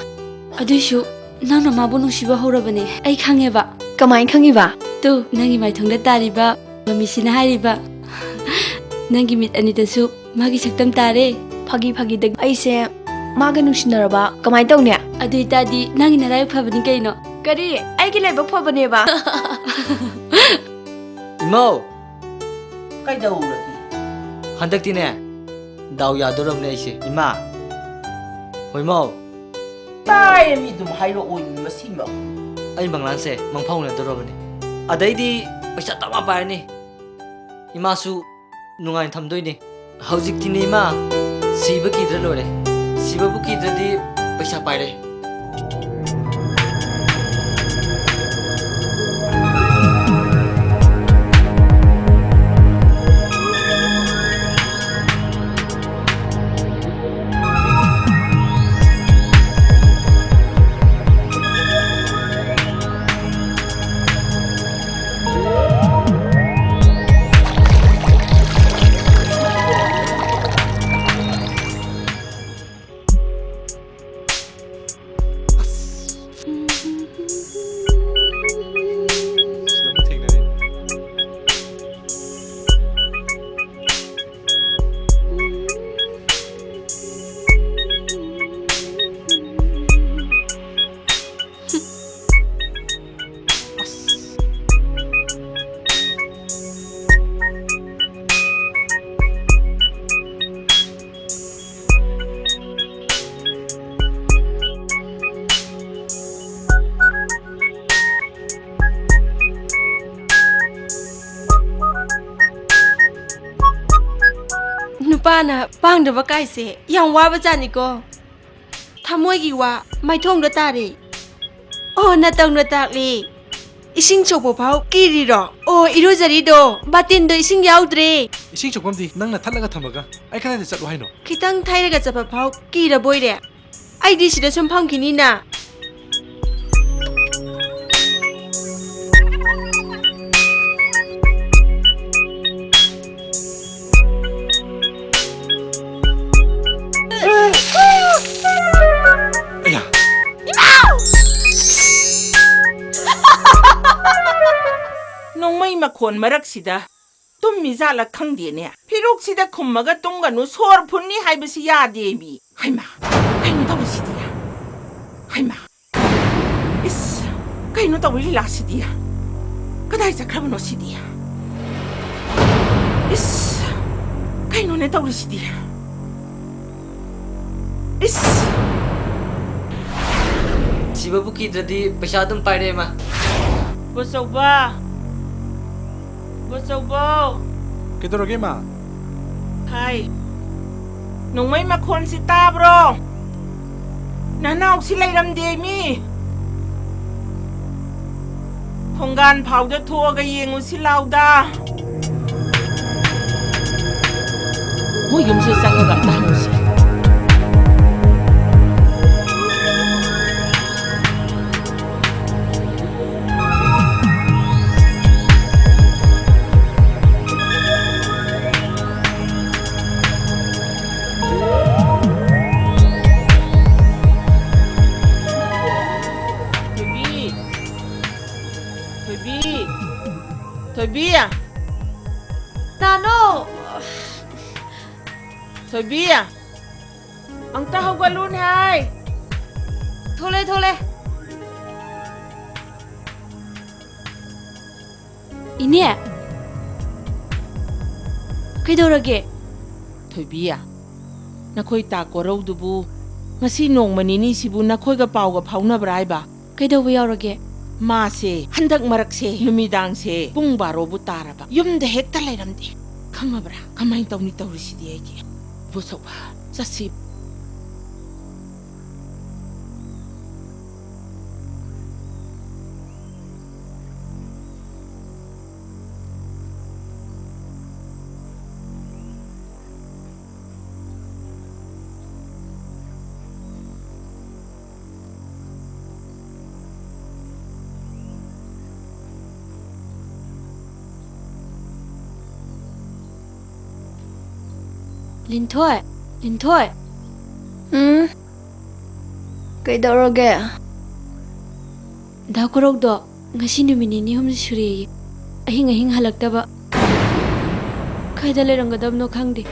ꯑꯗꯨꯏꯁꯨ ꯅꯪꯅ ꯃꯥꯕꯨ ꯅꯨꯡꯁꯤꯕ ꯍꯧꯔꯕꯅꯦ, ꯑꯩ ꯈꯪꯉꯦꯕ꯫ ꯀꯃꯥꯏꯅ ꯈꯪꯉꯤꯕ? ꯇꯨ, ꯅꯪꯒꯤ ꯃꯥꯏꯊꯣꯡꯗ ꯇꯥꯔꯤꯕ ꯃꯃꯤꯁꯤꯅ ꯍꯥꯏꯔꯤꯕ, ꯅꯪꯒꯤ ꯃꯤꯠ ꯑꯅꯤꯗꯁꯨ ꯃꯥꯒꯤ ꯁꯛꯇꯝ ꯇꯥꯔꯦ꯫ ꯐꯥꯒꯤ ꯐꯥꯒꯤꯗ ꯑꯩꯁꯦ ꯃꯥꯒ ꯅꯨꯡꯁꯤꯅꯔꯕ ꯀꯃꯥꯏꯅ ꯇꯧꯅꯤ? ꯑꯗꯨ ꯑꯣꯏꯇꯥꯔꯗꯤ ꯅꯪꯒꯤ ꯅꯔꯥꯏꯕꯛ ꯐꯕꯅꯤ ꯀꯩꯅꯣ꯫ ꯀꯔꯤ? ꯑꯩꯒꯤ ꯂꯥꯏꯕꯛ ꯐꯕꯅꯦꯕ? ꯏꯃꯧ! ꯀꯩꯗꯧꯔꯒꯦ? ꯍꯟꯗꯛꯇꯤꯅꯦ, ꯗꯥꯎ ꯌꯥꯗꯣꯔꯕꯅꯦ ꯑꯩꯁꯦ, ꯏꯃꯥ꯫ ꯍꯣꯏ, ꯏꯃꯧ꯫ ꯇꯥꯏ, ꯃꯤ ꯑꯗꯨꯝ ꯍꯥꯏꯔꯛꯑꯣ, ꯃꯤ ꯃꯁꯤꯃ꯫ ꯑꯩ ꯃꯪꯂꯥꯟꯁꯦ ꯃꯪꯐꯥꯎꯅꯗꯣꯔꯕꯅꯤ꯫ ꯑꯗꯩꯗꯤ ꯄꯩꯁꯥ ꯇꯞ ꯇꯞ ꯄꯥꯏꯔꯅꯤ꯫ ꯏꯃꯥꯁꯨ ꯅꯨꯡꯉꯥꯏꯅ ꯊꯝꯗꯣꯏꯅꯦ꯫ ꯍꯧꯖꯤꯛꯇꯤꯅꯦ ꯏꯃꯥ, ꯁꯤꯕ ꯀꯤꯗ꯭ꯔ ꯂꯣꯏꯔꯦ꯫ ꯁꯤꯕꯕꯨ ꯀꯤꯗ꯭ꯔꯗꯤ ꯄꯩꯁꯥ ꯄꯥꯏꯔꯦ꯫ ꯄꯥꯅ ꯄꯥꯡꯗꯕ ꯀꯥꯏꯁꯦ ꯌꯥꯝ ꯋꯥꯕ ꯖꯥꯠꯅꯤꯀꯣ꯫ ꯊꯃꯣꯏꯒꯤ ꯋꯥ ꯃꯥꯏꯊꯣꯡꯗ ꯇꯥꯔꯦ꯫ ꯑꯣ, ꯅꯇꯧꯅ ꯇꯥꯛꯂꯤ꯫ ꯏꯁꯤꯡ ꯁꯣꯛꯄ ꯐꯥꯎ ꯀꯤꯔꯤꯔꯣ? ꯑꯣ, ꯏꯔꯨꯖꯔꯤꯗꯣ ꯕꯥꯇꯤꯟꯗꯣ ꯏꯁꯤꯡ ꯌꯥꯎꯗ꯭ꯔꯦ꯫ ꯏꯁꯤꯡ ꯁꯣꯛꯐꯝꯗꯤ ꯅꯪꯅ ꯊꯠꯂꯒ ꯊꯝꯃꯒ ꯑꯩ ꯀꯗꯥꯏꯗ ꯆꯠꯂꯣ ꯍꯥꯏꯅꯣ? ꯈꯤꯇꯪ ꯊꯩꯔꯒ ꯆꯠꯄ ꯐꯥꯎ ꯀꯤꯔꯕꯣꯏꯔꯦ? ꯑꯩꯗꯤ ꯁꯤꯗ ꯁꯨꯝ ꯐꯝꯈꯤꯅꯤꯅ꯫ ꯑꯌꯥ! ꯅꯣꯡꯃꯩ ꯃꯈꯣꯟ ꯃꯔꯛꯁꯤꯗ ꯇꯨꯝꯃꯤꯖꯥꯠꯂ ꯈꯪꯗꯦꯅꯦ꯫ ꯐꯤꯔꯨꯛꯁꯤꯗ ꯈꯨꯝꯃꯒ ꯇꯨꯝꯒꯅꯨ, ꯁꯣꯔ ꯐꯨꯟꯅꯤ ꯍꯥꯏꯕꯁꯤ ꯌꯥꯗꯦꯃꯤ꯫ ꯍꯩꯃꯥ, ꯀꯩꯅꯣ ꯇꯧꯔꯤꯁꯤꯗꯤ? ꯍꯩꯃꯥ, ꯏꯁ, ꯀꯩꯅꯣ ꯇꯧꯔꯤ ꯂꯤꯂꯥꯁꯤꯗꯤ? ꯀꯗꯥꯏ ꯆꯠꯈ꯭ꯔꯕꯅꯣ ꯁꯤꯗꯤ? ꯏꯁ, ꯀꯩꯅꯣꯅꯦ ꯇꯧꯔꯤꯁꯤꯗꯤ? ꯏꯁ! ꯁꯤꯕꯕꯨ ꯀꯤꯗ꯭ꯔꯗꯤ ꯄꯩꯁꯥ ꯑꯗꯨꯝ ꯄꯥꯏꯔꯦ, ꯏꯃꯥ꯫ ꯕꯣꯆꯧꯕ! ꯕꯣꯆꯧꯕꯧ! ꯀꯩꯗꯧꯔꯒꯦ, ꯏꯃꯥ? ꯍꯥꯏ, ꯅꯣꯡꯃꯩ ꯃꯈꯣꯟꯁꯤ ꯇꯥꯕ꯭ꯔꯣ? ꯅꯅꯥꯎꯁꯤ ꯂꯩꯔꯝꯗꯦ ꯃꯤ꯫ ꯊꯣꯡꯒꯥꯟ ꯐꯥꯎꯗ ꯊꯣꯛꯑꯒ ꯌꯦꯡꯉꯨꯁꯤ ꯂꯥꯎꯗ꯫ ꯃꯣꯏ ꯌꯨꯝꯁꯤꯗ ꯆꯪꯉꯒ ꯑꯝꯇ ꯍꯪꯉꯨꯁꯤ꯫ ꯊꯣꯏꯕꯤ! ꯊꯣꯏꯕꯤ! ꯊꯣꯏꯕꯤ! ꯀꯅꯥꯅꯣ? ꯊꯣꯏꯕꯤ! ꯑꯝꯇ ꯍꯧꯒꯠꯂꯨꯅꯦ ꯍꯥꯏ꯫ ꯊꯣꯛꯂꯦ, ꯊꯣꯛꯂꯦ꯫ ꯏꯅꯦ, ꯀꯩꯗꯧꯔꯒꯦ? ꯊꯣꯏꯕꯤ, ꯅꯈꯣꯏ ꯇꯥ ꯀꯣꯔꯧꯗꯨꯕꯨ ꯉꯁꯤ ꯅꯣꯡꯃ ꯅꯤꯅꯤꯁꯤꯕꯨ ꯅꯈꯣꯏꯒ ꯄꯥꯎꯒ ꯐꯥꯎꯅꯕ꯭ꯔꯥ ꯍꯥꯏꯕ? ꯀꯩꯗꯧꯕ ꯌꯥꯎꯔꯒꯦ? ꯃꯥꯁꯦ ꯍꯟꯗꯛ ꯃꯔꯛꯁꯦ ꯅꯨꯃꯤꯗꯥꯡꯁꯦ ꯄꯨꯡ ꯕꯥꯔꯣꯕꯨ ꯇꯥꯔꯕ ꯌꯨꯝꯗ ꯍꯦꯛꯇ ꯂꯩꯔꯝꯗꯦ꯫ ꯈꯪꯉꯕ꯭ꯔꯥ? ꯀꯃꯥꯏꯅ ꯇꯧꯅꯤ ꯇꯧꯔꯤꯁꯤꯗꯤ ꯑꯩꯗꯤ? ꯏꯕꯣꯆꯧꯕ, ꯆꯠꯁꯤ꯫ ꯂꯤꯟꯊꯣꯏ, ꯂꯤꯟꯊꯣꯏ꯫ ꯎꯝ? ꯀꯩꯗꯧꯔꯒꯦ? ꯗꯥ ꯀꯣꯔꯧꯗꯣ ꯉꯁꯤ ꯅꯨꯃꯤꯠ ꯅꯤꯅꯤ ꯍꯨꯝꯅꯤ ꯁꯨꯔꯦꯌꯦ, ꯑꯍꯤꯡ ꯑꯍꯤꯡ ꯍꯜꯂꯛꯇꯕ꯫ ꯀꯥꯏꯗ ꯂꯩꯔꯝꯒꯗꯕꯅꯣ ꯈꯪꯗꯦ꯫